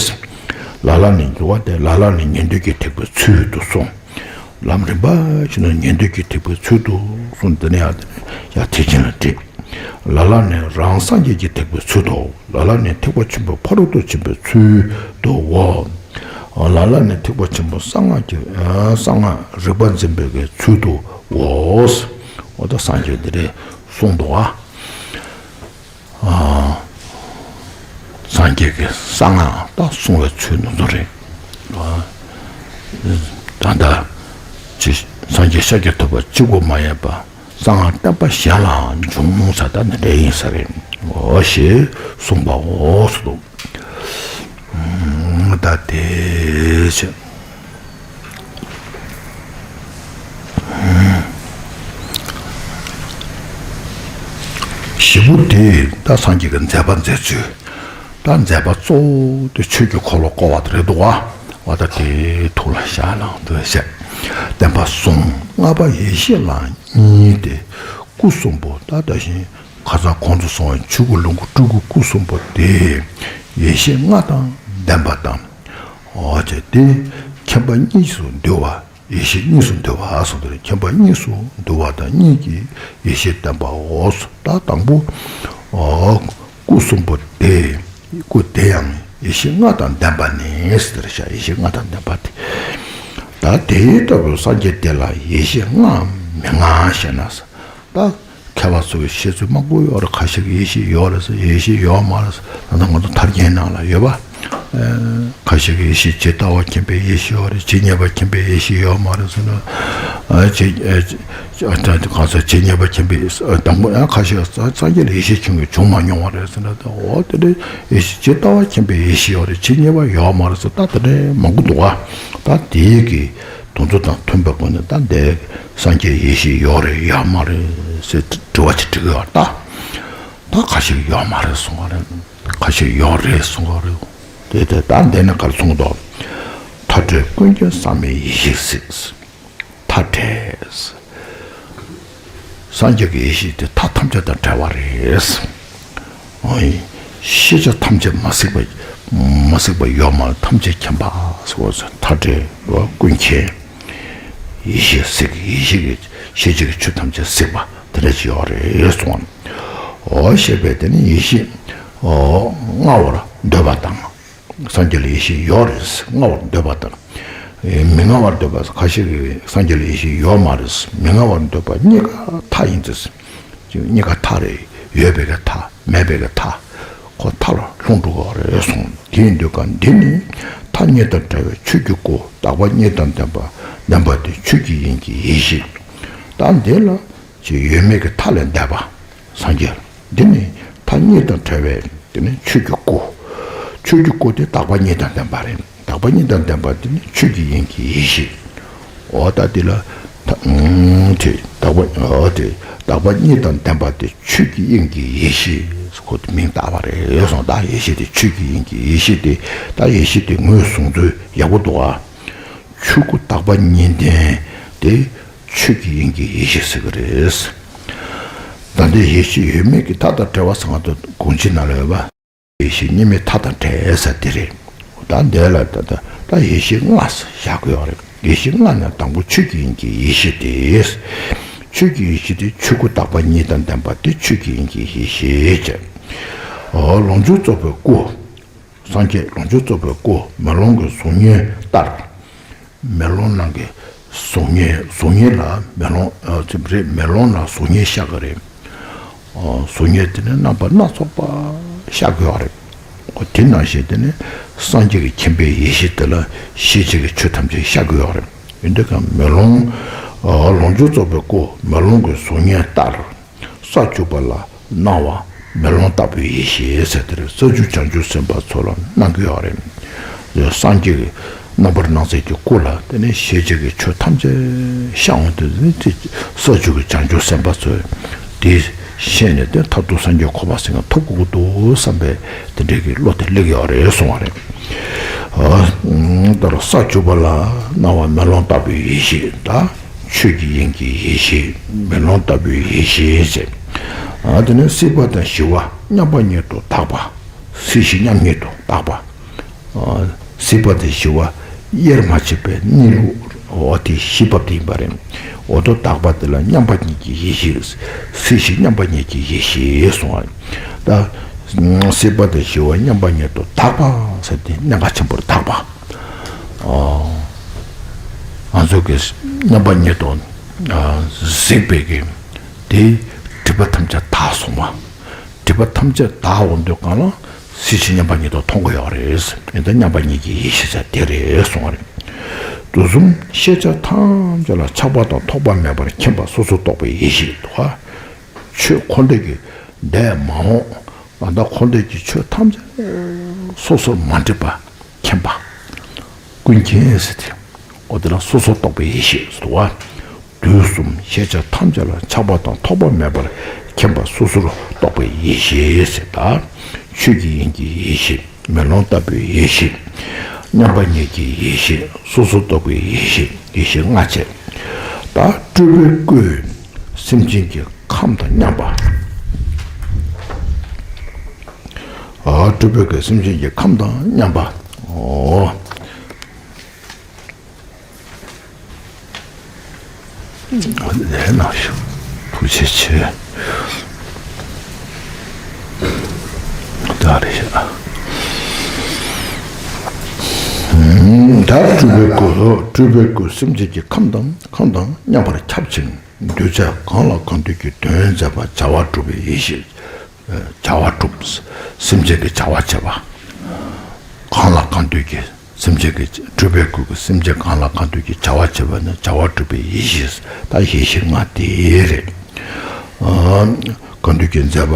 ལ་ལ་ནི་འགྱུར་བ་སྟེ་ལ་ལ་ནི་ཉན་ཐོས་ཀྱི་ཐེག་པའི་ཚུལ་དུ་གསུངས། ལམ་རིམ་པ་བཞིན་དུ་ཉན་ཐོས་ཀྱི་ཐེག་པའི་ཚུལ་དུ་གསུངས། དེ་ནི་ཡང་དེ་ནི་ཡང་ཐེག་ཆེན་ལ་འགྲིག། ལ་ལ་ནི་རང་སངས་རྒྱས་ཀྱི་ཐེག་པའི་ཚུལ་དུའོ། ལ་ལ་ནི་ཐེག་པ་ཆེན་པོའི་ཕ་རོལ་ཏུ་ཕྱིན་པའི་ཚུལ་དུའོ། ལ་ལ་ནི་ཐེག་པ་ཆེན་པོ་གསང་སྔགས་ཀྱི་གསང་སྔགས་རིག་པ་འཛིན་པའི་གི་ཚུལ་དུའོ། འོ་ད་སངས་རྒྱས་འདི་རེད་གསུངས་འདུག་ཨ། སངས་རྒྱས་ཀྱི་གསང་སྔགས་ད་གསུང་བའི་ཚུལ་ནོར་འཛོལ་རེད། ད་ལྟ་ཅི་སངས་རྒྱས་ཤཱཀྱ་ཐུབ་པ་གཅིག་པུ་མ་ཡིན་པ་གསང་སྔགས་བསྟན་པ་གཞན་ལའང་འབྱུང་ས་ད་འདི་འདྲ་ཡིན་ས་རེད། འོ་ཞེས་གསུངས་པའོ་སོ། ད་དེ་ཕྱིར། བཞི་པོ་དེ་ད་སངས་རྒྱས་ཀྱི་མཛད་པ་མཛད་ཚུལ། ད་མཛད་པ་གཙོ་བོ་དེ་ཆོས་ཀྱི་འཁོར་ལོ་བསྐོར་བ་དེ་རེད་འདུག་བ། འོ་ད་དེ་ཐུགས་ལ་བཞག་གནང་འདུག་ཟེར། བསྟན་པ་གསུམ། ལྔ་པ་ཡེ་ཤེས་ལ་གཉིས་ཏེ། སྐུ་གསུམ་པོ་ད་ད་བཞིན་ཁ་སང་གོང་དུ་སོང་བའི་ཆོས་སྐུ་ལོངས་སྐུ་སྤྲུལ་སྐུ་སྐུ་གསུམ་པོ་དེ་ཡེ་ཤེས་ལྔ་དང་ལྡན་པ་དང་། འོ་ཅེ་དེ་མཁྱེན་པ་གཉིས་སུ་འདུ་བ། ཡེ་ཤེས་གཉིས་སུ་འདུ་བ་གསུངས་ཏེ། མཁྱེན་པ་གཉིས་སུ་འདུ་བ་དང་གཉིས་ཀྱིས་ཡེ་ཤེས་བསྟན་པའོ། ད་དང་པོ། ཨོ། སྐུ་གསུམ་པོ་དེ། སྐུ་དེ་ཡང་ཡེ་ཤེས་ལྔ་དང་ལྡན་པ་ནི་ཟེར་བྱ། ཡེ་ཤེས་ལྔ་དང་ལྡན་པ་དེ། ད་དེ་ལྟ་བུའི་སངས་རྒྱས་དེ་ལ་ཡེ་ཤེས་ལྔའམ་མི་ལྔ་ཞེ་ན། ད་མཁས་པ་ཚོ་གི་བཤད་ཚུལ་མང་པོ་ཡོད་རེད། ཁ་ཤས་ཀྱིས་ཡེ་ཤེས་ཡོད་རེད་ཟེར། ཡེ་ཤེས་ཡོད་མ་རེད་ཟེར། ད་ལྟ་ང་ཚོ་ཐར་རྒྱན་ནང་ལ་ཡོད་པ། ཁ་ཤས་ཀྱིས་ཡེ་ཤེས་ཇི་ལྟ་བ་མཁྱེན་པའི་ཡེ་ཤེས་ཡོད་རེད། ཇི་སྙེད་པ་མཁྱེན་པའི་ཡེ་ཤེས་ཡོད་མ་རེད་ཟེར་ན། ཇི་གང་ཟེར། ཇི་སྙེད་པ་མཁྱེན་པའི་དང་པོ་ཡང་ཁ་ཤས་སངས་རྒྱས་ལ་ཡེ་ཤེས་ཆུང་ངུ་བྱུང་མ་མྱོང་བ་རེད་ཟེར་ན། འོ་དེ་འདྲའི་ཡེ་ཤེས་ཇི་ལྟ་བ་མཁྱེན་པའི་ཡེ་ཤེས་ཡོད་རེད། ཇི་སྙེད་པ་ཡོད་མ་རེད་ཟེར། ད་དེ་འདྲའི་མང་པོ་འདུག་བ། ད་དེའི་གི་དོན་ཚུལ་དང་མཐུན་པའི་སྒོ་ནས་ད་འདི་སངས་རྒྱས་ཡེ་ཤེས་ཡོད་རེད་ཡོད་མ་རེད་ཟེར་དྲི་བ་ཅིག་དྲི་གི་ཡོད་རེད་ད། ད་ཁ་ཤས་ཡོད་མ་རེད་གསུང་གི་རེད། ཁ་ཤས་ཡོད་རེད་གསུང་གི་རེད། དེ་དེ་ད་འདི་ནས་ག་རེ་གསུངས་འདུག་མཐའ་བྲལ་ཀུན་མཁྱེན་ཟག་མེད་ཡེ་ཤེས་གཟིགས། མཐའ་བྲལ། སངས་རྒྱས་ཀྱི་ཡེ་ཤེས་དེ་མཐའ་ཐམས་ཅད་དང་བྲལ་བ་རེད། ཨོ་ཡེ། ཤེས་བྱ་ཐམས་ཅད་མ་གཟིགས་པ། མ་གཟིགས་པ་ཡོད་མ་རེད། ཐམས་ཅད་མཁྱེན་པ་ཟེར་བ་ཟེར། མཐའ་བྲལ་བ་ཀུན་མཁྱེན། ཡེ་ཤེས་གཟིགས། ཡེ་ཤེས་ཀྱི་ཤེས་བྱེད་ཀྱི་ཆོས་ཐམས་ཅད་གཟིགས་པ་དེ་འདྲ་ཅིག་ཡོད་རེད་གསུངས། འོ་ཞེས་པས་དེ་ནི་ཡེ་ཤེས་ཨོ་མངའ་བར་འདོད་པ་དང་། སངས་རྒྱས་ལ་ཡེ་ཤེས་ཡོད་རེད་མངའ་བར་འདོད་པ་དང་། མི་མངའ་བར་འདོད་པ། ཁ་ཤས་ཀྱིས་སངས་རྒྱས་ལ་ཡེ་ཤེས་ཡོད་མ་རེད། མི་མངའ་བར་འདོད་པ་གཉིས་ཀ་མཐའ་ཡིན་ཏེ། གཉིས་ཀ་མཐའ་རེད། ཡོད་པའི་གི་མཐའ། མེད་པའི་གི་མཐའ། ཁོ་མཐའ་ལ་ལྷུང་འགྲོ་གི་རེད་གསུངས། དེ་ཡིན་དུས་ཀ་འདི་ནི་མཐའ་གཉིས་དང་བྲལ་བའི་ཆོས་ཀྱི་སྐུ། དག་པ་གཉིས་དང་ལྡན་པ། ལྡན་པ་དེ་ཆོས་ཀྱི་དབྱིངས་ཀྱི་ཡེ་ཤེས། ད་འདི་ལ་ཅི་ཡོད་མེད་ཀྱི་མཐའ་ལས་འདས་པ། སངས་རྒྱས། འདི་ནི་མཐའ་གཉིས་དང་བྲལ་བའི་དེ་ནི་ཆོས་ཀྱི་སྐུ། ཆོས་ཀྱི་སྐུ་དེ་དག་པ་གཉིས་དང་ལྡན་པ་རེད། དག་པ་གཉིས་དང་ལྡན་པ་དེ་ནི་ཆོས་ཀྱི་དབྱིངས་ཀྱི་ཡེ་ཤེས། འོ་ད་དེ་ལ་ད་ཨུམ་དེ་དག་པ་འོ་དེ་དག་པ་གཉིས་དང་ལྡན་པ་དེ་ཆོས་ཀྱི་དབྱིངས་ཀྱི་ཡེ་ཤེས་ཁོ་དེ་མིང་བཏགས་པ་རེད་གསུངས། ད་ཡེ་ཤེས་དེ་ཆོས་ཀྱི་དབྱིངས་ཀྱི་ཡེ་ཤེས་དེ། ད་ཡེ་ཤེས་དེ་ངོས་བཟུང་ཚུལ་ཡག་པོ་འདུག་ཨ། ཆོས་སྐུ་དག་པ་གཉིས་ལྡན་དེ་ཆོས་ཀྱི་དབྱིངས་ཀྱི་ཡེ་ཤེས་ཟེར་གི་རེད། ད་ལྟའི་ཡེ་ཤེས་ཡོད་མེད་ཀྱི་མཐའ་དང་བྲལ་བ་ཟེར་ང་ཚོ་དགོངས་གཞི་ནང་ལ་ཡོད་པ། ཡེ་ཤེས་གཉིས་མེད་མཐའ་དང་བྲལ་ཟེར་དེ་རེད། ད་འདི་ལ་ད་ད་ད་ཡེ་ཤེས་ལྔ་ཟེར་བཞག་གི་ཡོད་རེད། ཡེ་ཤེས་ལྔ་ནས་དང་པོ་ཆོས་ཀྱི་དབྱིངས་ཀྱི་ཡེ་ཤེས་དེ། ཆོས་ཀྱི་ཡེ་ཤེས་དེ་ཆོས་སྐུ་དག་པ་གཉིས་དང་ལྡན་པ་དེ་ཆོས་ཀྱི་དབྱིངས་ཀྱི་ཡེ་ཤེས་བྱས། ཨོ་ལོངས་སྤྱོད་རྫོགས་པའི་སྐུ། སངས་རྒྱས་ལོངས་སྤྱོད་རྫོགས་པའི་སྐུ་མེ་ལོང་གི་གཟུགས་བརྙན་ལྟར། མེ་ལོང་ནང་གི་གཟུགས་བརྙན། གཟུགས་བརྙན་ལ་མེ་ལོང་ཨ་ཙི་རེད། མེ་ལོང་ལ་གཟུགས་བརྙན་ཤར་གི་རེད། ཨ་གཟུགས་བརྙན་དེ་ནི་རྣམ་པ་སྣ་ཚོགས་པ་ཤར་གི་ཡོད་རེད། ཨོ་དེ་ནང་བཞིན་དེ་ནི་སངས་རྒྱས་ཀྱི་མཁྱེན་པའི་ཡེ་ཤེས་དེ་ལ་ཤེས་བྱེད་ཀྱི་ཆོས་ཐམས་ཅད་ཤར་གི་ཡོད་རེད། ཡིན་དུས་ཀྱང་མེ་ལོང་ཨ་ལོངས་སྤྱོད་རྫོགས་པའི་སྐུ་མེ་ལོང་གི་གཟུགས་བརྙན་ལྟར། ས་བཅུ་པ་ལ་སྣང་བ་མེ་ལོང་ལྟ་བུའི་ཡེ་ཤེས་ཟེར་དེར་ས་བཅུ་བྱང་ཆུབ་སེམས་དཔའ་ཚོ་ལ་སྣང་གི་ཡོད་རེད། སངས་རྒྱས་ཀྱི་རྣམ་པར་སྣང་མཛད་ཀྱི་སྐུ་ལ་དེ་ནས་ཤེས་བྱའི་གི་ཆོས་ཐམས་ཅད་ཤར་འོང་དུས་ནི་དེ་ས་བཅུ་གི་བྱང་ཆུབ་སེམས་དཔའ་ཚོས་དེ་ཤེས་ནས་དེ་མཐར་ཐུག་སངས་རྒྱས་གོ་འཕང་ཟེར་མཁན་ཐོབ་དགོས་ཀྱི་འདུག་བསམ་པའི་དེ་འདྲའི་གི་བློ་དེ་སླེབས་ཡོད་རེད་གསུང་བ་རེད། ཨ་ད་ལ་ས་བཅུ་པ་ལ་སྣང་བ་མེ་ལོང་ལྟ་བུའི་ཡེ་ཤེས་ད། ཆོས་ཀྱི་དབྱིངས་ཀྱི་ཡེ་ཤེས་མེ་ལོང་ལྟ་བུའི་ཡེ་ཤེས་ཟེར། ཨ་དེ་ནས་སྲིད་པ་དང་ཞི་བ་མཉམ་པ་ཉིད་དུ་དག་པ། སྲིད་ཞི་མཉམ་ཉིད་དུ་དག་པ། ཨ་སྲིད་པ་དང་ཞི་བ་དབྱེར་མ་ཕྱེད་པའི་གནས་ལུགས་ འོ་དེ་བཞི་བབ་དེ་ཡིན་པ་རེད། འོ་དོ་དག་པ་དེ་ལ་མཉམ་པ་ཉིད་ཀྱི་ཡེ་ཤེས། སྲིད་ཞི་མཉམ་པ་ཉིད་ཀྱི་ཡེ་ཤེས་གསུངས་པ་རེད། ད་སྲིད་པ་དང་ཞི་བ་མཉམ་པ་ཉིད་དུ་དག་པ་ཟེར་ཏེ་གནད་འགག་ཆེན་པོར་དག་པ། ཨོ། ང་ཚོ་གི་མཉམ་པ་ཉིད་དུ་གཟིགས་པའི་གི་དེ་སྒྲིབ་པ་ཐམས་ཅད་དག་སོང་བ། སྒྲིབ་པ་ཐམས་ཅད་དག་འོང་དུས་གང་ལ་སྲིད་ཞི་མཉམ་པ་ཉིད་དུ་མཐོང་གི་ཡོད་རེད། ཡིན་ད་མཉམ་པ་ཉིད་ཀྱི་ཡེ་ཤེས་ཟེར་དེ་རེད་གསུངས་པ་རེད། དུས་གསུམ་ཤེས་བྱ་ཐམས་ཅད་ལ་ཆགས་པ་དང་ཐོགས་པ་མེད་པར་མཁྱེན་པ་སོ་སོར་རྟོག་པའི་ཡེ་ཤེས་དོ། ཆོས་འཁོར་འདས་ཀྱི་འདས་མ་འོངས་ད་ལྟ་འཁོར་འདས་ཀྱི་ཆོས་ཐམས་ཅད་སོ་སོར་མ་འདྲེས་པ་མཁྱེན་པ། ཀུན་མཁྱེན་ཟེར་ཏེ། འོ་དེ་ལ་སོ་སོར་རྟོག་པའི་ཡེ་ཤེས་ཟེར་བ། དུས་གསུམ་ཤེས་བྱ་ཐམས་ཅད་ལ་ཆགས་པ་དང་ཐོགས་པ་མེད་པར་མཁྱེན་པ་སོ་སོར་རྟོག་པའི་ཡེ་ཤེས་ཟེར་ད། ཆོས་ཀྱི་དབྱིངས་ཀྱི་ཡེ་ཤེས། མེ་ལོང་ལྟ་བུའི་ཡེ་ཤེས། མཉམ་པ་ཉིད་ཀྱི་ཡེ་ཤེས། སོ་སོར་རྟོག་པའི་ཡེ་ཤེས། ཡེ་ཤེས་ལྔ་བྱས། ད་སྤྲུལ་པའི་སྐུས་སེམས་ཅན་གྱི་ཁམས་དང་མཉམ་པ། ཨ། སྤྲུལ་པའི་སྐུས་སེམས་ཅན་གྱི་ཁམས་དང་མཉམ་པ། ཨོ། ལས་ན་ཞུ། ཐུགས་རྗེ་ཆེ། ད་རེད་ཤག་ད་སྤྲུལ་པའི་སྐུ། སྤྲུལ་པའི་སྐུ་སེམས་ཅན་གྱི་ཁམས་དང་ཁམས་དང་མཉམ་པར་ཁྱབ་ཅིང་གདུལ་བྱ་གང་ལ་གང་འདུལ་གྱི་དོན་མཛད་པ་བྱ་བ་སྒྲུབ་པའི་ཡེ་ཤེས། བྱ་བ་སྒྲུབ། སེམས་ཅན་གྱི་བྱ་བ་བྱེད་པ། གང་ལ་གང་འདུལ་གྱི་སེམས་ཅན་གྱི་སྤྲུལ་པའི་སྐུ་གི་སེམས་ཅན་གང་ལ་གང་འདུལ་གྱི་བྱ་བ་བྱེད་པ་ནི་བྱ་བ་སྒྲུབ་པའི་ཡེ་ཤེས། ད་ཡེ་ཤེས་ལྔ་དེ་རེད། ཨ། གང་འདུལ་གྱི་མཛད་པ།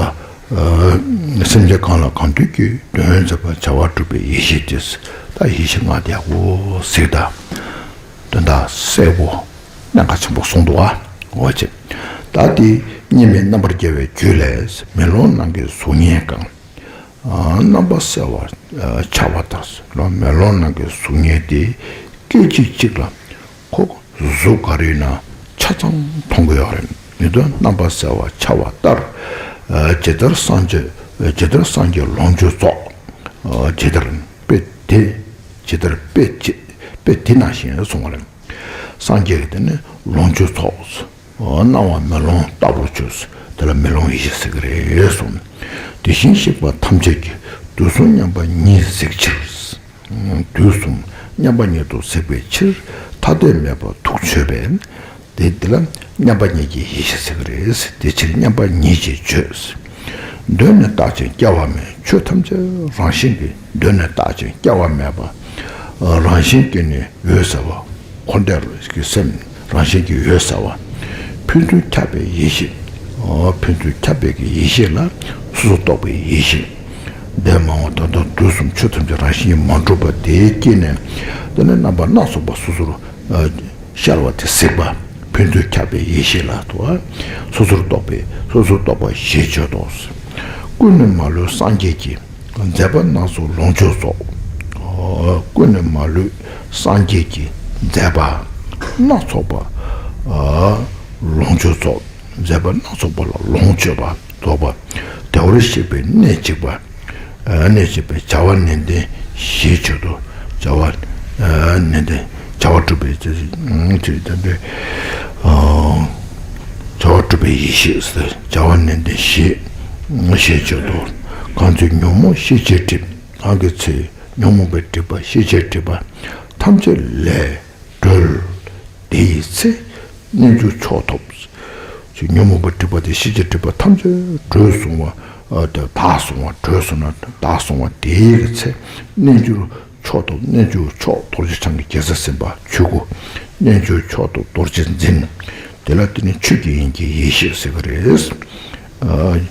ཨ། སེམས་ཅན་གང་ལ་གང་འདུལ་གྱི་དོན་མཛད་པ་བྱ་བ་སྒྲུབ་པའི་ཡེ་ཤེས་དེ། ད་ཡེ་ཤེས་ལྔ་དེ་ཡག་པོ་གཟིགས་དང་། དོན་དག་གསལ་པོ། གནད་འགག་ཆེན་པོ་གསུངས་འདུག་ཨ། འོ་ཅེ། ད་དེ་གཉིས་མེད་རྣམ་པར་རྒྱལ་བའི་རྒྱུད་ལས། མེ་ལོང་ནང་གི་གཟུགས་བརྙན་གང་། རྣམ་པ་གསལ་བར་འཆར་བ་ལྟར། མེ་ལོང་ནང་གི་གཟུགས་བརྙན་དེ་སྐད་ཅིག་གཅིག་ལ་ཁོ་གཟུགས་ག་རེ་ཡིན་ན་ཆ་ཚང་མཐོང་གི་ཡོད་རེད། མི་དོན་རྣམ་པ་གསལ་བར་འཆར་བ་ལྟར། ཇི་ལྟར་སངས་རྒྱས། ཇི་ལྟར་སངས་རྒྱས་ལོངས་སྤྱོད་རྫོགས། ཇི་ལྟར་དཔེ་དེ། ཇི་ལྟར་དཔེ་ཇི། དཔེ་དེ་ནང་བཞིན་གསུངས་པ་རེད། སངས་རྒྱས་ཀྱི་དེ་ནི་ལོངས་སྤྱོད་རྫོགས། སྣང་བ་མེ་ལོང་ལྟ་བུར་གྱུར། དེ་ལ་མེ་ལོང་ཡེ་ཤེས་ཟེར་གྱི་རེད་གསུངས། དེ་བཞིན་གཤེགས་པ་ཐམས་ཅད་ཀྱི། དུས་གསུམ་མཉམ་པ་ཉིད་གཟིགས་ཕྱིར། དུས་གསུམ་མཉམ་པ་ཉིད་དུ་གཟིགས་པའི་ཕྱིར། ཐ་དད་མེད་པར་ཐུགས་མཆོད་པས། དེ་དེ་ལ་མཉམ་པ་ཉིད་ཀྱི་ཡེ་ཤེས་ཟེར་གྱི་རེད། དེ་ཕྱིར་མཉམ་པ་ཉིད་ཅེས་བརྗོད། གདོད་ནས་རྟག་ཅིང་སྐྱེ་བ་མེད། ཆོས་ཐམས་ཅད་རང་བཞིན་གྱིས། གདོད་ནས་རྟག་ཅིང་སྐྱེ་བ་མེད་པ། རང་བཞིན་གྱིས་ནི་འོད་གསལ་བ། འཁོར་འདས་ཀྱི་སེམས་རང་བཞིན་གྱིས་འོད་གསལ་བ། ཕན་ཚུན་ཁྱབ་པའི་ཡེ་ཤེས། ཕན་ཚུན་ཁྱབ་པའི་གི་ཡེ་ཤེས་ལ་སོ་སོར་རྟོག་པའི་ཡེ་ཤེས། འདས་མ་འོངས་ད་ལྟ་དུས་གསུམ་ཆོས་ཐམས་ཅད་རང་བཞིན་གྱིས་མ་གྲུབ་པ་དེའི་དཀྱིལ་ནས། དེ་ནས་རྣམ་པ་སྣ་ཚོགས་པ་སོ་སོར་ཤར་བ་དེ་གཟིགས་པ། ཕན་ཚུན་ཁྱབ་པའི་ཡེ་ཤེས་ལ་དོ། སོ་སོར་རྟོག་པའི། སོ་སོར་རྟོག་པ་ཞེས་བརྗོད་དོ། ཀུན་ནས་མ་ལུས་སངས་རྒྱས་ཀྱི། མཛད་པ་སྣ་ཚོགས་ལོངས་སྤྱོད་རྫོགས། ཀུན་ནས་མ་ལུས་སངས་རྒྱས་ཀྱི་མཛད་པ་སྣ་ཚོགས་པ། ལོངས་སྤྱོད་རྫོགས། མཛད་པ་སྣ་ཚོགས་པ་ལ་ལོངས་སྤྱོད་པ་རྫོགས་པ། བདེ་བར་གཤེགས་པའི་གནས་གཅིག་པ། གནས་གཅིག་པའི་བྱ་བ་ནན་ཏན་ཞེས་བརྗོད་དོ། བྱ་བ་ནན་ཏན། བྱ་བ་གྲུབ་པའི་ཚེ་ཚེ་དེ་བྱ་བ་གྲུབ་པའི་ཡེ་ཤེས་ཟེར། བྱ་བ་ནན་ཏན་ཞེས་ཞེས་བརྗོད་དོ། གང་ཚེ་ཉོན་མོངས་ཤེས་བྱའི་སྒྲིབ། གང་གི་ཚེ་ཉོན་མོངས་པའི་སྒྲིབ་པ་ཤེས་བྱའི་སྒྲིབ་པ་ཐམས་ཅད་ལས་གྲོལ། དེའི་ཚེ་རྣལ་འབྱོར་མཆོག་ཐོབ། ཅིག་ཉོན་མོངས་པའི་སྒྲིབ་པ་དེ་ཤེས་བྱའི་སྒྲིབ་པ་ཐམས་ཅད་གྲོལ་སོང་བ། ཨ། དེ་དག་སོང་བ། གྲོལ་སོང་ན་དག་སོང་བ་དེའི་ཚེ་རྣལ་འབྱོར་མཆོག་ཐོབ། རྣལ་འབྱོར་མཆོག་རྡོ་རྗེ་འཆང་གི་རྒྱལ་སྲས་སེམས་དཔའ་ཆོས་སྐུ། རྣལ་འབྱོར་མཆོག་ཐོབ་རྡོ་རྗེ་འཛིན། དེ་ལ་དེ་ནི་ཆོས་ཀྱི་དབྱིངས་ཀྱི་ཡེ་ཤེས་ཟེར་གྱི་རེད། ཨ།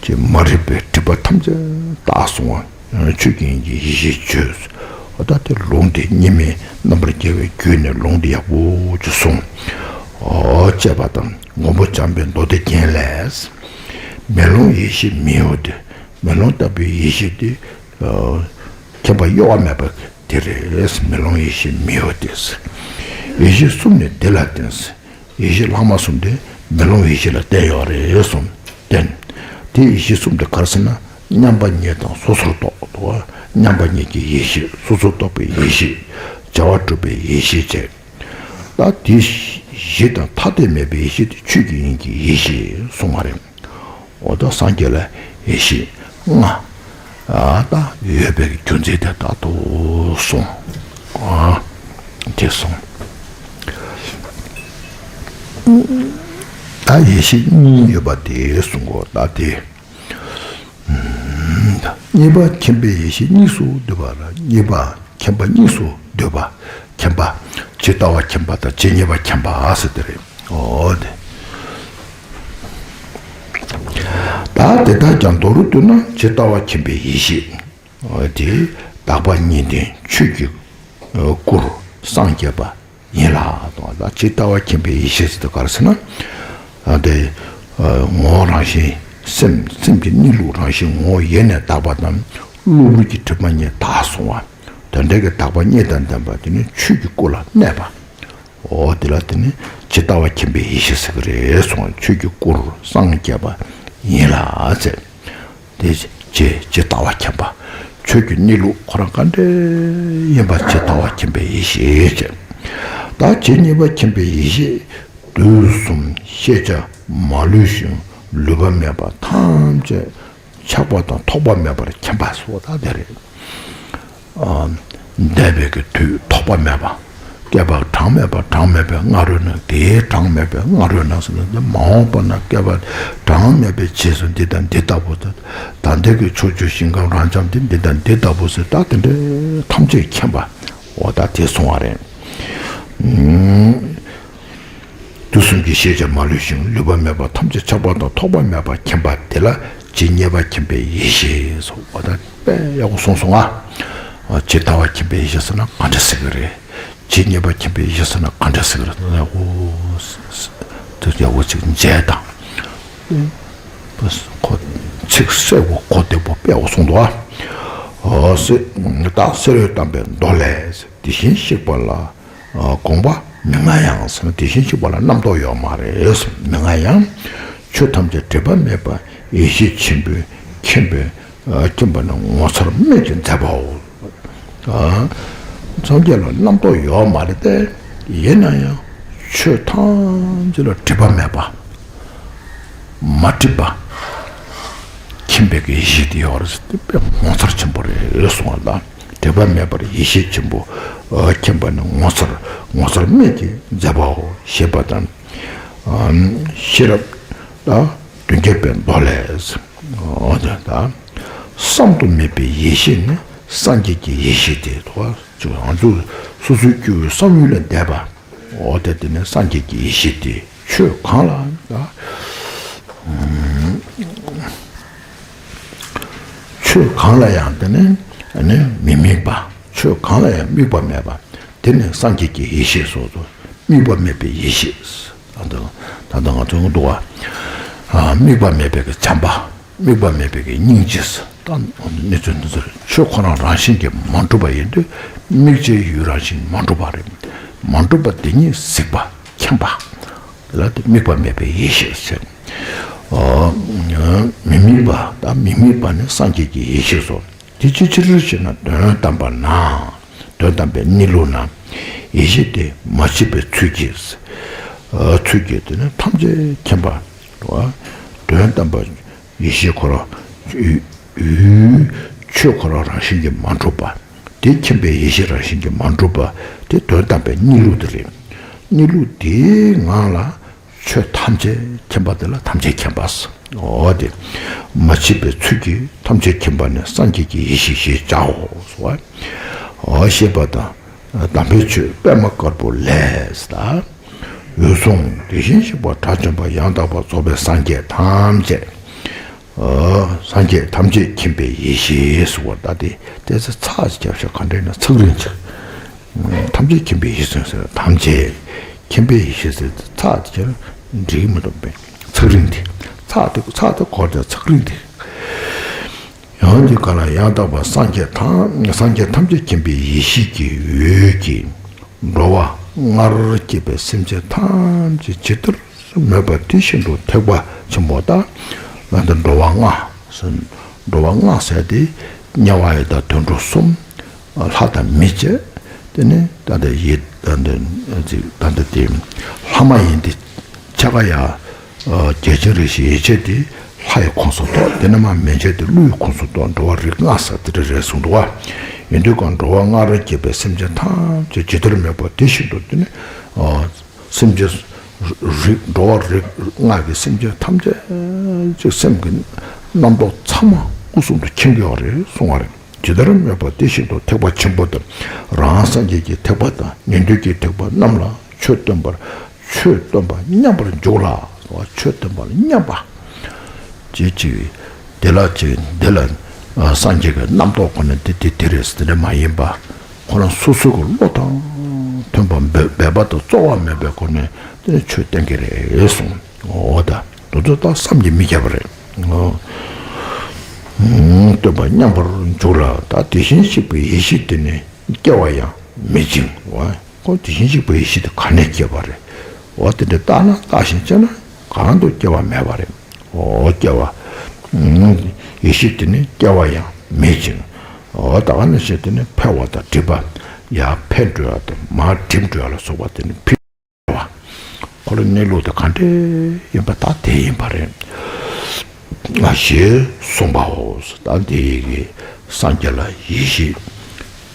ཅེས་མ་རིག་པའི་སྒྲིབ་པ་ཐམས་ཅད་དག་སོང་བ། ཆོས་ཀྱི་དབྱིངས་ཀྱི་ཡེ་ཤེས་བརྗོད། འོ་ད་དེ་ལུང་དེ་གཉིས་མེད་རྣམ་པར་རྒྱལ་བའི་རྒྱུད་ནས་ལུང་དེ་ཡག་པོ་ཅིག་གསུངས། ཨོ། ཅེས་པ་དང་། མགོན་པོ་བྱམས་པའི་མདོ་སྡེ་རྒྱན་ལས། མེ་ལོང་ཡེ་ཤེས་མི་གཡོ་སྟེ། མེ་ལོང་ལྟ་བུའི་ཡེ་ཤེས་དེ། ཨ། མཁྱེན་པ་གཡོ་བ་མེད་པ་དེ་རེད། མེ་ལོང་ཡེ་ཤེས་མི་གཡོ་སྟེ། ཡེ་ཤེས་གསུམ་ནི་དེ་ལ་བརྟེན། ཡེ་ཤེས་ལྷག་མ་གསུམ་དེ་མེ་ལོང་ཡེ་ཤེས་ལ་བརྟེན་ཡོད་རེད་གསུངས། བརྟེན། དེ་ཡེ་ཤེས་གསུམ་དེ་ག་རེ་ཟེར་ན། མཉམ་པ་ཉིད་དང་སོ་སོར་རྟོག་དོ། མཉམ་པ་ཉིད་ཀྱི་ཡེ་ཤེས། སོ་སོར་རྟོག་པའི་ཡེ་ཤེས། བྱ་བ་གྲུབ་པའི་ཡེ་ཤེས་བཅས། ད་དེ་བཞི་དང་ཐ་དད་མེད་པའི་ཡེ་ཤེས་དེ་ཆོས་ཀྱི་དབྱིངས་ཀྱི་ཡེ་ཤེས་གསུངས་པ་རེད། འོ་ད་སངས་རྒྱས་ལ་ཡེ་ཤེས་ལྔ་ཨ་ད་ཡོད་པའི་རྒྱུ་མཚན་དེ་ལྟར་དུ་གསུངས། ཨ་དེ་གསུངས། ད་ཡེ་ཤེས་གཉིས་ཡོད་པ་དེ་གསུང་གོ་ད་དེ། གཉིས་པ་མཁྱེན་པའི་ཡེ་ཤེས་གཉིས་སུ་འདུས་པ་ལ་གཉིས་པ་མཁྱེན་པ་གཉིས་སུ་འདུས་པ། མཁྱེན་པ། ཇི་ལྟ་བ་མཁྱེན་པ་དང་ཇི་སྙེད་པ་མཁྱེན་པ་ཟེར་དེ་རེད། འོ་དེ། ད་དེ་དག་ཀྱང་མདོ་རུ་བསྡུ་ན་ཇི་ལྟ་བ་མཁྱེན་པའི་ཡེ་ཤེས། འོ་དེ་དག་པ་གཉིས་ལྡན་ཆོས་ཀྱི་སྐུར་སངས་རྒྱས་པ། ཡིན་ལ་དང་ལ་ཇི་ལྟ་བ་མཁྱེན་པའི་ཡེ་ཤེས་ཟེར་དུས་ག་རེ་ཟེར་ན། ཨ་དེ་ངོ་བོ་རང་བཞིན་སེམས་སེམས་ཀྱི་གནས་ལུགས་རང་བཞིན་ངོ་བོ་ཡེ་ནས་དག་པ་དང་གློ་བུར་གྱི་དྲི་མ་གཉིས་དག་སོང་བ། དོན་འབྲས་ཀྱི་དག་པ་གཉིས་དང་ལྡན་པ་དེ་ནི་ཆོས་ཀྱི་སྐུ་ལ་གནས་པ། འོ་དེ་ལ་དེ་ནི་ཇི་ལྟ་བ་མཁྱེན་པའི་ཡེ་ཤེས་ཟེར་གི་རེད་གསུངས། ཆོས་ཀྱི་སྐུར་སངས་རྒྱས་པ་ཡིན་ལ་ཟེར། དེ་ཇི་ཇི་ལྟ་བ་མཁྱེན་པ། ཆོས་ཀྱི་གནས་ལུགས་ཁོ་རང་ག་འདྲ་ཡིན་པ་ཇི་ལྟ་བ་མཁྱེན་པའི་ཡེ་ཤེས་ཟེར། ད་ཇི་སྙེད་པ་མཁྱེན་པའི་ཡེ་ཤེས་དུས་གསུམ་ཤེས་བྱ་མ་ལུས་ཤིང་ལུས་པ་མེད་པ་ཐམས་ཅད་ཆགས་པ་དང་ཐོགས་པ་མེད་པར་མཁྱེན་པ་སོགས་ད་དེ་རེད། འདས་པའི་གི་དུས་ཐོགས་པ་མེད་པ། བསྐལ་པ་གྲངས་མེད་པ་གྲངས་མེད་པའི་སྔ་རོལ་ན་དེའི་གྲངས་མེད་པའི་སྔ་རོལ་ན་ཟེར་ན་མ་འོངས་པ་ན་བསྐལ་པ་གྲངས་མེད་པའི་རྗེས་སུ་འདི་དང་འདི་ལྟ་བུ་དང་ད་ལྟའི་གི་ཕྱོགས་བཅུའི་ཞིང་ཁམས་རབ་འབྱམས་འདི་འདི་དང་འདི་ལྟ་བུ་ཟེར་ད་དེ་འདྲའི་ཐམས་ཅད་མཁྱེན་པ་འོ་ད་དེ་གསུང་བ་རེད། དུས་གསུམ་གྱི་ཤེས་བྱ་མ་ལུས་ཤིང་ལུས་པ་མེད་པ་ཐམས་ཅད་ཆགས་པ་དང་ཐོགས་པ་མེད་པར་མཁྱེན་པ་དེ་ལ་ཇི་སྙེད་པ་མཁྱེན་པའི་ཡེ་ཤེས་སོ། འོ་ད་དཔེ་ཡག་པོ་གསུངས་སོང་ང་། ཇི་ལྟ་བ་མཁྱེན་པའི་ཡེ་ཤེས་ཟེར་ན་ག་འདྲ་ཟེར་གི་རེད། ཇི་སྙེད་པ་མཁྱེན་པའི་ཡེ་ཤེས་ཟེར་ན་ག་འདྲ་ཟེར་གི་རེད། ཡག་པོ་དེ་ཡག་པོ་ཅིག་མཇལ་དང་། ཁོ་ཚིག་གསལ་པོ་གོ་བདེ་པོ་དཔེ་ཡག་པོ་གསུངས་འདུག་ཨ། འོ་ཟེར་ད་སེ་རོས་གཏམས་པའི་མདོ་ལས་དེ་བཞིན་གཤེགས་པ་ལ། དགོངས་པ་མི་མངའ་ཡང་ཟེར་ན་དེ་བཞིན་གཤེགས་པ་ལ་རྣམ་རྟོག་ཡོད་མ་རེད། མི་མངའ་ཡང་། ཆོས་ཐམས་ཅད་སྒྲིབ་པ་མེད་པ་ཡེ་ཤེས་ཆེན་པོས་མཁྱེན་པའི་མཁྱེན་པ་ནི་ངོ་མཚར་རྨད་ཀྱི་མཛད་པའོ། སངས་རྒྱས་ལ་རྣམ་རྟོག་ཡོད་མ་རེད་དེ། ཡིན་ན་ཡང་ཆོས་ཐམས་ཅད་ལ་སྒྲིབ་པ་མེད་པ། མ་སྒྲིབ་པ། མཁྱེན་པའི་གི་ཡེ་ཤེས་དེ་ཡོད་རེད་ཟེར་དེ་དཔེ་ངོ་མཚར་ཆེན་པོ་རེད་གསུངས་པ་ལ། སྒྲིབ་པ་མེད་པར་ཡེ་ཤེས་ཆེན་པོ་མཁྱེན་པ་ནི་ངོ་མཚར་ངོ་མཚར་རྨད་ཀྱི་མཛད་པའོ་ཞེས་པ་དང་། ཤེས་རབ་ལ་མདུན་བསྐྱེད་པའི་མདོ་ལས། འོ་དེ་ལྟར་བསམ་དུ་མེད་པའི་ཡེ་ཤེས་ནི་སངས་རྒྱས་ཀྱི་ཡེ་ཤེས་ཏེ། ང་ཚོ་སོ་སོའི་སྐྱེ་བོའི་བསམ་ཡུལ་ལས་འདས་པ། འོ་དེ་དེ་ནི་སངས་རྒྱས་ཀྱི་ཡེ་ཤེས་ཏེ། ཆོས་གང་ལ་ཡང་ཆོས་གང་ལ་ཡང་དེ་ནི་ནི་མི་དམིགས་པ། ཆོས་གང་ལ་ཡང་དམིགས་པ་མེད་པ། དེ་ནི་སངས་རྒྱས་ཀྱི་ཡེ་ཤེས་སོ་སོ། དམིགས་པ་མེད་པའི་ཡེ་ཤེས། ད་ལྟ་ད་ལྟ་ང་ཚོ་འདུག་བ། དམིགས་པ་མེད་པའི་གི་བྱམས་པ། དམིགས་པ་མེད་པའི་གི་སྙིང་རྗེ། ད་གནས་ཚུལ་འདི་ཚོར་ཆོས་ཁོ་རང་རང་བཞིན་གྱིས་མ་གྲུབ་པ་ཡིན་དུས་དམིགས་བྱའི་ཡུལ་རང་བཞིན་མ་གྲུབ་པ་རེད། མ་གྲུབ་པ་དེ་ཉིད་གཟིགས་པ་མཁྱེན་པ། དེ་ལ་དེ་དམིགས་པ་མེད་པའི་ཡེ་ཤེས་ཟེར། མི་དམིགས་པ་དང་མི་དམིགས་པ་ནི་སངས་རྒྱས་ཀྱི་ཡེ་ཤེས་སོ། དེ་ཅིའི་ཕྱིར་ཞེ་ན། དོན་དམ་པར་ན། དོན་དམ་པའི་གནས་ལུགས་ན། ཡེ་ཤེས་དེ་མ་མཆིས་པའི་ཚུལ་གྱིས། ཚུལ་གྱིས་དེ་ནི་ཐམས་ཅད་མཁྱེན་པ། དོན་དམ་པ་ཡེ་ཤེས་ཁོ་རང་། ཆོས་ཁོ་རང་རང་བཞིན་གྱིས་མ་གྲུབ་པ། དེ་མཁྱེན་པའི་ཡེ་ཤེས་རང་བཞིན་གྱིས་མ་གྲུབ་པ། དེ་དོན་དམ་པའི་གནས་ལུགས་དེ་རེད། གནས་ལུགས་དེའི་ངང་ལ། ཆོས་ཐམས་ཅད་མཁྱེན་པ་དེ་ལ་ཐམས་ཅད་མཁྱེན་པ། འོ་དེ། མ་མཆིས་པའི་ཚུལ་གྱིས་ཐམས་ཅད་མཁྱེན་པ་ནི་སངས་རྒྱས་ཀྱི་ཡེ་ཤེས་ཞེས་བྱའོ། འོ་ཞེས་པ་དང་། དམ་པའི་ཆོས་པདྨ་དཀར་པོ་ལས་ལ། འོད་སྲུང་དེ་བཞིན་གཤེགས་པ་དགྲ་བཅོམ་པ་ཡང་དག་པར་རྫོགས་པའི་སངས་རྒྱས་ཐམས་ཅད། སངས་རྒྱས་ཐམས་ཅད་མཁྱེན་པའི་ཡེ་ཤེས་སུ་བ་ད་དེ་དེ་ཚེ་ཚ་ཞིག་རྒྱབ་ཤག་ག་འདྲེན་ན་ཚག་རིང་ཆག་ཐམས་ཅད་མཁྱེན་པའི་ཡེ་ཤེས་ཟེར་ཐམས་ཅད་མཁྱེན་པའི་ཡེ་ཤེས་ཟེར་ཚག་དེ་ཁྱེར་འགྲིག་མི་འདུག་པས་ཚག་རིང་དེ་ཚག་དེ་ཚག་དེ་གོ་དེ་ཚག་རིང་དེ། ཡང་དེ་ག་ལ་ཡང་དག་པར་སངས་རྒྱས་ཐམས་སངས་རྒྱས་ཐམས་ཅད་མཁྱེན་པའི་ཡེ་ཤེས་ཀྱི་འོད་ཀྱིས་འགྲོ་བ་སྔར་སྐྱེས་པའི་སེམས་ཅན་ཐམས་ཅད་ཇི་ལྟར་མོས་པ་དེ་བཞིན་དུ་ཐེག་པ་ཆེན་པོ་དང་། ལ་དེ་འགྲོ་བ་ལྔ་ཟེར། འགྲོ་བ་ལྔ་ཟེར་དེ་དམྱལ་བ་ཡི་དྭགས་དུད་འགྲོ་གསུམ། ལྷ་དང་མི་བཅས། དེ་ནས་ད་ལྟ་ཡིད་ད་ལྟ་ཅིག་ད་ལྟ་དེ་ལྷ་མ་ཡིན་ཏེ། ཕྱེད་ཀ་ཡ། ཨ་བརྒྱ་བྱིན་རེ་ཞིག་ཡིད་བྱེད་དེ་ལྷ་ཡི་ཁོངས་སུ་གཏོགས། དེ་ནས་མ་མན་ཆད་དེ་ཀླུ་ཡི་ཁོངས་སུ་གཏོགས། འགྲོ་བ་རིགས་ལྔ་ཟེར་དེ་འདྲ་རེད་གསུངས་འདུག་བ། ཡིན་དུས་ཀྱང་འགྲོ་བ་ལྔ་རབ་བརྒྱད་པའི་སེམས་ཅན་ཐམས་ཅད་ཇི་ལྟར་མོས་པ་དེ་བཞིན་དུ། དེ་ནི་ཨ་སེམས་ཅན་རིགས་འགྲོ་བ་རིགས་ལྔ་གི་སེམས་ཅན་ཐམས་ཅད་ཅིག་སེམས་ཀྱི་རྣམ་རྟོག་ཚང་མ་སྐུ་གསུང་དུ་མཁྱེན་གྱི་ཡོད་རེད་གསུང་བ་རེད། ཇི་ལྟར་མོས་པ་དེ་བཞིན་དུ་ཐེག་པ་ཆེན་པོ་དེར་རང་སངས་རྒྱས་ཀྱི་ཐེག་པ་དང་ཉན་ཐོས་ཀྱི་ཐེག་པ་རྣམས་ལ་ཆོས་སྟོན་པར་ཆོས་སྟོན་པ་མཉམ་པར་འཇུག་ལ། ཆོས་སྟོན་པ་ལ་མཉམ་པ། ཅེས་ཅིག་དེ་ལ་ཅིག་འདི་ལ་ཨ་སངས་རྒྱས་ཀྱི་རྣམ་རྟོག་ཁོ་ནས་འདི་འདི་འདི་རེད་ཟེར་དེ་འདྲ་མ་ཡིན་པ། ཁོ་རང་སོ་སོ་གི་བློ་དང་མཐུན་པ་འབད་འབད་པ་དང་རྩོལ་བ་མེད་པའི་སྒོ་ནས་དེ་ནི་ཆོས་བསྟན་གྱི་རེད་གསུངས། འོ་ད་དེ་ཚོ་ད་བསམ་གྱིས་མི་ཁྱབ་པ་རེད། འོ། སྟོན་པ་མཉམ་པར་འཇུག་ལ། ད་དེ་བཞིན་གཤེགས་པའི་ཡེ་ཤེས་དེ་ནི་སྐྱེ་བ་ཡང་མེད་ཅིང་། འོ། ཁོ་དེ་བཞིན་གཤེགས་པའི་ཡེ་ཤེས་དེ་ག་ནས་སྐྱེས་པ་རེད། འོ་དེ་འདྲ་བརྟགས་ན་བརྟགས་ཤིང་དཔྱད་ན་གང་དུ་སྐྱེ་བ་མེད་པ་རེད། འོ་སྐྱེ་བ། ཡེ་ཤེས་དེ་ནི་སྐྱེ་བ་ཡང་མེད་ཅིང་། འོ་ད་ག་ནང་བཞིན་དེ་ནི་འཕེལ་བ་དང་འགྲིབ་པ། ཡར་འཕེལ་འགྲོ་ཡ་དང་མར་འགྲིབ་འགྲོ་ཡ་ལ་སོགས་པ་དེ་ནི་འཕེལ་བ། ཁོ་ལ་གནས་ལུགས་དེ་ག་འདྲ་ཡིན་པ་ད་དེ་ཡིན་པ་རེད། ཞེས་གསུངས་པའོ། ད་འདི་ཡི་གི་སངས་རྒྱས་ལ་ཡེ་ཤེས་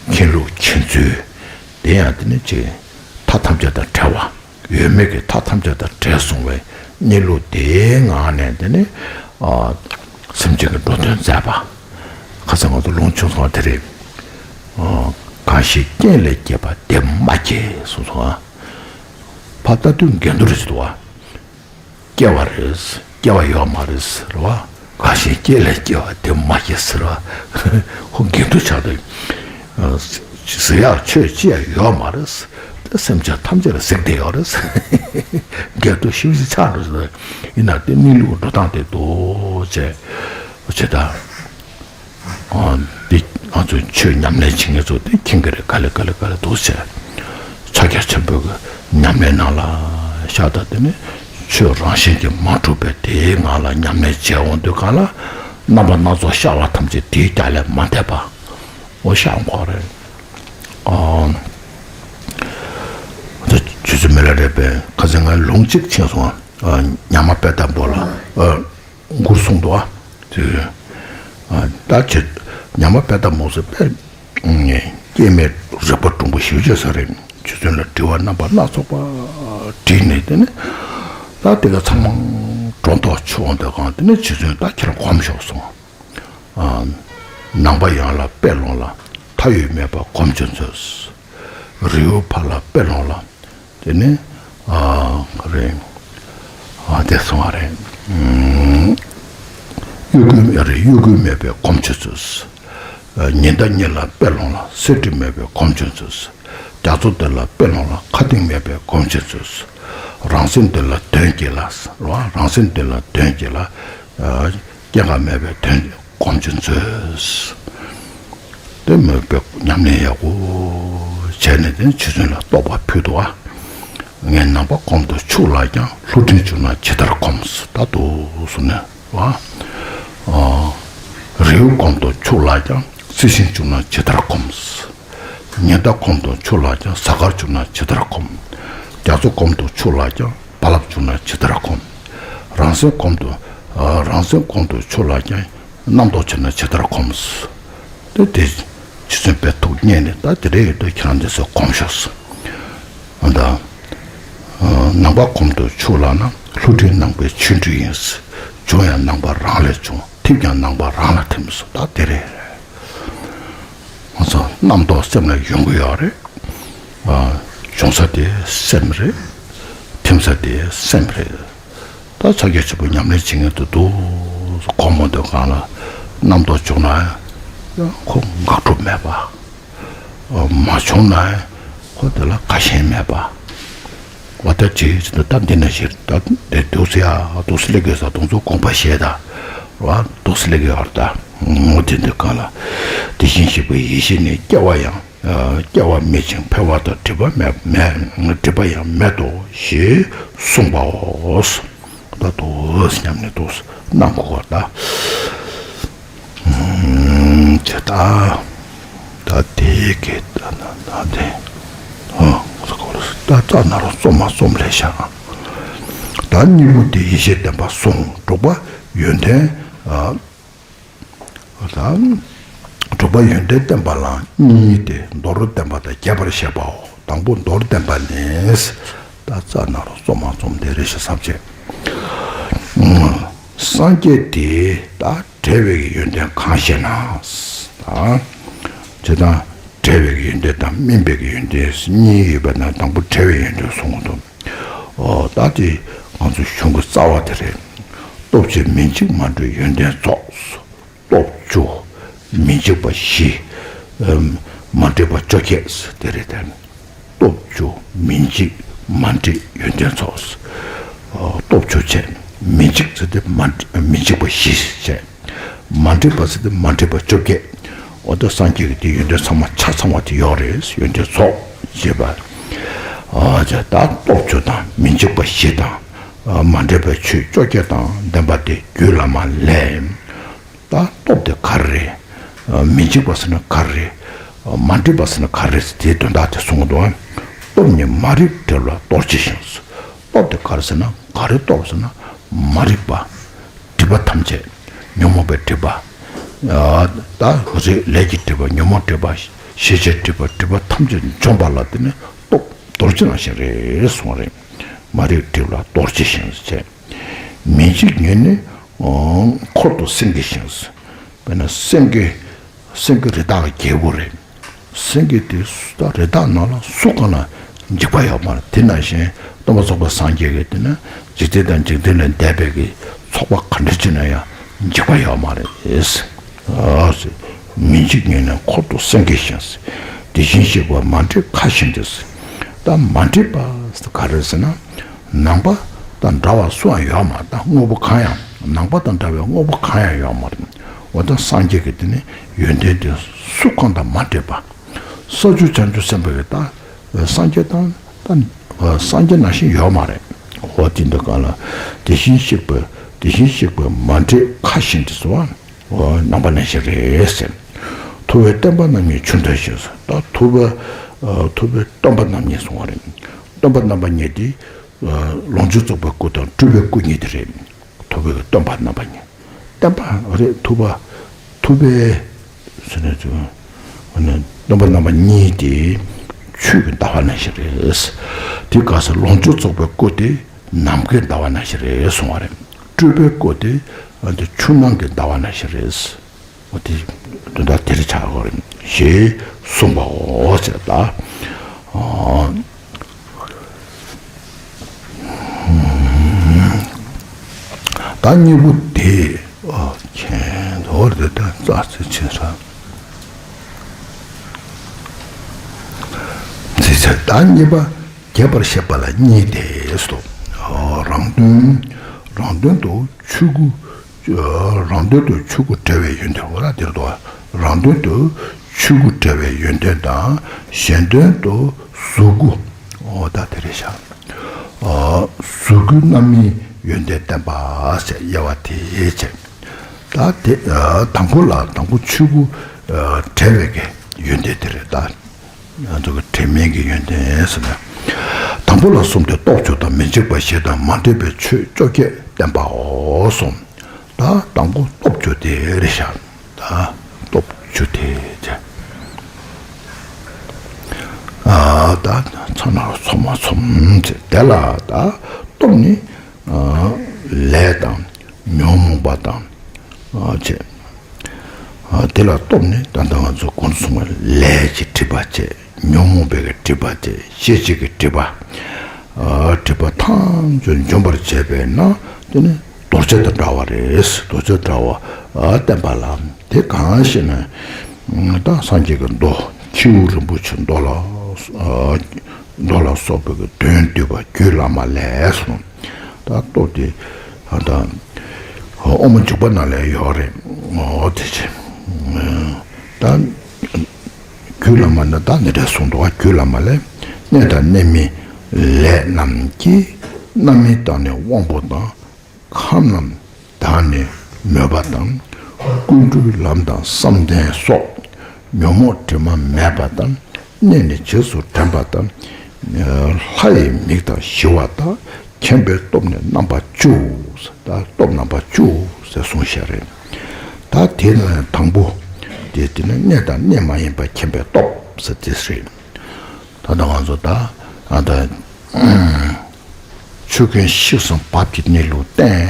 མཁྱེན་ལུགས་མཁྱེན་ཚུལ་དེ་ཡང་དེ་ནི་ཅིག་མཐའ་ཐམས་ཅད་དང་བྲལ་བ། ཡོད་མེད་ཀྱི་མཐའ་ཐམས་ཅད་དང་བྲལ་སོང་བའི་གནས་ལུགས་དེའི་ངང་ནས་དེ་ནི་ཨ་སེམས་ཅན་གྱི་འགྲོ་དོན་མཛད་པ། ཁ་སང་ང་ཚོ་ལུང་བྱུང་སོང་བ་དེ་རེད། ཨ་གང་ཞིག་རྐྱེན་ལས་སྐྱེས་པ་དེ་མ་སྐྱེས་གསུངས་སོང་ཨ། ཕར་ལྟ་དུས་འགལ་འདུ་རེ་ཞིག་འདུག་བ། སྐྱེ་བ་རེད། སྐྱེ་བ་ཡོད་མ་རེད་ཟེར་བ། གང་ཞིག་རྐྱེན་ལས་སྐྱེ་བ་དེ་མ་སྐྱེས་ཟེར་བ། ཁོ་འགལ་འདུ་ཆགས་འདུག་ཟེར་ཡག་ཆོས་ཅི་ཡང་ཡོད་མ་རེད། དེ་སེམས་ཅན་ཐམས་ཅད་ལ་གཟིགས་བསྡད་ཡོད་རེད། འགལ་འདུ་ཞེ་པོ་ཅིག་ཆགས་འགྲོ་ཟེར། ཡིན་ན་དེ་གནས་ལུགས་འགྲོ་སྟངས་དེ་འདུག་ཅེས་བྱེད་དང་། འདི་ང་ཚོ་ཆོས་ཉམས་ལེན་བྱེད་མཁན་ཚོ་དེ་མཁྱེན་གྱི་རེད། ག་ལེ་ག་ལེ་ག་ལེ་འདུག་ཟེར། ཕྱག་རྒྱ་ཆེན་པོའི་གི་ཉམས་ལེན་ནང་ལ་ཤར་ད་དེ་ནི་ཆོས་རང་བཞིན་གྱིས་མ་གྲུབ་པའི་དེའི་ངང་ལ་ཉམས་ལེན་བྱས་འོང་དུས་གང་ལ་རྣམ་པ་སྣ་ཚོགས་ཤར་བ་ཐམས་ཅད་དེའི་རྒྱ་ལས་མ་འདས་པ། འོ་ཤར་འོང་གི་རེད། ཨ་ཆུ་ཚོད་མི་ལ་རས་པས་ཁ་སང་ང་ལུང་གཅིག་ཕྱིན་སོང་། ཨ་ཉ་མ་དཔལ་ལྡན་པོ་ལ། ཨ། མགུར་གསུངས་འདུག་ཨ། དེ་ཨ་ད་ཁྱེད་ཉ་མ་དཔལ་ལྡན་པོ་ཟེར་དཔེ་སྐྱེ་མེད་རིག་པ་གྲུང་པོ་ཞེ་པོ་ཅིག་རེད། རྗེ་བཙུན་ལ་དྲི་བ་རྣམ་པ་སྣ་ཚོགས་པ་དྲིས་ནས་དེ་ནི་ད་དེ་ག་ཚང་མ་སྒྲོ་འདོགས་ཆོད་འོང་དུས་གང་དེ་ནི་རྗེ་བཙུན་ད་ཁྱེད་རང་གོམས་ཤོག་གསུངས། ཨ་ནང་པ་ཡང་ལ་དཔེ་ལོངས་ལ་མཐའ་ཡོད་མེད་པ་སྒོམ་བྱེད་མཛོད། རི་བོ་ཕ་ལ་དཔེ་ལོངས་ལ། དེ་ནས་ཨ་རེད། ཨ་དེ་སོང་བ་རེད། ཨུམ། གཡོ་འགུལ་མེད་རེད། གཡོ་འགུལ་མེད་པའི་སྒོམ་བྱེད་མཛོད། ཨ་ཉི་ཟླ་གཉིས་ལ་དཔེ་ལོངས་ལ་གསེར་བྲིས་མེད་པའི་སྒོམ་བྱེད་མཛོད། རྒྱ་མཚོ་འདི་ལ་དཔེ་ལོངས་ལ་མཁའ་ལྡིང་མེད་པའི་སྒོམ་བྱེད་མཛོད། རང་སེམས་འདི་ལ་དོན་གྱིས་ལ། རང་སེམས་འདི་ལ་དོན་གྱིས་ལ། ཨ་སྐྱེ་འགག་མེད་པའི་དོན་སྒོམ་བྱེད་མཛོད། དེ་མོས་པའི་ཉམས་ལེན་ཡག་པོ་བྱས་ནས་དེ་ནི་རྗེ་བཙུན་ལ་རྟོགས་པ་ཕུལ་འདུག་ཨ། ངས་ནང་པ་གོམ་དུ་ཆུག་ལགས་ཀྱང་། ལྷུ་ཕྲན་བཅུག་ན་ཇི་ལྟར་གོམས། ད་འདུག་གསུངས་ནས་བ། ཨ་རི་བོ་གོམ་དུ་ཆུག་ལགས་ཀྱང་། རྩི་ཤིང་བཅུག་ན་ཇི་ལྟར་གོམས། ཉི་ཟླ་གོམ་དུ་ཆུག་ལགས་ཀྱང་། གཟའ་སྐར་བཅུག་ན་ཇི་ལྟར་གོམས། རྒྱ་མཚོ་གོམ་དུ་ཆུག་ལགས་ཀྱང་། རྦ་རླབས་བཅུག་ན་ཇི་ལྟར་གོམས། རང་སེམས་གོམ་དུ་ཨ་རང་སེམས་གོམ་དུ་ཆུག་ལགས་ཀྱང་། རྣམ་རྟོག་ཆེ་ན་ཇི་ལྟར་གོམས། དེ་དེ་རྗེ་བཙུན་དཔེ་ཐུགས་མཉེས་ནས་ད་དེ་རེ་ཡོད་དུས་ཁྱེད་རང་འདི་ཚོ་གོམས་ཤོག་ཟེར། ཨ་ད་ཨ་ནང་པ་གོམ་དུ་ཆུག་ལགས་ན། ལྷུ་ཕྲན་ནང་པའི་ཆོ་འཕྲུལ་ཡིན། བྱུང་ཡང་ནང་པ་རང་ལས་བྱུང་། ཐིམ་ཀྱང་ནང་པ་རང་ལ་ཐིམ་ཟེར། ད་དེ་རེད། ང་ཚོ་རྣམ་རྟོག་སེམས་ལ་ཡོང་གི་ཡོད་རེད། ཨ་བྱུང་ས་དེ་སེམས་རེད། ཐིམ་ས་དེ་སེམས་རེད། ད་ཕྱག་རྒྱ་ཆེན་པོ་ཉམས་ལེན་བྱེད་མཁན་དེ་འདུག་གོམ་མོ་དེ་སྒང་ལ་རྣམ་རྟོག་བྱུང་ན་ཡང་ཁོ་འགག་སྒྲུབ་མེད་པ། ཨ་མ་བྱུང་ན་ཡང་ཁོ་དེ་ལ་དགའ་ཞེན་མེད་པ། འོ་ད་ཅི་ད་འདི་ན་ཞིག་ད་དེ་འདུག་སེ་ཡ་འདུག་སེ་སླེབས་དགོས་ས་དེ་ཚོ་དགོངས་པ་བཞེས་ད། ར་འདུག་སེ་སླེབས་དགོས་ཡོད་རེད་ད། འོ་དེ་འདི་གང་ལ། དེ་བཞིན་གཤེགས་པའི་ཡེ་ཤེས་ནི། སྐྱེ་བ་ཡང་སྐྱེ་བ་མེད་ཅིང་འཕེལ་བ་དང་འགྲིབ་པ་མེད་མེད་འགྲིབ་པ་ཡང་མེད་དོ་ཞེས་གསུངས་པའོ། ད་དུ་སྙམ་ནས་འདུག་སེ་གནང་དགོས་པ་ད། ཨུམ་ཇི་ལྟར་ད་དེ་གི་ད་ན་ད་དེ། ད་རྩ་ན་རོ་རྩོམ་མ་རྩོམ་ལས་བྱ། ད་གཉིས་པོ་དེ་ཡེ་ཤེས་བརྟན་པ་གསུངས། དྲུག་པ་ཡོན་ཏན། ཨ། ད་དྲུག་པ་ཡོན་ཏན་བརྟན་པ་ལ་གཉིས་ཏེ། མདོར་བསྟན་པ་དང་རྒྱས་པར་བཤད་པའོ། དང་པོ་མདོར་བསྟན་པ་ནི། ད་རྩ་ན་རོ་རྩོམ་མ་རྩོམ་དེ་རེ་ཞིག་ཟབ་ཆེ། སངས་རྒྱས་དེ་ད་བྲལ་བའི་ཡོན་ཏན་གང་ཞེ་ན། ད་བྱེད་དང་བྲལ་བའི་ཡོན་ཏན་དང་སྨིན་པའི་ཡོན་ཏན་གཉིས་ཡོད་པ་ན། དང་པོ་བྲལ་བའི་ཡོན་ཏན་གསུང་གི་འདུག། ཨོ། ད་དེ་ང་ཚོ་གཞུང་གི་རྩ་བ་དེ་རེད། སྟོབས་བཅུ་མི་འཇིགས་མ་འདྲེས་ཡོན་ཏན་ཚོགས། སྟོབས་བཅུ་མི་འཇིགས་པ་བཞི། ཨམ། མ་འདྲེས་པ་བཅོ་བརྒྱད་དེ་རེད་དེ། སྟོབས་བཅུ་མི་འཇིགས་མ་འདྲེས་ཡོན་ཏན་ཚོགས། ཨོ། སྟོབས་བཅུ་བྱས། མི་འཇིགས་ཟེར་དེ་མ་མི་འཇིགས་པ་བཞི་བྱས། མ་འདྲེས་པ་ཟེར་དེ་མ་འདྲེས་པ་བཅོ་བརྒྱད། འོ་ད་སངས་རྒྱས་ཀྱི་དེ་ཡོན་ཏན་ཚང་མ་ཆ་ཚང་བ་དེ་ཡོད་རེད། ཡོན་ཏན་ཚོགས་ཞེས་པ། ཨ་ཅེ། ད་སྟོབས་བཅུ་དང་མི་འཇིགས་པ་བཞི་དང་། ཨ། མ་འདྲེས་པའི་ཆོས་བཅོ་བརྒྱད་དང་ལྡན་པ་དེ་རྒྱུད་བླ་མ་ལས། ད་སྟོབས་དེ་ག་རེ་རེད། ཨ། མི་འཇིགས་པ་ཟེར་ན་ག་རེ་རེད། ཨ། མ་འདྲེས་པ་ཟེར་ན་ག་རེ་རེད། དེའི་དོན་དག་དེ་གསུང་གི་འདུག། སྟོབས་ཉིད་མ་རིག་བྲལ་བ་རྡོ་རྗེ་བཞིན། སྟོབས་དེ་ག་རེ་ཟེར་ན། ག་རེ་སྟོབས་ཟེར་ན། མ་རིག་པ། སྒྲིབ་པ་ཐམས་ཅད། ཉོན་མོངས་པའི་སྒྲིབ་པ། ཨ། ད་འོ་ཟེར་ལས་ཀྱི་སྒྲིབ་པ། ཉོན་མོངས་སྒྲིབ་པ། ཤེས་བྱའི་སྒྲིབ་པ། སྒྲིབ་པ་ཐམས་ཅད་འཇོམས་པ་ལ་དེ་ནི་སྟོབས་རྡོ་རྗེ་ནང་བཞིན་རེད་གསུངས་པ་རེད། མ་རིག་བྲལ་བ་རྡོ་རྗེ་བཞིན་ཟེར། མི་འཇིགས་ཉིད་ནི་འཁོར་དུ་སེང་གེ་བཞིན། དཔེར་ན་སེང་གེ། སེང་གེ་རི་དྭགས་ཀྱི་རྒྱལ་པོ་རེད། སེང་གེ་དེ་སུ་དང་། རི་དྭགས་ནང་ལ་སུ་གང་ལ་འཇིགས་པ་ཡོད་མ་རེད། དེ་ནང་བཞིན་སྟོན་པ་ཚོགས་པའི་སངས་རྒྱས་ཀྱིས་དེ་ནི་འཇིག་རྟེན་དང་འཇིག་རྟེན་ལས་འདས་པའི་གི་ཚོགས་པ་ག་འདྲ་བྱས་ན་ཡང་འཇིགས་པ་ཡོད་མ་རེད། ཨ། མི་འཇིགས་ཉིད་ནི་འཁོར་དུ་སེང་གེ་བཞིན། དེ་བཞིན་གཤེགས་པ་མ་འདྲེས་མཁའ་བཞིན་ཏེ། ད་མ་འདྲེས་པ་ག་རེ་ཟེར་ན། ནང་པ་དང་འདྲ་བ་སུའང་ཡོད་མ་རེད། ད་དངོས་པོ་གང་ཡང་། ནང་པ་དང་འདྲ་བའི་དངོས་པོ་གང་ཡང་ཡོད་མ་རེད། འོ་ད་སངས་རྒྱས་ཀྱི་དེ་ནི་ཡོན་ཏན་དེ་སུ་གང་དང་མ་འདྲེས་པ། ས་བཅུ་བྱང་ཆུབ་སེམས་དཔའ་གི་ད་སངས་རྒྱས་དང་། ད་སངས་རྒྱས་ནང་བཞིན་ཡོད་མ་རེད། འོ་དེ་འདི་གང་ལ། དེ་བཞིན་གཤེགས་པ། དེ་བཞིན་གཤེགས་པ་མ་འདྲེས་མཁའ་བཞིན་ཏེ་ཟེར་བ། འོ་ནང་པ་ནང་བཞིན་རེད་ཟེར། ཐུབ་པའི་བསྟན་པ་རྣམ་གཉིས་ཆུ་འདྲ་ཞིག་ཟེར། ད་ཐུབ་པ། ཨ། ཐུབ་པའི་བསྟན་པ་རྣམ་གཉིས་གསུང་བ་རེད། བསྟན་པ་རྣམ་པ་གཉིས་དེ། ཨ། ལོངས་སྤྱོད་རྫོགས་པའི་སྐུ་དང་སྤྲུལ་པའི་སྐུ་གཉིས་དེ་རེད། ཐུབ་པའི་བསྟན་པ་རྣམ་པ་གཉིས། བསྟན་པ་རེད། ཐུབ་པ། ཐུབ་པའི། ཟེར་ན་ཚུལ། ཨ་ནི་བསྟན་པ་རྣམ་པ་གཉིས་དེ་ཆོས་ཀྱི་ཟླ་བ་ནང་བཞིན་རེད། དེ་ག་ས་ལོངས་སྤྱོད་རྫོགས་པའི་སྐུ་དེ་ནམ་མཁའི་ཟླ་བ་ནང་བཞིན་རེད་གསུང་བ་རེད། སྤྲུལ་པའི་སྐུ་དེ་ཨ་འདི་ཆུ་ནང་གི་ཟླ་བ་ནང་བཞིན་རེད། འོ་དེ་དོན་དག་དེ་རེད་ཆགས་ཀྱི་རེད་ཞེས་གསུངས་པའོ་ཟེར། ད་ཨ་ད་གཉིས་པོ་དེ། ཨ། མཁྱེན་དོ་རེད། ད་རྩ་ཚིག་ཆེ་ས། ཚིག་ཚད་ད་གཉིས་པ་རྒྱས་པར་བཤད་པ་ལ་གཉིས་ཏེ་སོ། ཨ། རང་དོན། རང་དོན་དུ་ཆོས་སྐུ། ཨ། རང་དོན་དུ་ཆོས་སྐུ་བྲལ་བའི་ཡོན་ཏན། འོ་ད་དེར་དོ། རང་དོན་དུ་ཆོས་སྐུ་བྲལ་བའི་ཡོན་ཏན་དང་། གཞན་དོན་དུ་གཟུགས་སྐུ། འོ་ད་དེ་རེད་ཤག། ཨ། གཟུགས་སྐུའི་རྣམ་སྨིན་ཡོན་ཏན་བསྟན་པ་ཟེར་དབྱེ་བ་དེ་བྱས། ད་དེ། ཨ། དང་པོ་ལ། དང་པོ་ཆོས་སྐུ། ཨ། བྲལ་བའི་གི་ཡོན་ཏན་དེ་རེད། ད་ང་ཚོ་གི་བྲལ་སྨིན་གྱི་ཡོན་ཏན་ཟེར་ན། དང་པོ་ལ་གསུམ་སྟེ། སྟོབས་བཅུ་དང་། མི་འཇིགས་པ་བཞི་དང་། མ་འདྲེས་པའི་ཆོས་བཅོ་བརྒྱད་བསྟན་པའོ་གསུངས། ད་དང་པོ་སྟོབས་བཅུ་དེ་རེད་ཤག། ད་སྟོབས་བཅུ་དེ་བྱས། ཨ། ད་ཚ་ན་ཚོམ་མ་ཚོམ་ཟེར། དེ་ལ་ད་སྟོབས་ནི། ཨ། ལས་དང་ཉོན་མོངས་པ་དང་། ཨ། བྱས། ཨ། དེ་ལ་སྟོབས་ནི་ད་ལྟ་ང་ཚོ་གོང་དུ་གསུངས་པའི་ལས་ཀྱི་སྒྲིབ་པ་བྱས། ཉོན་མོངས་པའི་སྒྲིབ་པ་བྱས། ཤེས་བྱའི་སྒྲིབ་པ། ཨ། སྒྲིབ་པ་ཐམས་ཅད་འཇོམས་པར་བྱེད་པས་ན་དེ་ནི་རྡོ་རྗེ་དང་འདྲ་བ་རེད། རྡོ་རྗེ་འདྲ་བ། ཨ། བསྟན་པ་ལ། དེ་གང་ཞེ་ན། ད་སངས་རྒྱས་ཀྱི་མདོ། ཁྱེའུ་རིན་པོ་ཆེའི་མདོ་ལ། ཨ། མདོ་ལ་སོགས་པའི་གི་དོན་བསྡུས་པ་རྒྱུད་བླ་མ་ལས་གསུངས། ད་སྟོབས་དེ་ད་དབུ་མ་འཇུག་པ་ནང་ལ་ཡོད་རེད། འོ་དེ་བྱས། ད་རྒྱུད་བླ་མ་ནི་ད་འདི་འདྲ་གསུངས་འདུག། རྒྱུད་བླ་མ་ལས། གནས་དང་གནས་མིན་ལས་རྣམས་ཀྱིས། རྣམ་སྨིན་དང་ནི་དབང་པོ་དང་། ཁམས་རྣམས་དང་ནི་མོས་པ་དང་། ཀུན་འགྲོའི་ལམ་དང་བསམ་གཏན་སོགས། ཉོན་མོངས་དྲི་མ་མེད་པ་དང་། གནས་ནི་རྗེས་སུ་དྲན་པ་དང་། ལྷ་ཡི་མིག་དང་ཞི་བ་དང་། མཁྱེན་པའི་སྟོབས་ནི་རྣམ་པ་བཅུ། ད་སྟོབས་རྣམ་པ་བཅུ་ཟེར་གསུངས་བཞག་རེད། ད་དེ་ནི་དང་པོ་དེ་དེ་ནི་གནས་དང་གནས་མ་ཡིན་པ་མཁྱེན་པའི་སྟོབས་ཟེར་དེ་རེད། ད་ལྟ་ང་ཚོ་ད་ཨ་ད་ཆོས་ཀུན་ཤེས་ཤིང་བབ་ཀྱི་གནས་ལུགས་བསྟན་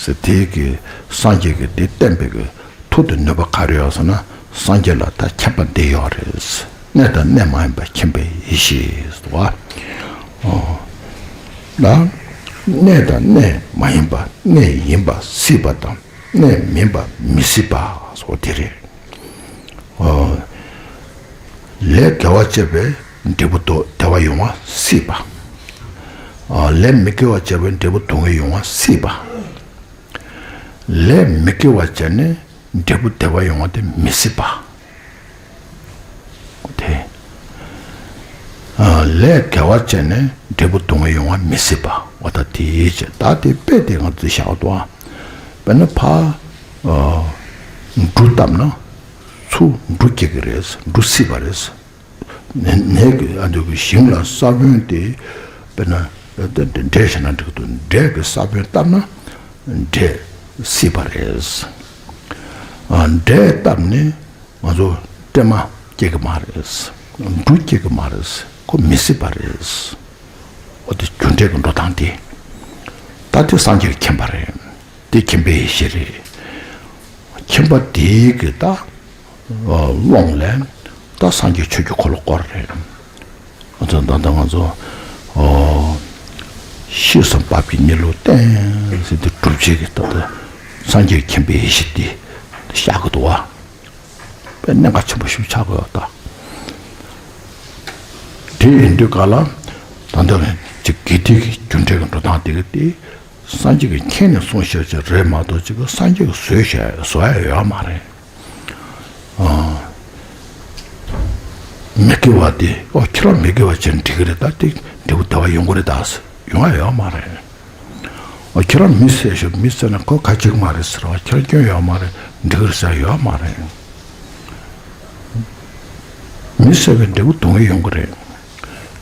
ཟེར་དེ་གི་སངས་རྒྱས་ཀྱི་དེ་བསྟན་པའི་གི་མཐུ་དང་ནུས་པ་ག་རེ་ཡོད་ཟེར་ན། སངས་རྒྱས་ལ་ད་མཁྱེན་པ་འདི་ཡོད་རེད། གནས་དང་གནས་མ་ཡིན་པ་མཁྱེན་པའི་ཡེ་ཤེས་སོ། ཨོ། ད་གནས་དང་གནས་མ་ཡིན་པ། གནས་ཡིན་པ་སྲིད་པ་དང་། གནས་མིན་པ་མི་སྲིད་པ་སོགས་དེ་རེད། ཨོ། ལས་དགེ་བ་བྱས་པས་འབྲས་བུ་དོ་བདེ་བ་ཡོང་བ་སྲིད་པ། ཨོ། ལས་མི་དགེ་བ་བྱས་པས་འབྲས་བུ་སྡུག་བསྔལ་ཡོང་བ་སྲིད་པ། ལས་མི་དགེ་བ་བྱས་ནས་འབྲས་བུ་བདེ་བ་ཡོང་བ་དེ་མི་སྲིད་པ། དེ། ཨ། ལས་དགེ་བ་བྱས་ནས་འབྲས་བུ་སྡུག་བསྔལ་ཡོང་བ་མི་སྲིད་པ། འོ་ད་དེའི་ཕྱིར་ད་དེ་དཔེ་དེ་ང་ཚོས་བཞག་འདུག་ཨ། དཔེར་ན་ཕ། ཨ། འབྲུ་བཏབ་ན་ཚུར་འབྲུ་སྐྱེ་གི་རེད། འབྲུ་སྲིད་པ་རེད། ནས་ནས་ཀྱི་ཨ་འདུག་གི་ཞིང་ལ་ས་བོན་དེ་དཔེར་ན་འབྲས་བཞག་ན་འགྲིག་གི་འདུག་འབྲས་ཀྱི་ས་བོན་བཏབ་ན་འབྲས་སྲིད་པ་རེད། ཨ། འབྲས་བཏབ་ནས་ང་ཚོ་སྲན་མ་སྐྱེ་གི་མ་རེད། འབྲུ་སྐྱེ་གི་མ་རེད། ཁོ་མི་སྲིད་པ་རེད། འོ་དེ་རྒྱུ་འབྲས་ཀྱི་འགྲོ་སྟངས་དེ། ད་དེ་སངས་རྒྱས་ཀྱིས་མཁྱེན་པ་རེད། དེ་མཁྱེན་པའི་ཡེ་ཤེས་རེད། མཁྱེན་པ་དེའི་གི་ད་ཀློང་ལས་ད་སངས་རྒྱས་ཆོས་ཀྱི་འཁོར་ལོ་བསྐོར་རེད། ང་ཚོ་ད་ལྟ་ང་ཚོ་ཨོ། ཤེས་སམ་བབ་ཀྱི་གནས་ལུགས་བསྟན་ཟེར་དེ་སྒྲུབ་བྱེད་ཀྱི་ད་ལྟ་སངས་རྒྱས་མཁྱེན་པའི་ཡེ་ཤེས་དེ་བཤད་གི་འདུག་བ། དཔེ་གནད་འགག་ཆེན་པོ་ཞིག་ཆགས་དགོས་ཡོད་ད། དེ་ཡིན་དུས་ག་ལ་ད་ལྟ་ཅིག་དགེ་སྡིག་གི་རྒྱུ་འབྲས་ཀྱི་འགྲོ་སྟངས་དེ་གི་དེ། སངས་རྒྱས་ཀྱིས་མཁྱེན་ནས་གསུངས་བཞག་ཅིག་རེད་མ་གཏོགས་ཅིག་སངས་རྒྱས་ཀྱིས་བཟོས་བཞག་བཟོ་ཡ་ཡོད་མ་རེད། ཨ། མི་དགེ་བ་དེ་ཨོ་ཁྱེད་རང་མི་དགེ་བ་བྱས་ན་འགྲིག་གི་རེད་ད། དེ་འབྲས་བུ་བདེ་བ་ཡོང་གི་རེད་ད་ཟེར་ཡོང་ཡ་ཡོད་མ་རེད། ཨོ་ཁྱེད་རང་མི་བསད་ཤོག་མི་བསད་ན་ཁོ་ཁ་ཅིག་མ་རེད་ཟེར་བ་ཁྱེད་རང་སྐྱོན་ཡོད་མ་རེད། འགྲིག་གི་རེད་ཟེར་ཡ་ཡོད་མ་རེད། མི་བསད་པའི་འབྲས་བུ་སྡུག་བསྔལ་ཡོང་གི་རེད།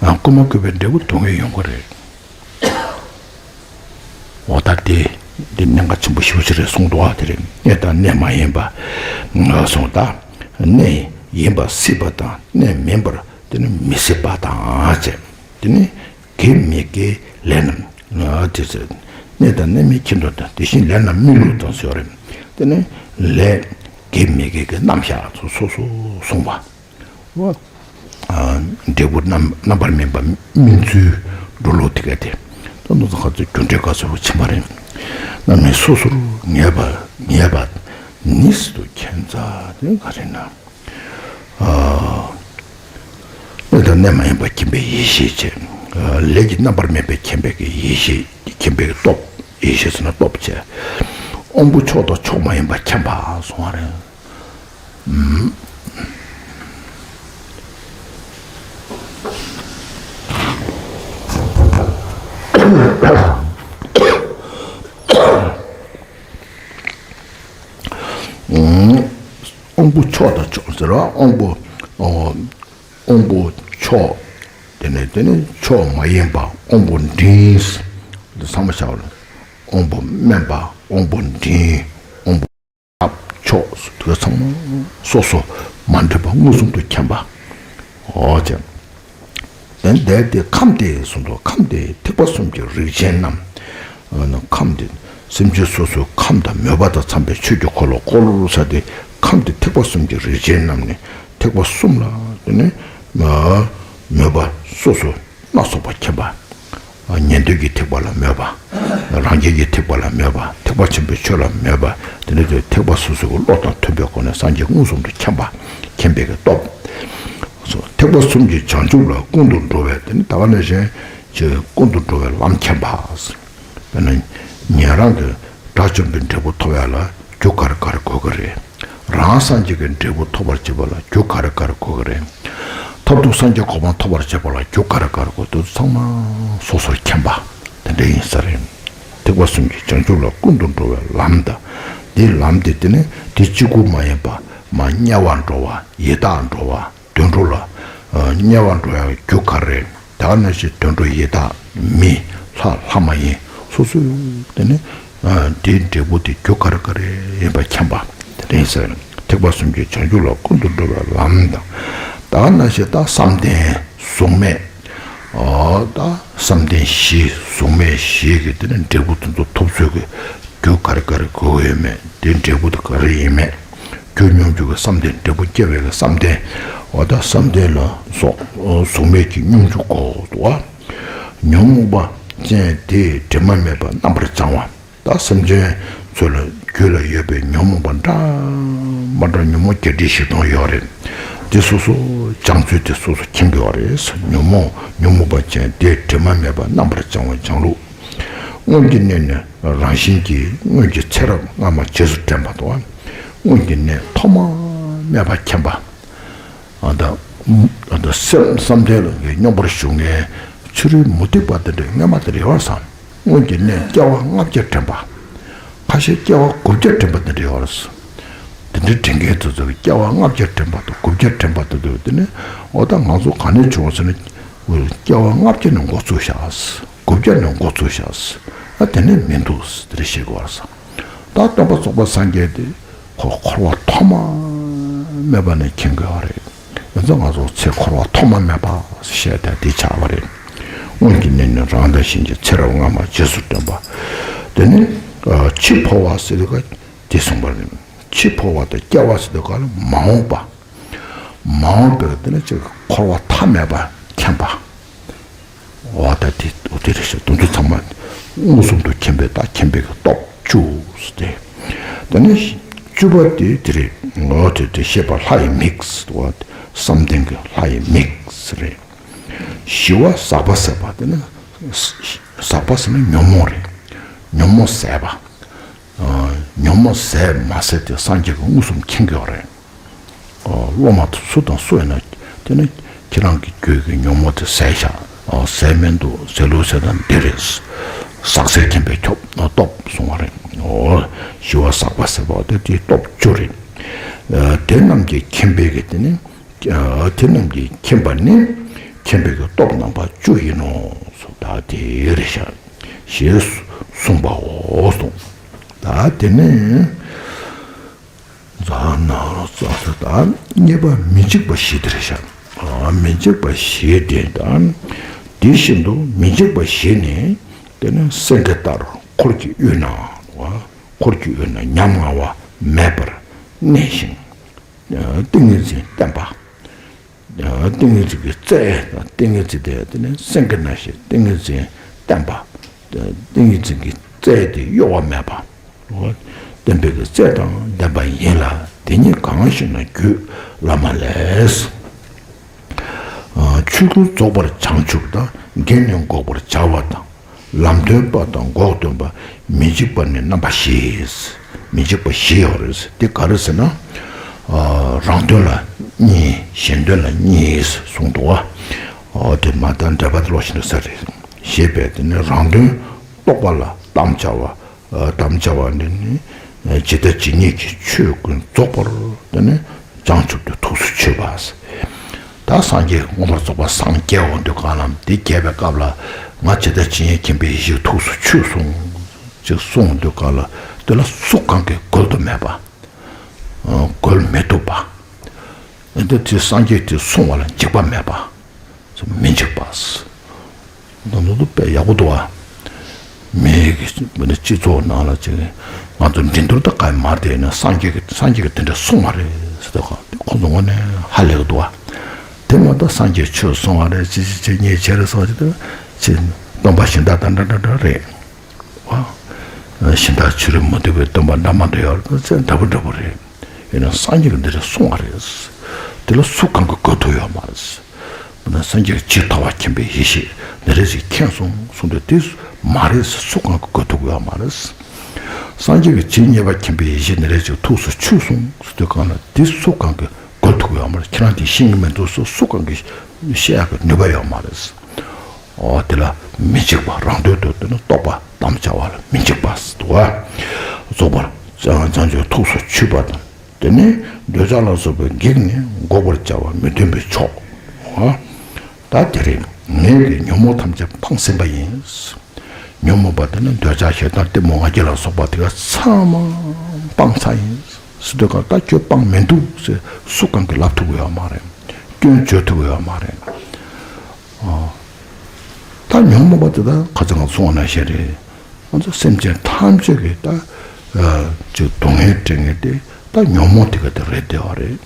ཨ། རྐུན་མ་རྐུས་པའི་འབྲས་བུ་སྡུག་བསྔལ་ཡོང་གི་རེད། འོ་ད་དེ་འདི་གནད་འགག་ཆེན་པོ་ཞེ་པོ་ཅིག་རེད་གསུངས་འདུག་ཨ། དེ་རེད། གནས་དང་གནས་མ་ཡིན་པ་ངོས་བཟུང་དང་། གནས་ཡིན་པ་སྲིད་པ་དང་། གནས་མིན་པར་དེ་ནི་མི་སྲིད་པ་དང་བཅས། དེ་ནི་དགེ་མི་དགེའི་ལས་རྣམས་དེ་ཚེ་གནས་དང་གནས་མིན་ཁྱད་དུ་དང་། དེ་བཞིན་ལས་རྣམས་སྨིན་ལུགས་དང་ཟེར་བ་རེད། དེ་ནི་ལས་དགེ་མི་དགེ་གི་རྣམ་གཞག་སོ་སོ་སོ་གསུངས་པ། འབྲས་བུ་རྣམ་རྣམ་པར་སྨིན་པ་སྨིན་ཚུལ་འགྲོ་ལུགས་དེ་ག་དེ། ད་ནི་ཁ་ཚོ་རྒྱུ་འབྲས་ག་ཚོད་པོ་ཕྱིན་པ་རེད། རྣམ་སྨིན་སོ་སོར་ངེས་པ་ངེས་པ་ནི་སྲིད་དུ་མཁྱེན་མཛད་དེ་ག་རེ་ན། གནས་དང་གནས་མ་ཡིན་པ་མཁྱེན་པའི་ཡེ་ཤེས་བྱས། ལས་ཀྱི་རྣམ་པར་སྨིན་པའི་མཁྱེན་པའི་གི་ཡེ་ཤེས་མཁྱེན་པའི་གི་སྟོབས། ཡེ་ཤེས་ཟེར་ན་སྟོབས་བྱས། དབང་པོ་མཆོག་དང་མཆོག་མ་ཡིན་པ་མཁྱེན་པ་གསུངས་པ་རེད། དབང་པོ་མཆོག་དང་མཆོག་ཟེར་བ་དབང་པོ། དབང་པོ་མཆོག་དེ་ནས་དེ་ནས་མཆོག་མ་ཡིན་པ། དབང་པོ་འབྲིང་། འདི་ཚང་མ་བྱ་བ་ལ། དབང་པོ་དམན་པ། དབང་པོ་འབྲིང་། དབང་པོ་རབ་མཆོག་དེ་ཚང་མ་སོ་སོ་མ་འདྲེས་པ་མངོན་སུམ་དུ་མཁྱེན་པ། འོ་ཅེ། དེ་འདས་དེ་ཁམས་དེ་གསུངས་འདུག་ཁམས་དེ་ཐེག་པ་གསུམ་གྱི་རིགས་ཅན་རྣམས། ཁམས་དེ་སེམས་ཅན་སོ་སོའི་ཁམས་དང་མོས་པ་དང་འཚམས་པའི་ཆོས་ཀྱི་འཁོར་ལོ་བསྐོར་ས་དེ། ཁམས་དེ་ཐེག་པ་གསུམ་གྱི་རིགས་ཅན་རྣམས་ནི་ཐེག་པ་གསུམ་ལ་དེ་ནི་མོས་པ་སོ་སོ་སྣ་ཚོགས་པ་མཁྱེན་པ། ཉན་ཐོས་ཀྱི་ཐེག་པ་ལ་མོས་པ། རང་རྒྱལ་གྱི་ཐེག་པ་ལ་མོས་པ། ཐེག་པ་ཆེན་པོའི་ཆོས་ལ་མོས་པ། དེ་ནི་དེ་ཐེག་པ་སོ་སོའི་བློ་དང་མཐུན་པའི་སྒོ་ནས་སངས་རྒྱས་མངོན་སུམ་དུ་མཁྱེན་པ། མཁྱེན་པའི་གི་སྟོབས། ཐེག་པ་གསུམ་གྱི་བྱང་ཆུབ་ལ་ཀུན་ཏུ་འགྲོ་བའི་དེ་ནི་ད་ག་ནང་བཞིན་གྱི་ཀུན་ཏུ་འགྲོ་བའི་ལམ་མཁྱེན་པ། དཔེར་ན་ཉན་རང་གི་དགྲ་བཅོམ་པའི་འབྲས་བུ་ཐོབ་ཡ་ལ་རྒྱུ་ག་རེ་ག་རེ་དགོས་ཀྱི་རེད། རང་སངས་རྒྱས་ཀྱི་འབྲས་བུ་ཐོབ་པར་བྱེད་པ་ལ་རྒྱུ་ག་རེ་ག་རེ་དགོས་ཀྱི་རེད། མཐར་ཐུག་སངས་རྒྱས་གོ་འཕང་ཐོབ་པར་བྱེད་པ་ལ་རྒྱུ་ག་རེ་ག་རེ་དགོས་འདུག་ཚང་མ་སོ་སོར་མཁྱེན་པ་དེ་འདྲ་ཡིན་ས་རེད། ཐེག་པ་གསུམ་གྱི་བྱང་ཆུབ་ལ་ཀུན་ཏུ་འགྲོ་བའི་ལམ་དང་། འདིའི་ལམ་དེ་དེ་ནི་དེ་གཅིག་པུ་མ་ཡིན་པ་མར་དམྱལ་བར་འགྲོ་བ། ཡི་དྭགས་འགྲོ་བ། དུད་འགྲོ་ལ་དམྱལ་བར་འགྲོ་ཡག་རྒྱུ་ག་རེ། ད་ག་ནང་བཞིན་དུད་འགྲོ་ཡི་དྭགས་མི་ལྷ་ལྷ་མ་ཡིན་སོ་སོའི་དེ་ནི་དེའི་འབྲས་བུ་དེ་རྒྱུ་ག་རེ་ག་རེ་ཡིན་པ་མཁྱེན་པ་དེ་རེད་ཟེར། ཐེག་པ་གསུམ་གྱི་བྱང་ཆུབ་ལ་ཀུན་ཏུ་འགྲོ་བའི་ལམ་དང་། ད་ག་ནང་བཞིན་ད་བསམ་གཏན་གཟུགས་མེད། ཨོ་ད་བསམ་གཏན་བཞི་གཟུགས་མེད་བཞི་གི་དེ་ནི་འབྲས་བུ་དེ་ཚོ་ཐོབ་ཚུལ་གྱི་རྒྱུ་ག་རེ་ག་རེ་དགོས་ཡོད་མེད། དེ་འབྲས་བུ་དེ་ག་རེ་ཡིན་མེད། རྒྱུ་སྙོམས་འཇུག་གི་བསམ་གཏན། འབྲས་བུ་སྐྱེ་བའི་གི་བསམ་གཏན། ཨོ་ད་བསམ་གཏན་ལ་སོགས་གཟུགས་མེད་ཀྱི་སྙོམས་འཇུག་གོ་འདུག་བ། ཉོན་མོངས་པ་ཅན་དེའི་དྲི་མ་མེད་པ་རྣམ་པར་བྱང་བ། ད་སེམས་ཅན་ཚོ་ལ་རྒྱུད་ལ་ཡོད་པའི་ཉོན་མོངས་པ་འདྲ་མ་འདྲ་ཉོན་མོངས་བརྒྱད་ཁྲི་བཞི་སྟོང་ཡོད་རེད། དེ་སོ་སོ་སྦྱང་ཚུལ་དེ་སོ་སོ་མཁྱེན་དགོས་པ་རེད། ཉོན་མོངས་ཉོན་མོངས་པ་ཅན་དེའི་དྲི་མ་མེད་པ་རྣམ་པར་བྱང་བ་སྦྱང་ལུགས། སྔོན་གྱི་གནས་ནི་རང་བཞིན་གྱིས། སྔོན་གྱི་ཚེ་རབས་སྔ་མ་རྗེས་སུ་དྲན་པ་དང་། སྔོན་གྱི་གནས་ཐོག་མ་མེད་པ་མཁྱེན་པ། ཨ་ད་ཨ་ད་སེམས་བསམ་གཏན་ལ་སྙོམས་པར་ཞུགས་མཁན་ཕྱི་རོལ་མུ་སྟེགས་པ་དེ་འདྲ་སྔོན་མ་དེ་འདྲ་ཡོད་བསམ། སྔོན་གྱི་གནས་སྐྱེ་བ་ལྔ་བརྒྱ་དྲན་པ། ཁ་ཤས་སྐྱེ་བ་དགུ་བརྒྱ་དྲན་པ་དེ་འདྲ་ཡོད་རེད། དེ་འདྲའི་དྲན་མཁན་དེ་ཚོ་གི་སྐྱེ་བ་ལྔ་བརྒྱ་དྲན་པ་དང་དགུ་བརྒྱ་དྲན་པ་དེ་ཚོ་དེ་ནི་འོ་ད་ང་ཚོ་ག་ནས་བྱུང་བ་ཟེར་ན། སྐྱེ་བ་ལྔ་བརྒྱ་ནས་འགོ་བཙུགས་བཞག་དགུ་བརྒྱ་ནས་འགོ་བཙུགས་བཞག་ཨ་དེ་ནས་མི་འདུག་དེ་འདྲ་བཤད་དགོས་རེད། ད་སྟོན་པ་རྫོགས་པའི་སངས་རྒྱས་དེ་ཁོ་འཁོར་བ་ཐོག་མ་མེད་པ་ནས་མཁྱེན་དགོས་པ་རེད། ཡིན་ཙང་ང་ཚོ་ཚེ་འཁོར་བ་ཐོག་མ་མེད་པ་བཤད་དེ་འདི་ཆགས་པ་རེད། སྔོན་གྱི་གནས་ནི་རང་དང་གཞན་གྱི་ཚེ་རབས་སྔ་མ་རྗེས་སུ་དྲན་པ། དེ་ནི་ཨ་འཆི་འཕོ་བ་ཟེར་དུས་ཀ་དེ་གསུངས་པ་རེད། འཆི་འཕོ་བ་དང་སྐྱེ་བ་ཟེར་དུས་ཀ་ལ་མ་འོངས་པ། མ་འོངས་པའི་དེ་ནི་ཅིག་འཁོར་བ་མཐའ་མེད་པ་མཁྱེན་པ། འོ་ད་དེ་འོ་དེ་རེད་ཤག་དེ་ཚོ་ཚང་མ་མངོན་སུམ་དུ་མཁྱེན་པའི་ད་མཁྱེན་པའི་གི་སྟོབས་བཅུ་སྟེ། དེ་ནས་བཅུ་པ་དེ་དེ་རེད། འོ་དེ་དེ་བཤད་པ་ལྷ་ཡི་མིག་ཟེར་བ། བསམ་གཏན་གྱི་ལྷ་ཡི་མིག་ཟེར་རེད། ཞི་བ་ཟག་པ་ཟད་པ་དེ་ནི་ཟག་པ་ཟེར་ན་ཉོན་མོངས་རེད། ཉོན་མོངས་ཟད་པ། ཉོན་མོངས་ཟད་མ་ཟད་དེ་སངས་རྒྱས་ཀྱིས་མངོན་སུམ་མཁྱེན་གྱི་ཡོད་རེད། སློབ་མ་སུ་དང་སུ་ཡིན་ན་དེ་ནི་ཁྱེད་རང་གི་རྒྱུད་ཀྱི་ཉོན་མོངས་དེ་ཟད་བཞག་ཟད་མི་འདུག་ཟད་ལུགས་ཟད་ན་འདི་རེད། ཟག་ཟད་མཁྱེན་པས་ཁྱབ་སྟོབས་གསུང་བ་རེད། ཞི་བ་ཟག་པ་ཟད་པ་དེ་དེའི་སྟོབས་བཅུ་རེད། དེ་རྣམས་ཀྱིས་མཁྱེན་པའི་གི་དེ་ནི། དེ་རྣམས་ཀྱིས་མཁྱེན་པ་ནི། མཁྱེན་པའི་གི་སྟོབས་རྣམ་པ་བཅུ་ཡིན་ནོ། ད་དེ་རེད་ཤག་ཞེས་གསུངས་པའོ་གསུངས། ད་དེ་ནས། ཛ་ན་རོ་ཙ་ས་ད་རྙེད་པ་མི་འཇིགས་པ་བཞི་དེ་རེད་ཤག་མི་འཇིགས་པ་བཞི་དེ་དང་། དེ་བཞིན་དུ་མི་འཇིགས་པ་བཞི་ནི། དེ་ནི་སེང་གེ་ལྟར་འཁོར་གྱི་དབུས་ན། འཁོར་གྱི་དབུས་ན་ཉམ་ང་བ་མེད་པར་གནས་ཤིང་། ཏིང་ངེ་འཛིན་བརྟན་པ། ཏིང་ངེ་འཛིན་གྱི་རྩལ་དང་ཏིང་ངེ་འཛིན་དེ་དེ་ནི་སེང་གེ་ནང་བཞིན་ཏིང་ངེ་འཛིན་བརྟན་པ། ཏིང་ངེ་འཛིན་གྱི་རྩལ་དེ་གཡོ་བ་མེད་པ། བརྟན་པའི་གི་རྩལ་དང་ལྡན་པ་ཡིན་ལ། དེ་ཉིད་གང་ཞིག་ན་རྒྱུད་བླ་མ་ལས། ཆོས་ཀུན་རྫོགས་པར་བྱང་ཆུབ་དང་། གཞན་ནི་འགོག་པར་བྱ་བ་དང་། ལམ་སྟོན་པ་དང་། འགོག་སྟོན་པ། མི་འཇིགས་པ་ནི་རྣམ་པ་བཞི། མི་འཇིགས་པ་བཞི་ཡོད་རེད། དེ་ག་རེ་ཟེར་ན། རང་དོན་ལ་གཉིས། གཞན་དོན་ལ་གཉིས་གསུངས་འདུག་བ། དེ་མ་ད་འགྲེལ་པ་དེ་ལོག་ཤིན་ཏུ་ས་རེད། ཞེས་པས་དེ་ནི་རང་དོན་རྟོགས་པ་ལ་དམ་བཅའ་བ། དམ་བཅའ་བ་འདི་ནི། ཇི་ལྟ་ཇི་སྙེད་ཀྱི་ཆོས་ཀུན་རྫོགས་པར་དེ་ནི་བྱང་ཆུབ་ཏུ་ཐུགས་སུ་ཆུད་པ། ད་སངས་རྒྱས་མངོན་པར་རྫོགས་པར་སངས་རྒྱས་འོང་དུས་གང་ལ་དེ་རྒྱས་པའི་སྐབས་ལ། ང་ཇི་ལྟ་ཇི་སྙེད་མཁྱེན་པའི་ཡེ་ཤེས་ཐུགས་སུ་ཆུད་གསུངས། ཅེས་གསུངས་དུས་གང་ལ་དེ་ལ་སུ་གང་གིས་འགོལ་དུ་མེད་པ། འགོལ་མི་ཐུབ་པ། འདི་དེ་སངས་རྒྱས་དེ་གསུང་བ་ལ་འཇིགས་པ་མེད་པ། མི་འཇིགས་པ། ད་དུང་དཔེ་ཡག་པོ་འདུག་བ། མི་གི་མི་ནི་སྤྱི་ཚོགས་ནང་ལ་ཅིག་ང་ཚོ་འགྲན་བསྡུར་ད་ག་ཡི་མར་དེ་ནས་སངས་རྒྱས་ཀྱི་སངས་རྒྱས་ཀྱི་དེ་འདྲ་གསུང་བ་རེད་ཟེར་དུས་གང་ཁོ་ཚོ་ངོ་ནས་ཧ་ལས་ཀྱི་འདུག་བ། དེ་མ་གཏོགས་སངས་རྒྱས་ཆོས་གསུང་བ་རེད། ཅི་ཅི་ཅི་ཉེས་ཆེ་རེད་སོགས་ཅི་དེ་ཅི་སྟོན་པ་གཞན་དག་དང་འདྲ་འདྲ་འདྲ་རེད། གཞན་དག་ཕྱི་རོལ་མུ་སྟེགས་པའི་སྟོན་པ་འདྲ་མ་འདྲ་ཡོད་རེད། ཚེ་འདྲ་པོ་འདྲ་པོ་རེད། ཡིན་ནའང་སངས་རྒྱས་ཀྱིས་འདི་རེ་གསུངས་པ་རེད། དེ་ལ་སུ་གང་གིས་འགོལ་ཐུབ་ཡོད་མ་རེད། འོ་ན་སངས་རྒྱས་ཀྱི་ཇི་ལྟ་བ་མཁྱེན་པའི་ཡེ་ཤེས་འདི་རེ་ཞིག་མཁྱེན་སོང་གསུངས་ཏེ། དེ་མ་རེད་ཟེར་སུ་གང་གིས་འགོལ་ཐུབ་ཡོད་མ་རེད། སངས་རྒྱས་ཀྱི་ཇི་སྙེད་པ་མཁྱེན་པའི་ཡེ་ཤེས་འདི་རེ་ཞིག་ཐུགས་སུ་ཆུད་སོང་ཟེར་དུས་གང་ལ་དེ་སུ་གང་གིས་འགོལ་ཐུབ་ཡོད་མ་རེད། ཁྱེད་རང་དེ་ཤེས་ཀྱི་མི་འདུག་ཟེར་སུ་གང་གིས་བཤད་ཡག་གི་ནུས་པ་ཡོད་མ་རེད། འོ་དེ་ལ་མི་འཇིགས་པ། རང་དོན་དུ་དེ་ནི་རྟོགས་པ་དམ་བཅའ་བ་ལ་མི་འཇིགས་པ་ཟེར་འདུག་བ། རྫོགས་པར་བྱང་ཆུབ་ཐུགས་སུ་ཆུད་པ་དང་། དེ་ནས་འདོད་ཆགས་ལ་སོགས་པའི་བགེགས་ནི་འགོག་པར་བྱ་བ་མི་མཐུན་པའི་ཕྱོགས། འོ་ད་དེ་རེད། ངེད་ཀྱི་ཉོན་མོངས་ཐམས་ཅད་སྤངས་ཟིན་པ་ཡིན། ཉོན་མོངས་པ་དེ་ནི་འདོད་ཆགས་ཞེ་སྡང་གཏི་མུག་ང་རྒྱལ་ལ་སོགས་པ་དེ་ག་ཚང་མ་སྤངས་ཚར་ཡིན་ཟེར་དུས་ག་ད་ཁྱོད་སྤངས་མི་འདུག་ཟེར་སུ་གང་གིས་ལབ་ཐུབ་ཀྱི་ཡོད་མ་རེད། སྐྱོན་བརྗོད་ཐུབ་ཀྱི་ཡོད་མ་རེད། ཨ། ད་ཉོན་མོངས་པ་དེ་དག་ཁ་ཚང་ང་གསུངས་པ་ནང་བཞིན་རེད། ང་ཚོ་སེམས་ཅན་ཐམས་ཅད་ཀྱི་ད་ཅིག་སྡུག་བསྔལ་སྤྲད་མཁན་དེ་ད་ཉོན་མོངས་དེ་ག་དེ་རེད་བསྡད་པ་རེད།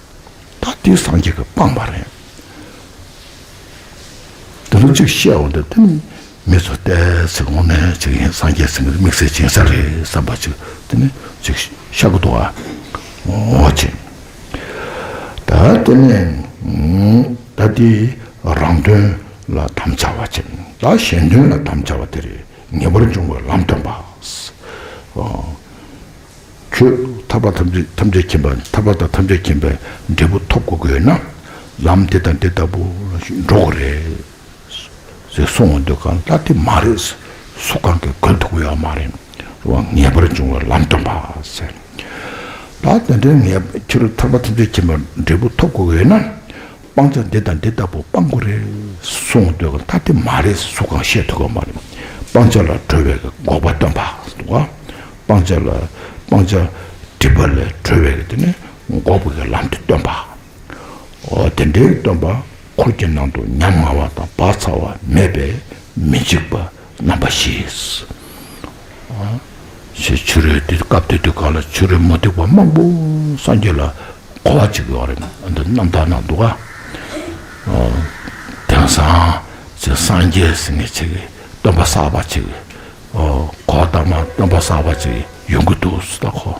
ད་དེ་སངས་རྒྱས་ཀྱིས་སྤངས་པ་རེད། དེ་ལ་ཅིག་བཤད་འོང་དུས་དེ་ནི་མི་ཚོ་ལྟས་ཟེར་འོང་ནས་ཅིག་ཡིན་སངས་རྒྱས་ཟེར་མཁན་དེ་དམིགས་བསལ་སྦྱིན་སྲེག་རེད་བསམ་པ་ཅིག་དེ་ནི་ཅིག་ཤར་གི་འདུག་ཨ། འོ་ཅིག་ད་དེ་ནས་ད་དེ་རང་དོན་ལ་དམ་བཅའ་བ་ཅིག་ད་གཞན་དོན་ལ་དམ་བཅའ་བ་དེ་རེད། ངེས་པར་འབྱུང་བའི་ལམ་སྟོན་པ། ཁྱོད་ཐར་པ་ཐམས་ཅད་ཐམས་ཅད་མཁྱེན་པ་ཐར་པ་དང་ཐམས་ཅད་མཁྱེན་པའི་འབྲས་བུ་ཐོབ་དགོས་ཀྱི་ཡོད་ན། ལམ་འདི་དང་འདི་ལྟ་བུ་འགྲོ་དགོས་རེད། ཟེར་གསུངས་འོང་དུས་གང་ལྟར་དེ་མ་རེད། སུ་གང་གིས་འགོད་ཐུབ་ཀྱི་ཡོད་མ་རེད། ངེས་པར་འབྱུང་བའི་ལམ་སྟོན་པ་ཟེར། ད་དེ་འདྲའི་ངེས་ཁྱོད་ཐར་པ་ཐམས་ཅད་མཁྱེན་པའི་འབྲས་བུ་ཐོབ་དགོས་ཀྱི་ཡོད་ན། སྤང་བྱ་འདི་དང་འདི་ལྟ་བུ་སྤང་དགོས་རེད་གསུངས་འདོད་ཀྱང་ད་དེ་མ་རེད་སུ་གང་བཤད་ཐུབ་ཀྱི་མ་རེད། སྤང་བྱ་ལ་གྲོལ་བའི་འགོག་པ་སྟོན་པ་འདུག་ག་སྤང་བྱ་ལ་སྤང་བྱ་སྒྲིབ་པ་ལས་གྲོལ་བའི་དེ་ནི་འགོག་པའི་ལམ་དེ་སྟོན་པ། འོ་དེ་འདྲའི་སྟོན་པ་འཁོར་གྱི་ནང་དུ་ཉམ་ང་བ་དང་བག་ཚ་བ་མེད་པས་མི་འཇིགས་པ། རྣམ་པ་བཞི། ཞེས་ཕྱི་རོལ་དུ་སྐབས་དེ་དུས་གང་ལ་ཕྱི་རོལ་མུ་སྟེགས་པ་མང་པོ་སངས་རྒྱས་ལ་གོ་བ་བྱེད་ཀྱི་ཡོད་རེད། འདི་རྣམ་ཐར་ནང་འདུག་ག་དེང་སང་ཅིག་སངས་རྒྱས་ཟེར་མཁན་ཅིག་གིས་སྟོན་པ་གསར་པ་ཅིག་གིས་གོ་བ་བཏང་མ་སྟོན་པ་གསར་པ་ཅིག་ཡོང་གི་འདུག་ཟེར་ད་ཁོ།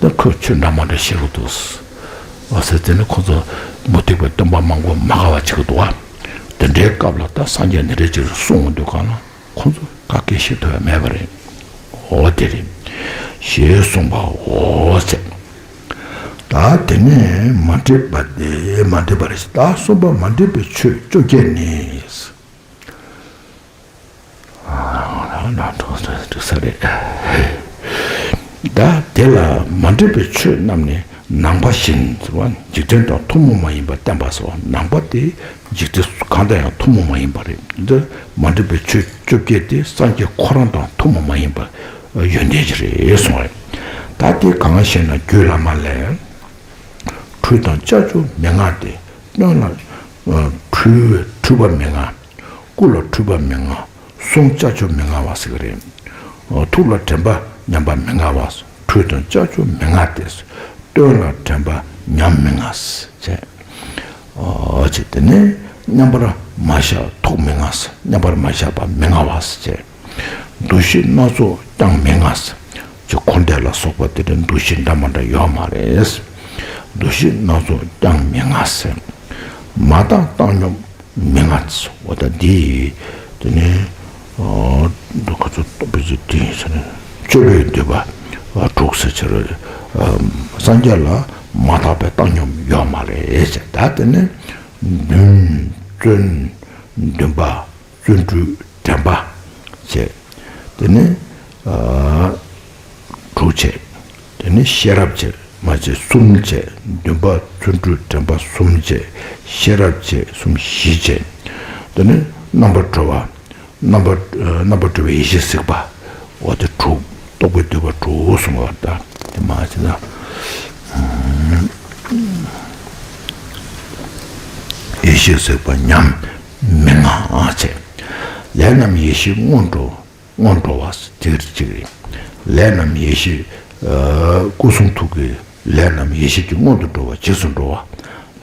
ད་ཁོས་ཆོས་འདྲ་མ་འདྲ་བཤད་ཀྱི་འདུག་ཟེར་དེ་ནི་ཁོ་ཚོ་མུ་སྟེགས་པའི་སྟོན་པ་མང་པོ་མ་དགའ་བ་བྱེད་ཀྱི་འདུག་ག་དེ་འདྲའི་སྐབས་ལ་ད་སངས་རྒྱས་འདི་འདྲའི་ཅིག་གསུངས་འོང་དུས་གང་ལ། ཁོང་ཚོ་བཀའ་བཀལ་ཤེས་ཐུབ་ཡ་མེད་པ་རེད། འོ་དེ་རེད། ཞེས་གསུངས་པའོ་ཟེར། ད་དེ་ནས་མ་འདྲེས་པ་དེ་མ་འདྲེས་པ་རེད། ད་གསུམ་པ་མ་འདྲེས་པའི་ཆོས་བཅོ་བརྒྱད་ནི། ཨ་ན་འགྲོ་འགྲོ་ས་རེད། ད་དེ་ལ་མ་འདྲེས་པའི་ཆོས་རྣམས་ནི། ནང་པ་བཞིན་ཟེར་བ་འཇིག་རྟེན་དང་ཐུན་མོང་མ་ཡིན་པ་བསྟན་པ་སོགས། ནང་པ་དེ་འཇིག་རྟེན་གང་དང་ཡང་ཐུན་མོང་མ་ཡིན་པ་རེད། འདི་མ་འདྲེས་པའི་ཆོས་བཅོ་བརྒྱད་དེ་སངས་རྒྱས་ཁོ་རང་དང་ཐུན་མོང་མ་ཡིན་པ་ཡོན་ཏན་ཅིག་རེད་གསུངས་པ་རེད། ད་དེ་གང་ཞེ་ན། རྒྱུད་བླ་མ་ལས། འཁྲུལ་དང་ཅ་ཅོ་མི་མངའ་སྟེ། སྟོན་ལ་འཁྲུལ་འཁྲུལ་པ་མི་མངའ། སྐུ་ལ་འཁྲུལ་པ་མི་མངའ། གསུང་ཅ་ཅོ་མི་མངའ་བ་ཟེར་གྱི་རེད། ཐུགས་ལ་དྲན་པ་ཉམས་པ་མི་མངའ་བ། འཁྲུལ་དང་ཅ་ཅོ་མི་མངའ་སྟེ། སྟོན་ལ་དྲན་པ་ཉམས་མི་མངའ་ཟེར། ཨོ་ཅེ་དེ་ནས་མཉམ་པར་མ་བཞག་ཐུགས་མི་མངའ་ཟེར། མཉམ་པར་མ་བཞག་པ་མི་མངའ་བ་ཟེར། འདུ་ཤེས་སྣ་ཚོགས་ཀྱང་མི་མངའ་ཟེར། ཅེ་འཁོར་འདས་ལ་སོགས་པ་དེ་འདྲ་འདུ་ཤེས་འདྲ་མ་འདྲ་ཡོད་མ་རེད། འདུ་ཤེས་སྣ་ཚོགས་ཀྱང་མི་མངའ་ཟེར། མ་དག་བཏང་སྙོམས་མི་མངའ་ཟེར། འོ་ད་འདི་དེ་ནས་འདུ་ཁ་ཚོ་རྟོག་པའི་ཚུལ་དེ་ཡིན་ཟེར་ན། སྤྱོད་པས་བསྡུས་པ་དྲུག་ཟེར་ཕྱིར། སངས་རྒྱས་ལ་མ་དག་པའི་བཏང་སྙོམས་ཡོད་མ་རེད་ཟེར། ད་དེ་ནས་འདུན་བརྩོན་འདུན་པ་བརྩོན་འགྲུས་དྲན་པ་བྱས། དེ་ནས་དྲུག་བྱས། དེ་ནས་ཤེས་རབ་བྱས་མ་བྱས་གསུམ་བྱས། འདུན་པ་བརྩོན་འགྲུས་དྲན་པ་གསུམ་བྱས། ཤེས་རབ་བྱས་གསུམ་བཞི་བྱས། དེ་ནས་རྣམ་པར་གྲོལ་བ། རྣམ་པ་རྣམ་པར་གྲོལ་བའི་ཡེ་ཤེས་གཟིགས་པ། འོ་དེ་དྲུག་རྟོག་པས་བསྡུས་པ་དྲུག་གསུངས་པ་ད་དེ་མ་བྱས་ན། ཡེ་ཤེས་གཟིགས་པ་ཉམས་མི་མངའ་བྱས། ལས་རྣམས་ཡེ་ཤེས་སྔོན་འགྲོ། སྔོན་འགྲོ་བ་དེ་གཅིག་རེད། ལས་རྣམས་ཡེ་ཤེས། ཨ། སྐུ་གསུང་ཐུགས་ཀྱི་ལས་རྣམས་ཡེ་ཤེས་ཀྱི་སྔོན་དུ་འགྲོ་བ་རྗེས་སུ་འགྲོ་བ་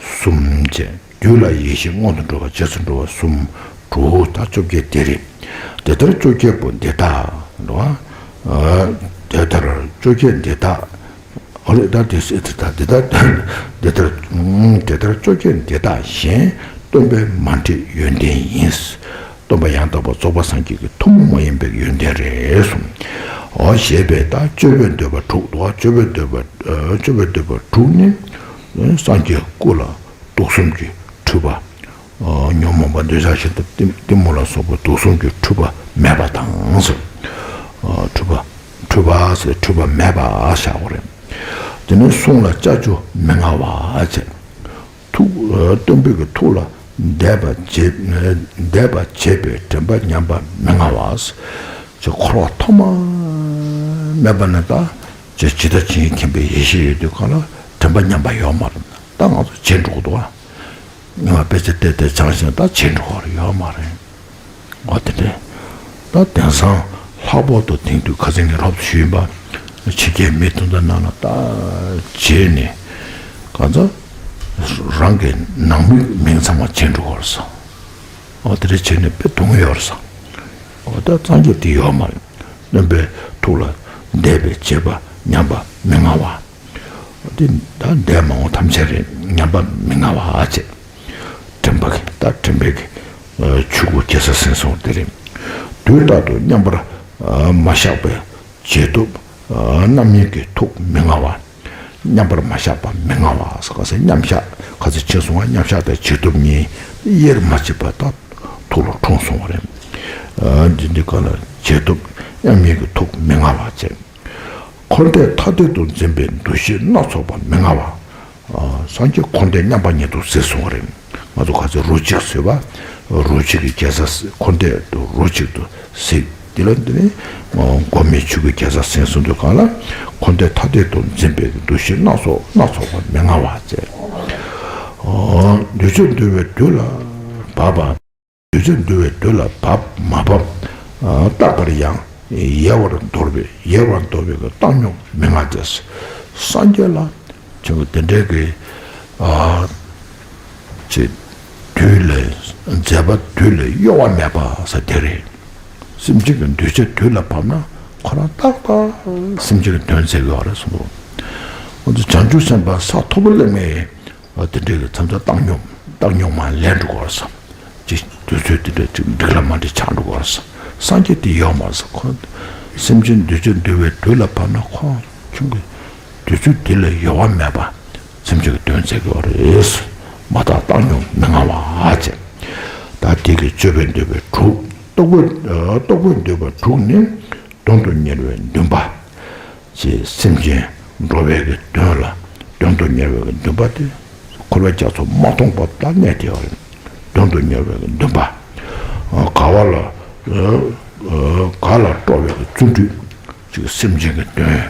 གསུམ་བྱས། རྒྱུད་ལ་ཡེ་ཤེས་སྔོན་དུ་འགྲོ་བ་རྗེས་སུ་འགྲོ་བ་གསུམ། དྲུག་ད་བཅོ་བརྒྱད་དེ་རེད། དེ་ལྟར་བཅོ་བརྒྱད་པོ་འདི་དག་འགྲོ་བ། ཨ། དེ་ལྟར་བཅོ་བརྒྱད་འདི་དག་ཨོ་རེད། ད་དེ་སྲིད་དེ་ད་དེ་ད་དེ་ལྟར་དེ་ལྟར་བཅོ་བརྒྱད་འདི་དག་གཞན་སྟོན་པས་མ་འདྲེས་ཡོན་ཏན་ཡིན། སྟོན་པ་ཡང་དག་པར་རྫོགས་པ་སངས་རྒྱས་ཀྱི་ཐུན་མོང་མ་ཡིན་པའི་ཡོན་ཏན་རེད་གསུངས། འོ་ཞེས་པས་ད་སྤྱོད་པས་འདོད་པ་དྲུག་ཏུ། སྤྱོད་པས་འདོད་པ་སྤྱོད་པས་འདོད་པ་དྲུག་ནི་སངས་རྒྱས་སྐུ་ལ་དུག་གསུམ་གྱི་འཁྲུལ་པ། ཉོན་མོངས་པ་འདོད་ཆགས་ཞེ་སྡང་གཏི་མུག་ལ་སོགས་པའི་དུག་གསུམ་གྱི་འཁྲུལ་པ་མེད་པ་དང་། འཁྲུལ་པ་འཁྲུལ་པ་ཟེར་འཁྲུལ་པ་མེད་པ་བཞག་པ་རེད། དེ་ནས་གསུང་ལ་ཅ་ཅོ་མི་མངའ་བ་བྱས། ཐུགས་སྟོན་པའི་གི་ཐུགས་ལ་ འདས་པ་བྱས་འདས་པ་བྱས་པའི་དྲན་པ་ཉམས་པ་མི་མངའ་བ། ཅེས་འཁོར་བ་ཐོག་མ་མེད་པ་ནས་ད་ཅེས་ཇི་ལྟར་ཇི་བཞིན་མཁྱེན་པའི་ཡེ་ཤེས་ཡོད་དུས་གང་ལ་དྲན་པ་ཉམས་པ་ཡོད་མ་རེད། ད་ང་ཚོ་བརྗེད་འགྲོ་གི་འདུག་བ། ཉི་མ་དཔེ་ཆ་བལྟས་བལྟས་སྦྱངས་ཤིང་ད་བརྗེད་འགྲོ་བ་ཡོད་མ་རེད། འོ་དེ་འདྲས། ད་དེང་སང་ལྷག་པར་དུ་དེང་དུས་ཁ་སང་ངས་རོབ་ཞུས་པ། ཕྱི་རྒྱལ་མི་དེ་ཚོ་ནང་ལ་ད་བྱས་ནས་གང་ཚ་རང་གི་ནང་མི་མིང་ཚང་མ་བརྗེད་འགྲོ་གི་རེད་ས། འོ་དེ་འདྲས་བྱས་ནས་དཔེ་སྡུག་ཡོད་རེད་ས། འོ་ད་སངས་རྒྱས་དེ་ཡོད་མ་རེད། སྟོན་པའི་ཐུགས་ལ་འདས་པའི་བྱས་པ་ཉམས་པ་མི་མངའ་བ། འདི་ད་འདས་མ་འོངས་ཐམས་ཅད་རེད། ཉམས་པ་མི་མངའ་བ་ཨ་ཅེ། དྲན་པ་གི་ད་དྲན་པའི་གི་ཆོས་སྐུ་རྒྱལ་སྲས་ཟེར་སོང་དེ་རེད། དུས་རྟག་ཏུ་མཉམ་པར་མ་བཞག་པའི་བྱེད་ཐབས་རྣམ་གཉིས་ཀྱི་ཐུགས་མི་མངའ་བ། མཉམ་པར་མ་བཞག་པ་མི་མངའ་བ་ཟེར་ག་ཟེར་མཉམ་བཞག་ག་ཚོད་ཆེ་སོང་བ་མཉམ་བཞག་དང་བྱེད་ཐབས་གཉིས་དབྱེར་མ་ཕྱེད་པ་ད་ཐུགས་ལ་འཁྲུངས་སོང་བ་རེད། འདི་འདི་ག་ལ་བྱེད་ཐབས་རྣམ་གཉིས་ཀྱི་ཐུགས་མི་མངའ་བ་བྱས། འཁོར་འདས་ཐ་དད་དུ་འཛིན་པའི་འདུ་ཤེས་སྣ་ཚོགས་པ་མི་མངའ་བ། སངས་རྒྱས་འཁོར་འདས་མཉམ་པ་ཉིད་དུ་གཟིགས་གསུངས་པ་རེད། ང་ཚོ་ག་ཚོད་རོ་གཅིག་ཟེར་བ། རོ་གཅིག་གི་རྒྱལ་ས་འཁོར་འདས་དུ་རོ་གཅིག་ཏུ་གཟིགས། དེ་ལ་འདི་ནི་སྒོམ་མེད་ཆོས་ཀྱི་རྒྱལ་ས་ཟེར་གསུངས་དུས་གང་ལ་འཁོར་འདས་ཐ་དད་དུ་འཛིན་པའི་འདུ་ཤེས་སྣ་ཚོགས་སྣ་ཚོགས་པ་མི་མངའ་བ་བྱས། འདུས་བྱས་འདུལ་བའི་དུས་ལ་བབ་པ། འདུས་བྱས་འདུལ་བའི་དུས་ལ་བབ་མ་བབ། རྟག་པར་ཡང་ཡལ་བར་འདོར་བའི་ཡལ་བར་འདོར་བའི་བཏང་སྙོམས་མི་མངའ་སྟེ། སངས་རྒྱས་ལ་ཁྱོད་དེ་འདྲའི་གི་ཅེས་དུས་ལས་མཛད་པ་དུས་ལས་གཡོ་བ་མེད་པ་ཟེར་དེ་རེད། སེམས་ཅན་གྱི་འདུས་བྱས་དུས་ལ་བབ་ན་ཁོ་རང་ཏག་ཏག་སེམས་ཅན་གྱི་དོན་མཛད་ཀྱི་ཡོད་རེད་གསུངས་འདུག་འོ་ཙི་བྱང་ཆུབ་སེམས་དཔའ་ས་མཐོ་པོ་སླེབས་ནས། དེ་འདྲའི་གི་མཚམས་མཚམས་བཏང་སྙོམས་བཏང་སྙོམས་མ་ལས་འགྲོ་གི་རེད་ས། ཅིག་དུས་ཚོད་དེ་འདྲ་ཅིག་འགྲིག་ལ་མ་འགྲིག་ཆགས་འགྲོ་གི་རེད་ས། སངས་རྒྱས་དེ་ཡོད་མ་རེད་ས། ཁོ་སེམས་ཅན་འདུས་བྱས་འདུལ་བའི་དུས་ལ་བབ་ན་ཁོ་ཁྱོད་ཀྱི་དུས་ཚོད་དེ་ལས་གཡོ་བ་མེད་པ་སེམས་ཅན་གྱི་དོན་མཛད་ཀྱི་ཡོད་རེད། མ་དག་བཏང་སྙོམས་མི་མངའ་བ་ཅེས། ད་དེ་གི་སྤྱོད་པས་འདོད་པའི་དྲུག་རྟོག་པས་རྟོག་པས་འདོད་པ་དྲུག་ནི། དོན་དུ་གཉེར་བའི་འདུན་པ། ཅེས་སེམས་ཅན་འགྲོ་བའི་གི་དོན་ལ་དོན་དུ་གཉེར་བའི་གི་འདུན་པ་དེ་འཁོར་བའི་རྒྱ་མཚོ་མ་མཐོང་བར་ད་གནས་ཏེ་ཡོད་རེད། དོན་དུ་གཉེར་བའི་གི་འདུན་པ། དགའ་བ་ལ་དགའ་ལ་སྤྲོ་བའི་གི་བརྩོན་འགྲུས། ཅིག་སེམས་ཅན་གྱི་དོན།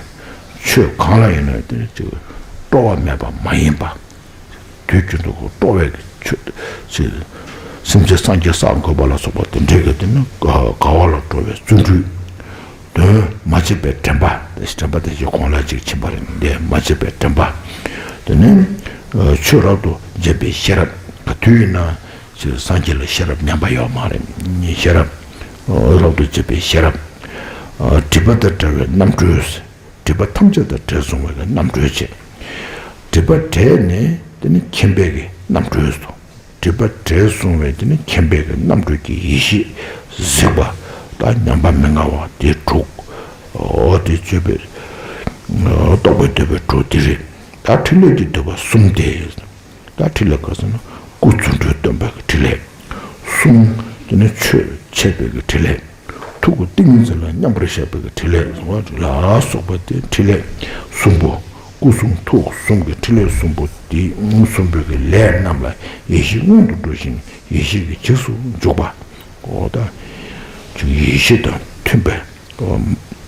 ཆོས་གང་ལ་ཡིན་ན་དེ་ཅིག་སྤྲོ་བ་མེད་པ་མ་ཡིན་པ། དུས་རྒྱུན་དུ་སྤྲོ་བའི་ཆོས་ཅིག་སེམས་ཅན་སངས་རྒྱས་སར་འགོད་པ་ལ་སོགས་པ་དེ་འདྲའི་གི་དེ་ནི་དགའ་བ་ལ་སྤྲོ་བའི་བརྩོན་འགྲུས། དོན་མ་བྱས་པའི་དྲན་པ། དྲན་པ་དེ་བཞིན་གོང་ལ་ཅིག་ཕྱིན་པ་རེད། འདས་མ་བྱས་པའི་དྲན་པ། དེ་ནི་ཆོས་རབ་ཏུ་འབྱེད་པའི་ཤེས་རབ། ག་དུས་ཡིན་ན་ཅིག་སངས་རྒྱས་ལ་ཤེས་རབ་ཉམས་པ་ཡོད་མ་རེད། ཤེས་རབ་རབ་ཏུ་འབྱེད་པའི་ཤེས་རབ། སྒྲིབ་པ་དང་བྲལ་བའི་རྣམ་གྲོལ། སྒྲིབ་པ་ཐམས་ཅད་དང་བྲལ་སོང་བའི་རྣམ་གྲོལ་བྱེད། སྒྲིབ་པ་བྲལ་ནས་དེ་ནི་མཁྱེན་པའི་གི་རྣམ་གྲོལ་སོང་། སྒྲིབ་པ་བྲལ་སོང་བའི་དེ་ནི་མཁྱེན་པའི་གི་རྣམ་གྲོལ་གྱི་ཡེ་ཤེས་གཟིགས་པ། ད་ཉམས་པ་མི་མངའ་བ་དེ་དྲུག་འོ་དེ་སྤྱོད་པའི་རྟོག་པས་འདོད་པའི་དྲུག་དེ་རེད། ད་ཕྲིན་ལས་ཀྱིས་འདོད་པ་གསུམ་དེ། ད་ཕྲིན་ལས་ག་ཟེར་ན་སྐུ་རྫུ་འཕྲུལ་སྟོན་པའི་གི་ཕྲིན་ལས། གསུམ་དེ་ནི་ཆོས་འཆད་པའི་གི་ཕྲིན་ལས། ཐུགས་ཀྱི་ཏིང་ངེ་འཛིན་ལ་མཉམ་པར་བཞག་པའི་གི་ཕྲིན་ལས་ལ་སོགས་པ་དེ་ཕྲིན་ལས་གསུམ་པོ། སྐུ་གསུམ་ཐུགས་གསུམ་གྱི་ཕྲིན་ལས་གསུམ་པོ་དེ་གསུམ་པོའི་གི་ལས་རྣམས་ལ་ཡེ་ཤེས་སྔོན་དུ་འགྲོ་ཞིང་ཡེ་ཤེས་ཀྱི་རྗེས་སུ་འཇུག་པ། འོ་ད་ཅིག་ཡེ་ཤེས་དང་མཐུན་པའི་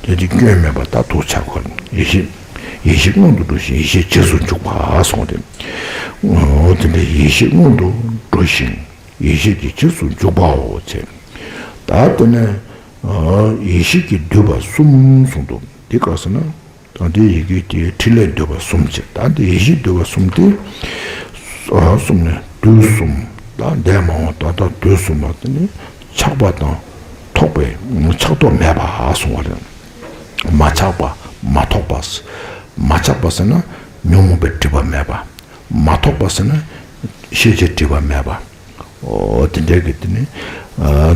དེ་དེ་སྐྱོན་མེད་པ་ད་ཐུགས་ཆགས་ཁོ་ཡེ་ཤེས། ཡེ་ཤེས་སྔོན་དུ་འགྲོ་ཞིང་ཡེ་ཤེས་རྗེས་སུ་འཇུག་པ་གསུངས་ཏེ། འོ་དེ་འདྲའི་ཡེ་ཤེས་སྔོན་དུ་འགྲོ་ཞིང་ཡེ་ཤེས་ཀྱི་རྗེས་སུ་འཇུག་པའོ་ཅེས། ད་དེ་ནས་ཡེ་ཤེས་ཀྱིས་བསྡུས་པ་གསུམ་གསུངས་འདུག་འདི་ག་ཟེར་ན། ད་འདི་ཡི་གེ་དེའི་ཕྲིན་ལས་འདོད་པ་གསུམ་བྱེད། ད་འདི་ཡེ་ཤེས་འདོད་པ་གསུམ་སྟེ། གསུམ་ནི་དུས་གསུམ། ད་འདས་མ་འོངས་ད་ལྟ་དུས་གསུམ་པ་དེ་ནི་ཆགས་པ་དང་ཐོགས་པའི་ཆགས་རྟོག་མེད་པ་གསུངས་པ་རེད། མ་ཆགས་པ་མ་ཐོགས་པ། མ་ཆགས་པ་ཟེར་ན་ཉོན་མོངས་པའི་སྒྲིབ་པ་མེད་པ། མ་ཐོགས་པ་ཟེར་ན་ཤེས་བྱའི་སྒྲིབ་པ་མེད་པ། འོ་དེ་འདྲའི་གི་དེ་ནི་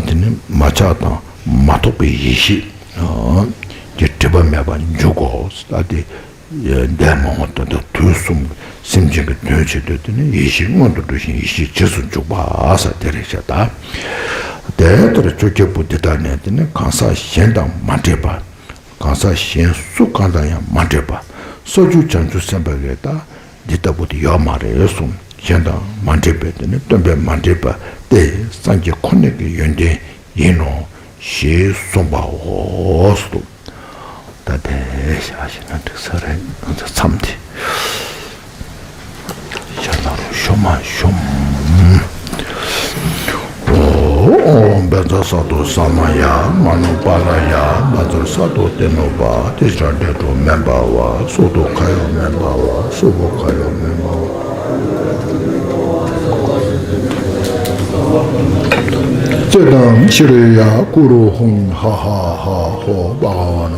དེ་ནི་མ་ཆགས་དང་མ་ཐོགས་པའི་ཡེ་ཤེས་ཀྱི་སྒྲིབ་པ་མེད་པར་འཇུག་གོ། ད་དེ་འདས་མ་འོངས་ད་ལྟ་དུས་གསུམ་སེམས་ཅན་གྱི་དོན་བྱེད་དུས་དེ་ནི་ཡེ་ཤེས་སྔོན་དུ་འགྲོ་ཞིང་ཡེ་ཤེས་རྗེས་སུ་འཇུག་པ་ཟེར་དེ་རེད་ཤག་ད་དེ་ལྟར་བཅོ་བརྒྱད་པོ་འདི་དག་ནི་དེ་ནི་གང་ཟག་གཞན་དང་མ་འདྲེས་པ། གང་ཟག་གཞན་སུ་གང་དང་ཡང་མ་འདྲེས་པ། ས་བཅུའི་བྱང་ཆུབ་སེམས་དཔའ་གིས་ད་འདི་ལྟ་བུ་དེ་ཡོད་མ་རེད་གསུངས། གཞན་དང་མ་འདྲེས་པའི་དེ་ནི་སྟོན་པས་མ་འདྲེས་པ་སྟེ། སངས་རྒྱས་ཁོ་ན་གི་ཡོན་ཏན་ཡིན་ནོ་ཞེས་གསུངས་པའོ། ད་དེ་བཞག་ཤེ་ན་འགྲིག་ས་རེད། ང་ཚོ་མཚམས་དེ། ཤ་ལ་རུ་ཤོ་མ་ཤོམ། ཨོ་བཛྲ་ས་ཏོ་ས་མ་ཡ། མ་ནུ་པཱ་ལ་ཡ། མ་ཛར་ས་ཏོ་ཏེ་ནུ་པ། ཏི་ཛྲ་ཏེ་ཏོ་མེན་པ་བ། སུ་ཏོ་ཁ་ཡོ་མེན་པ་བ། སུ་བོ་ཁ་ཡོ་མེན་པ་བ། ཙེ་དང་ཤི་རི་ཡ། ཀུ་རུ་ཧུན་ཧ་ཧ་ཧ་ཧོ་བྷ་ག་ཝ་ན།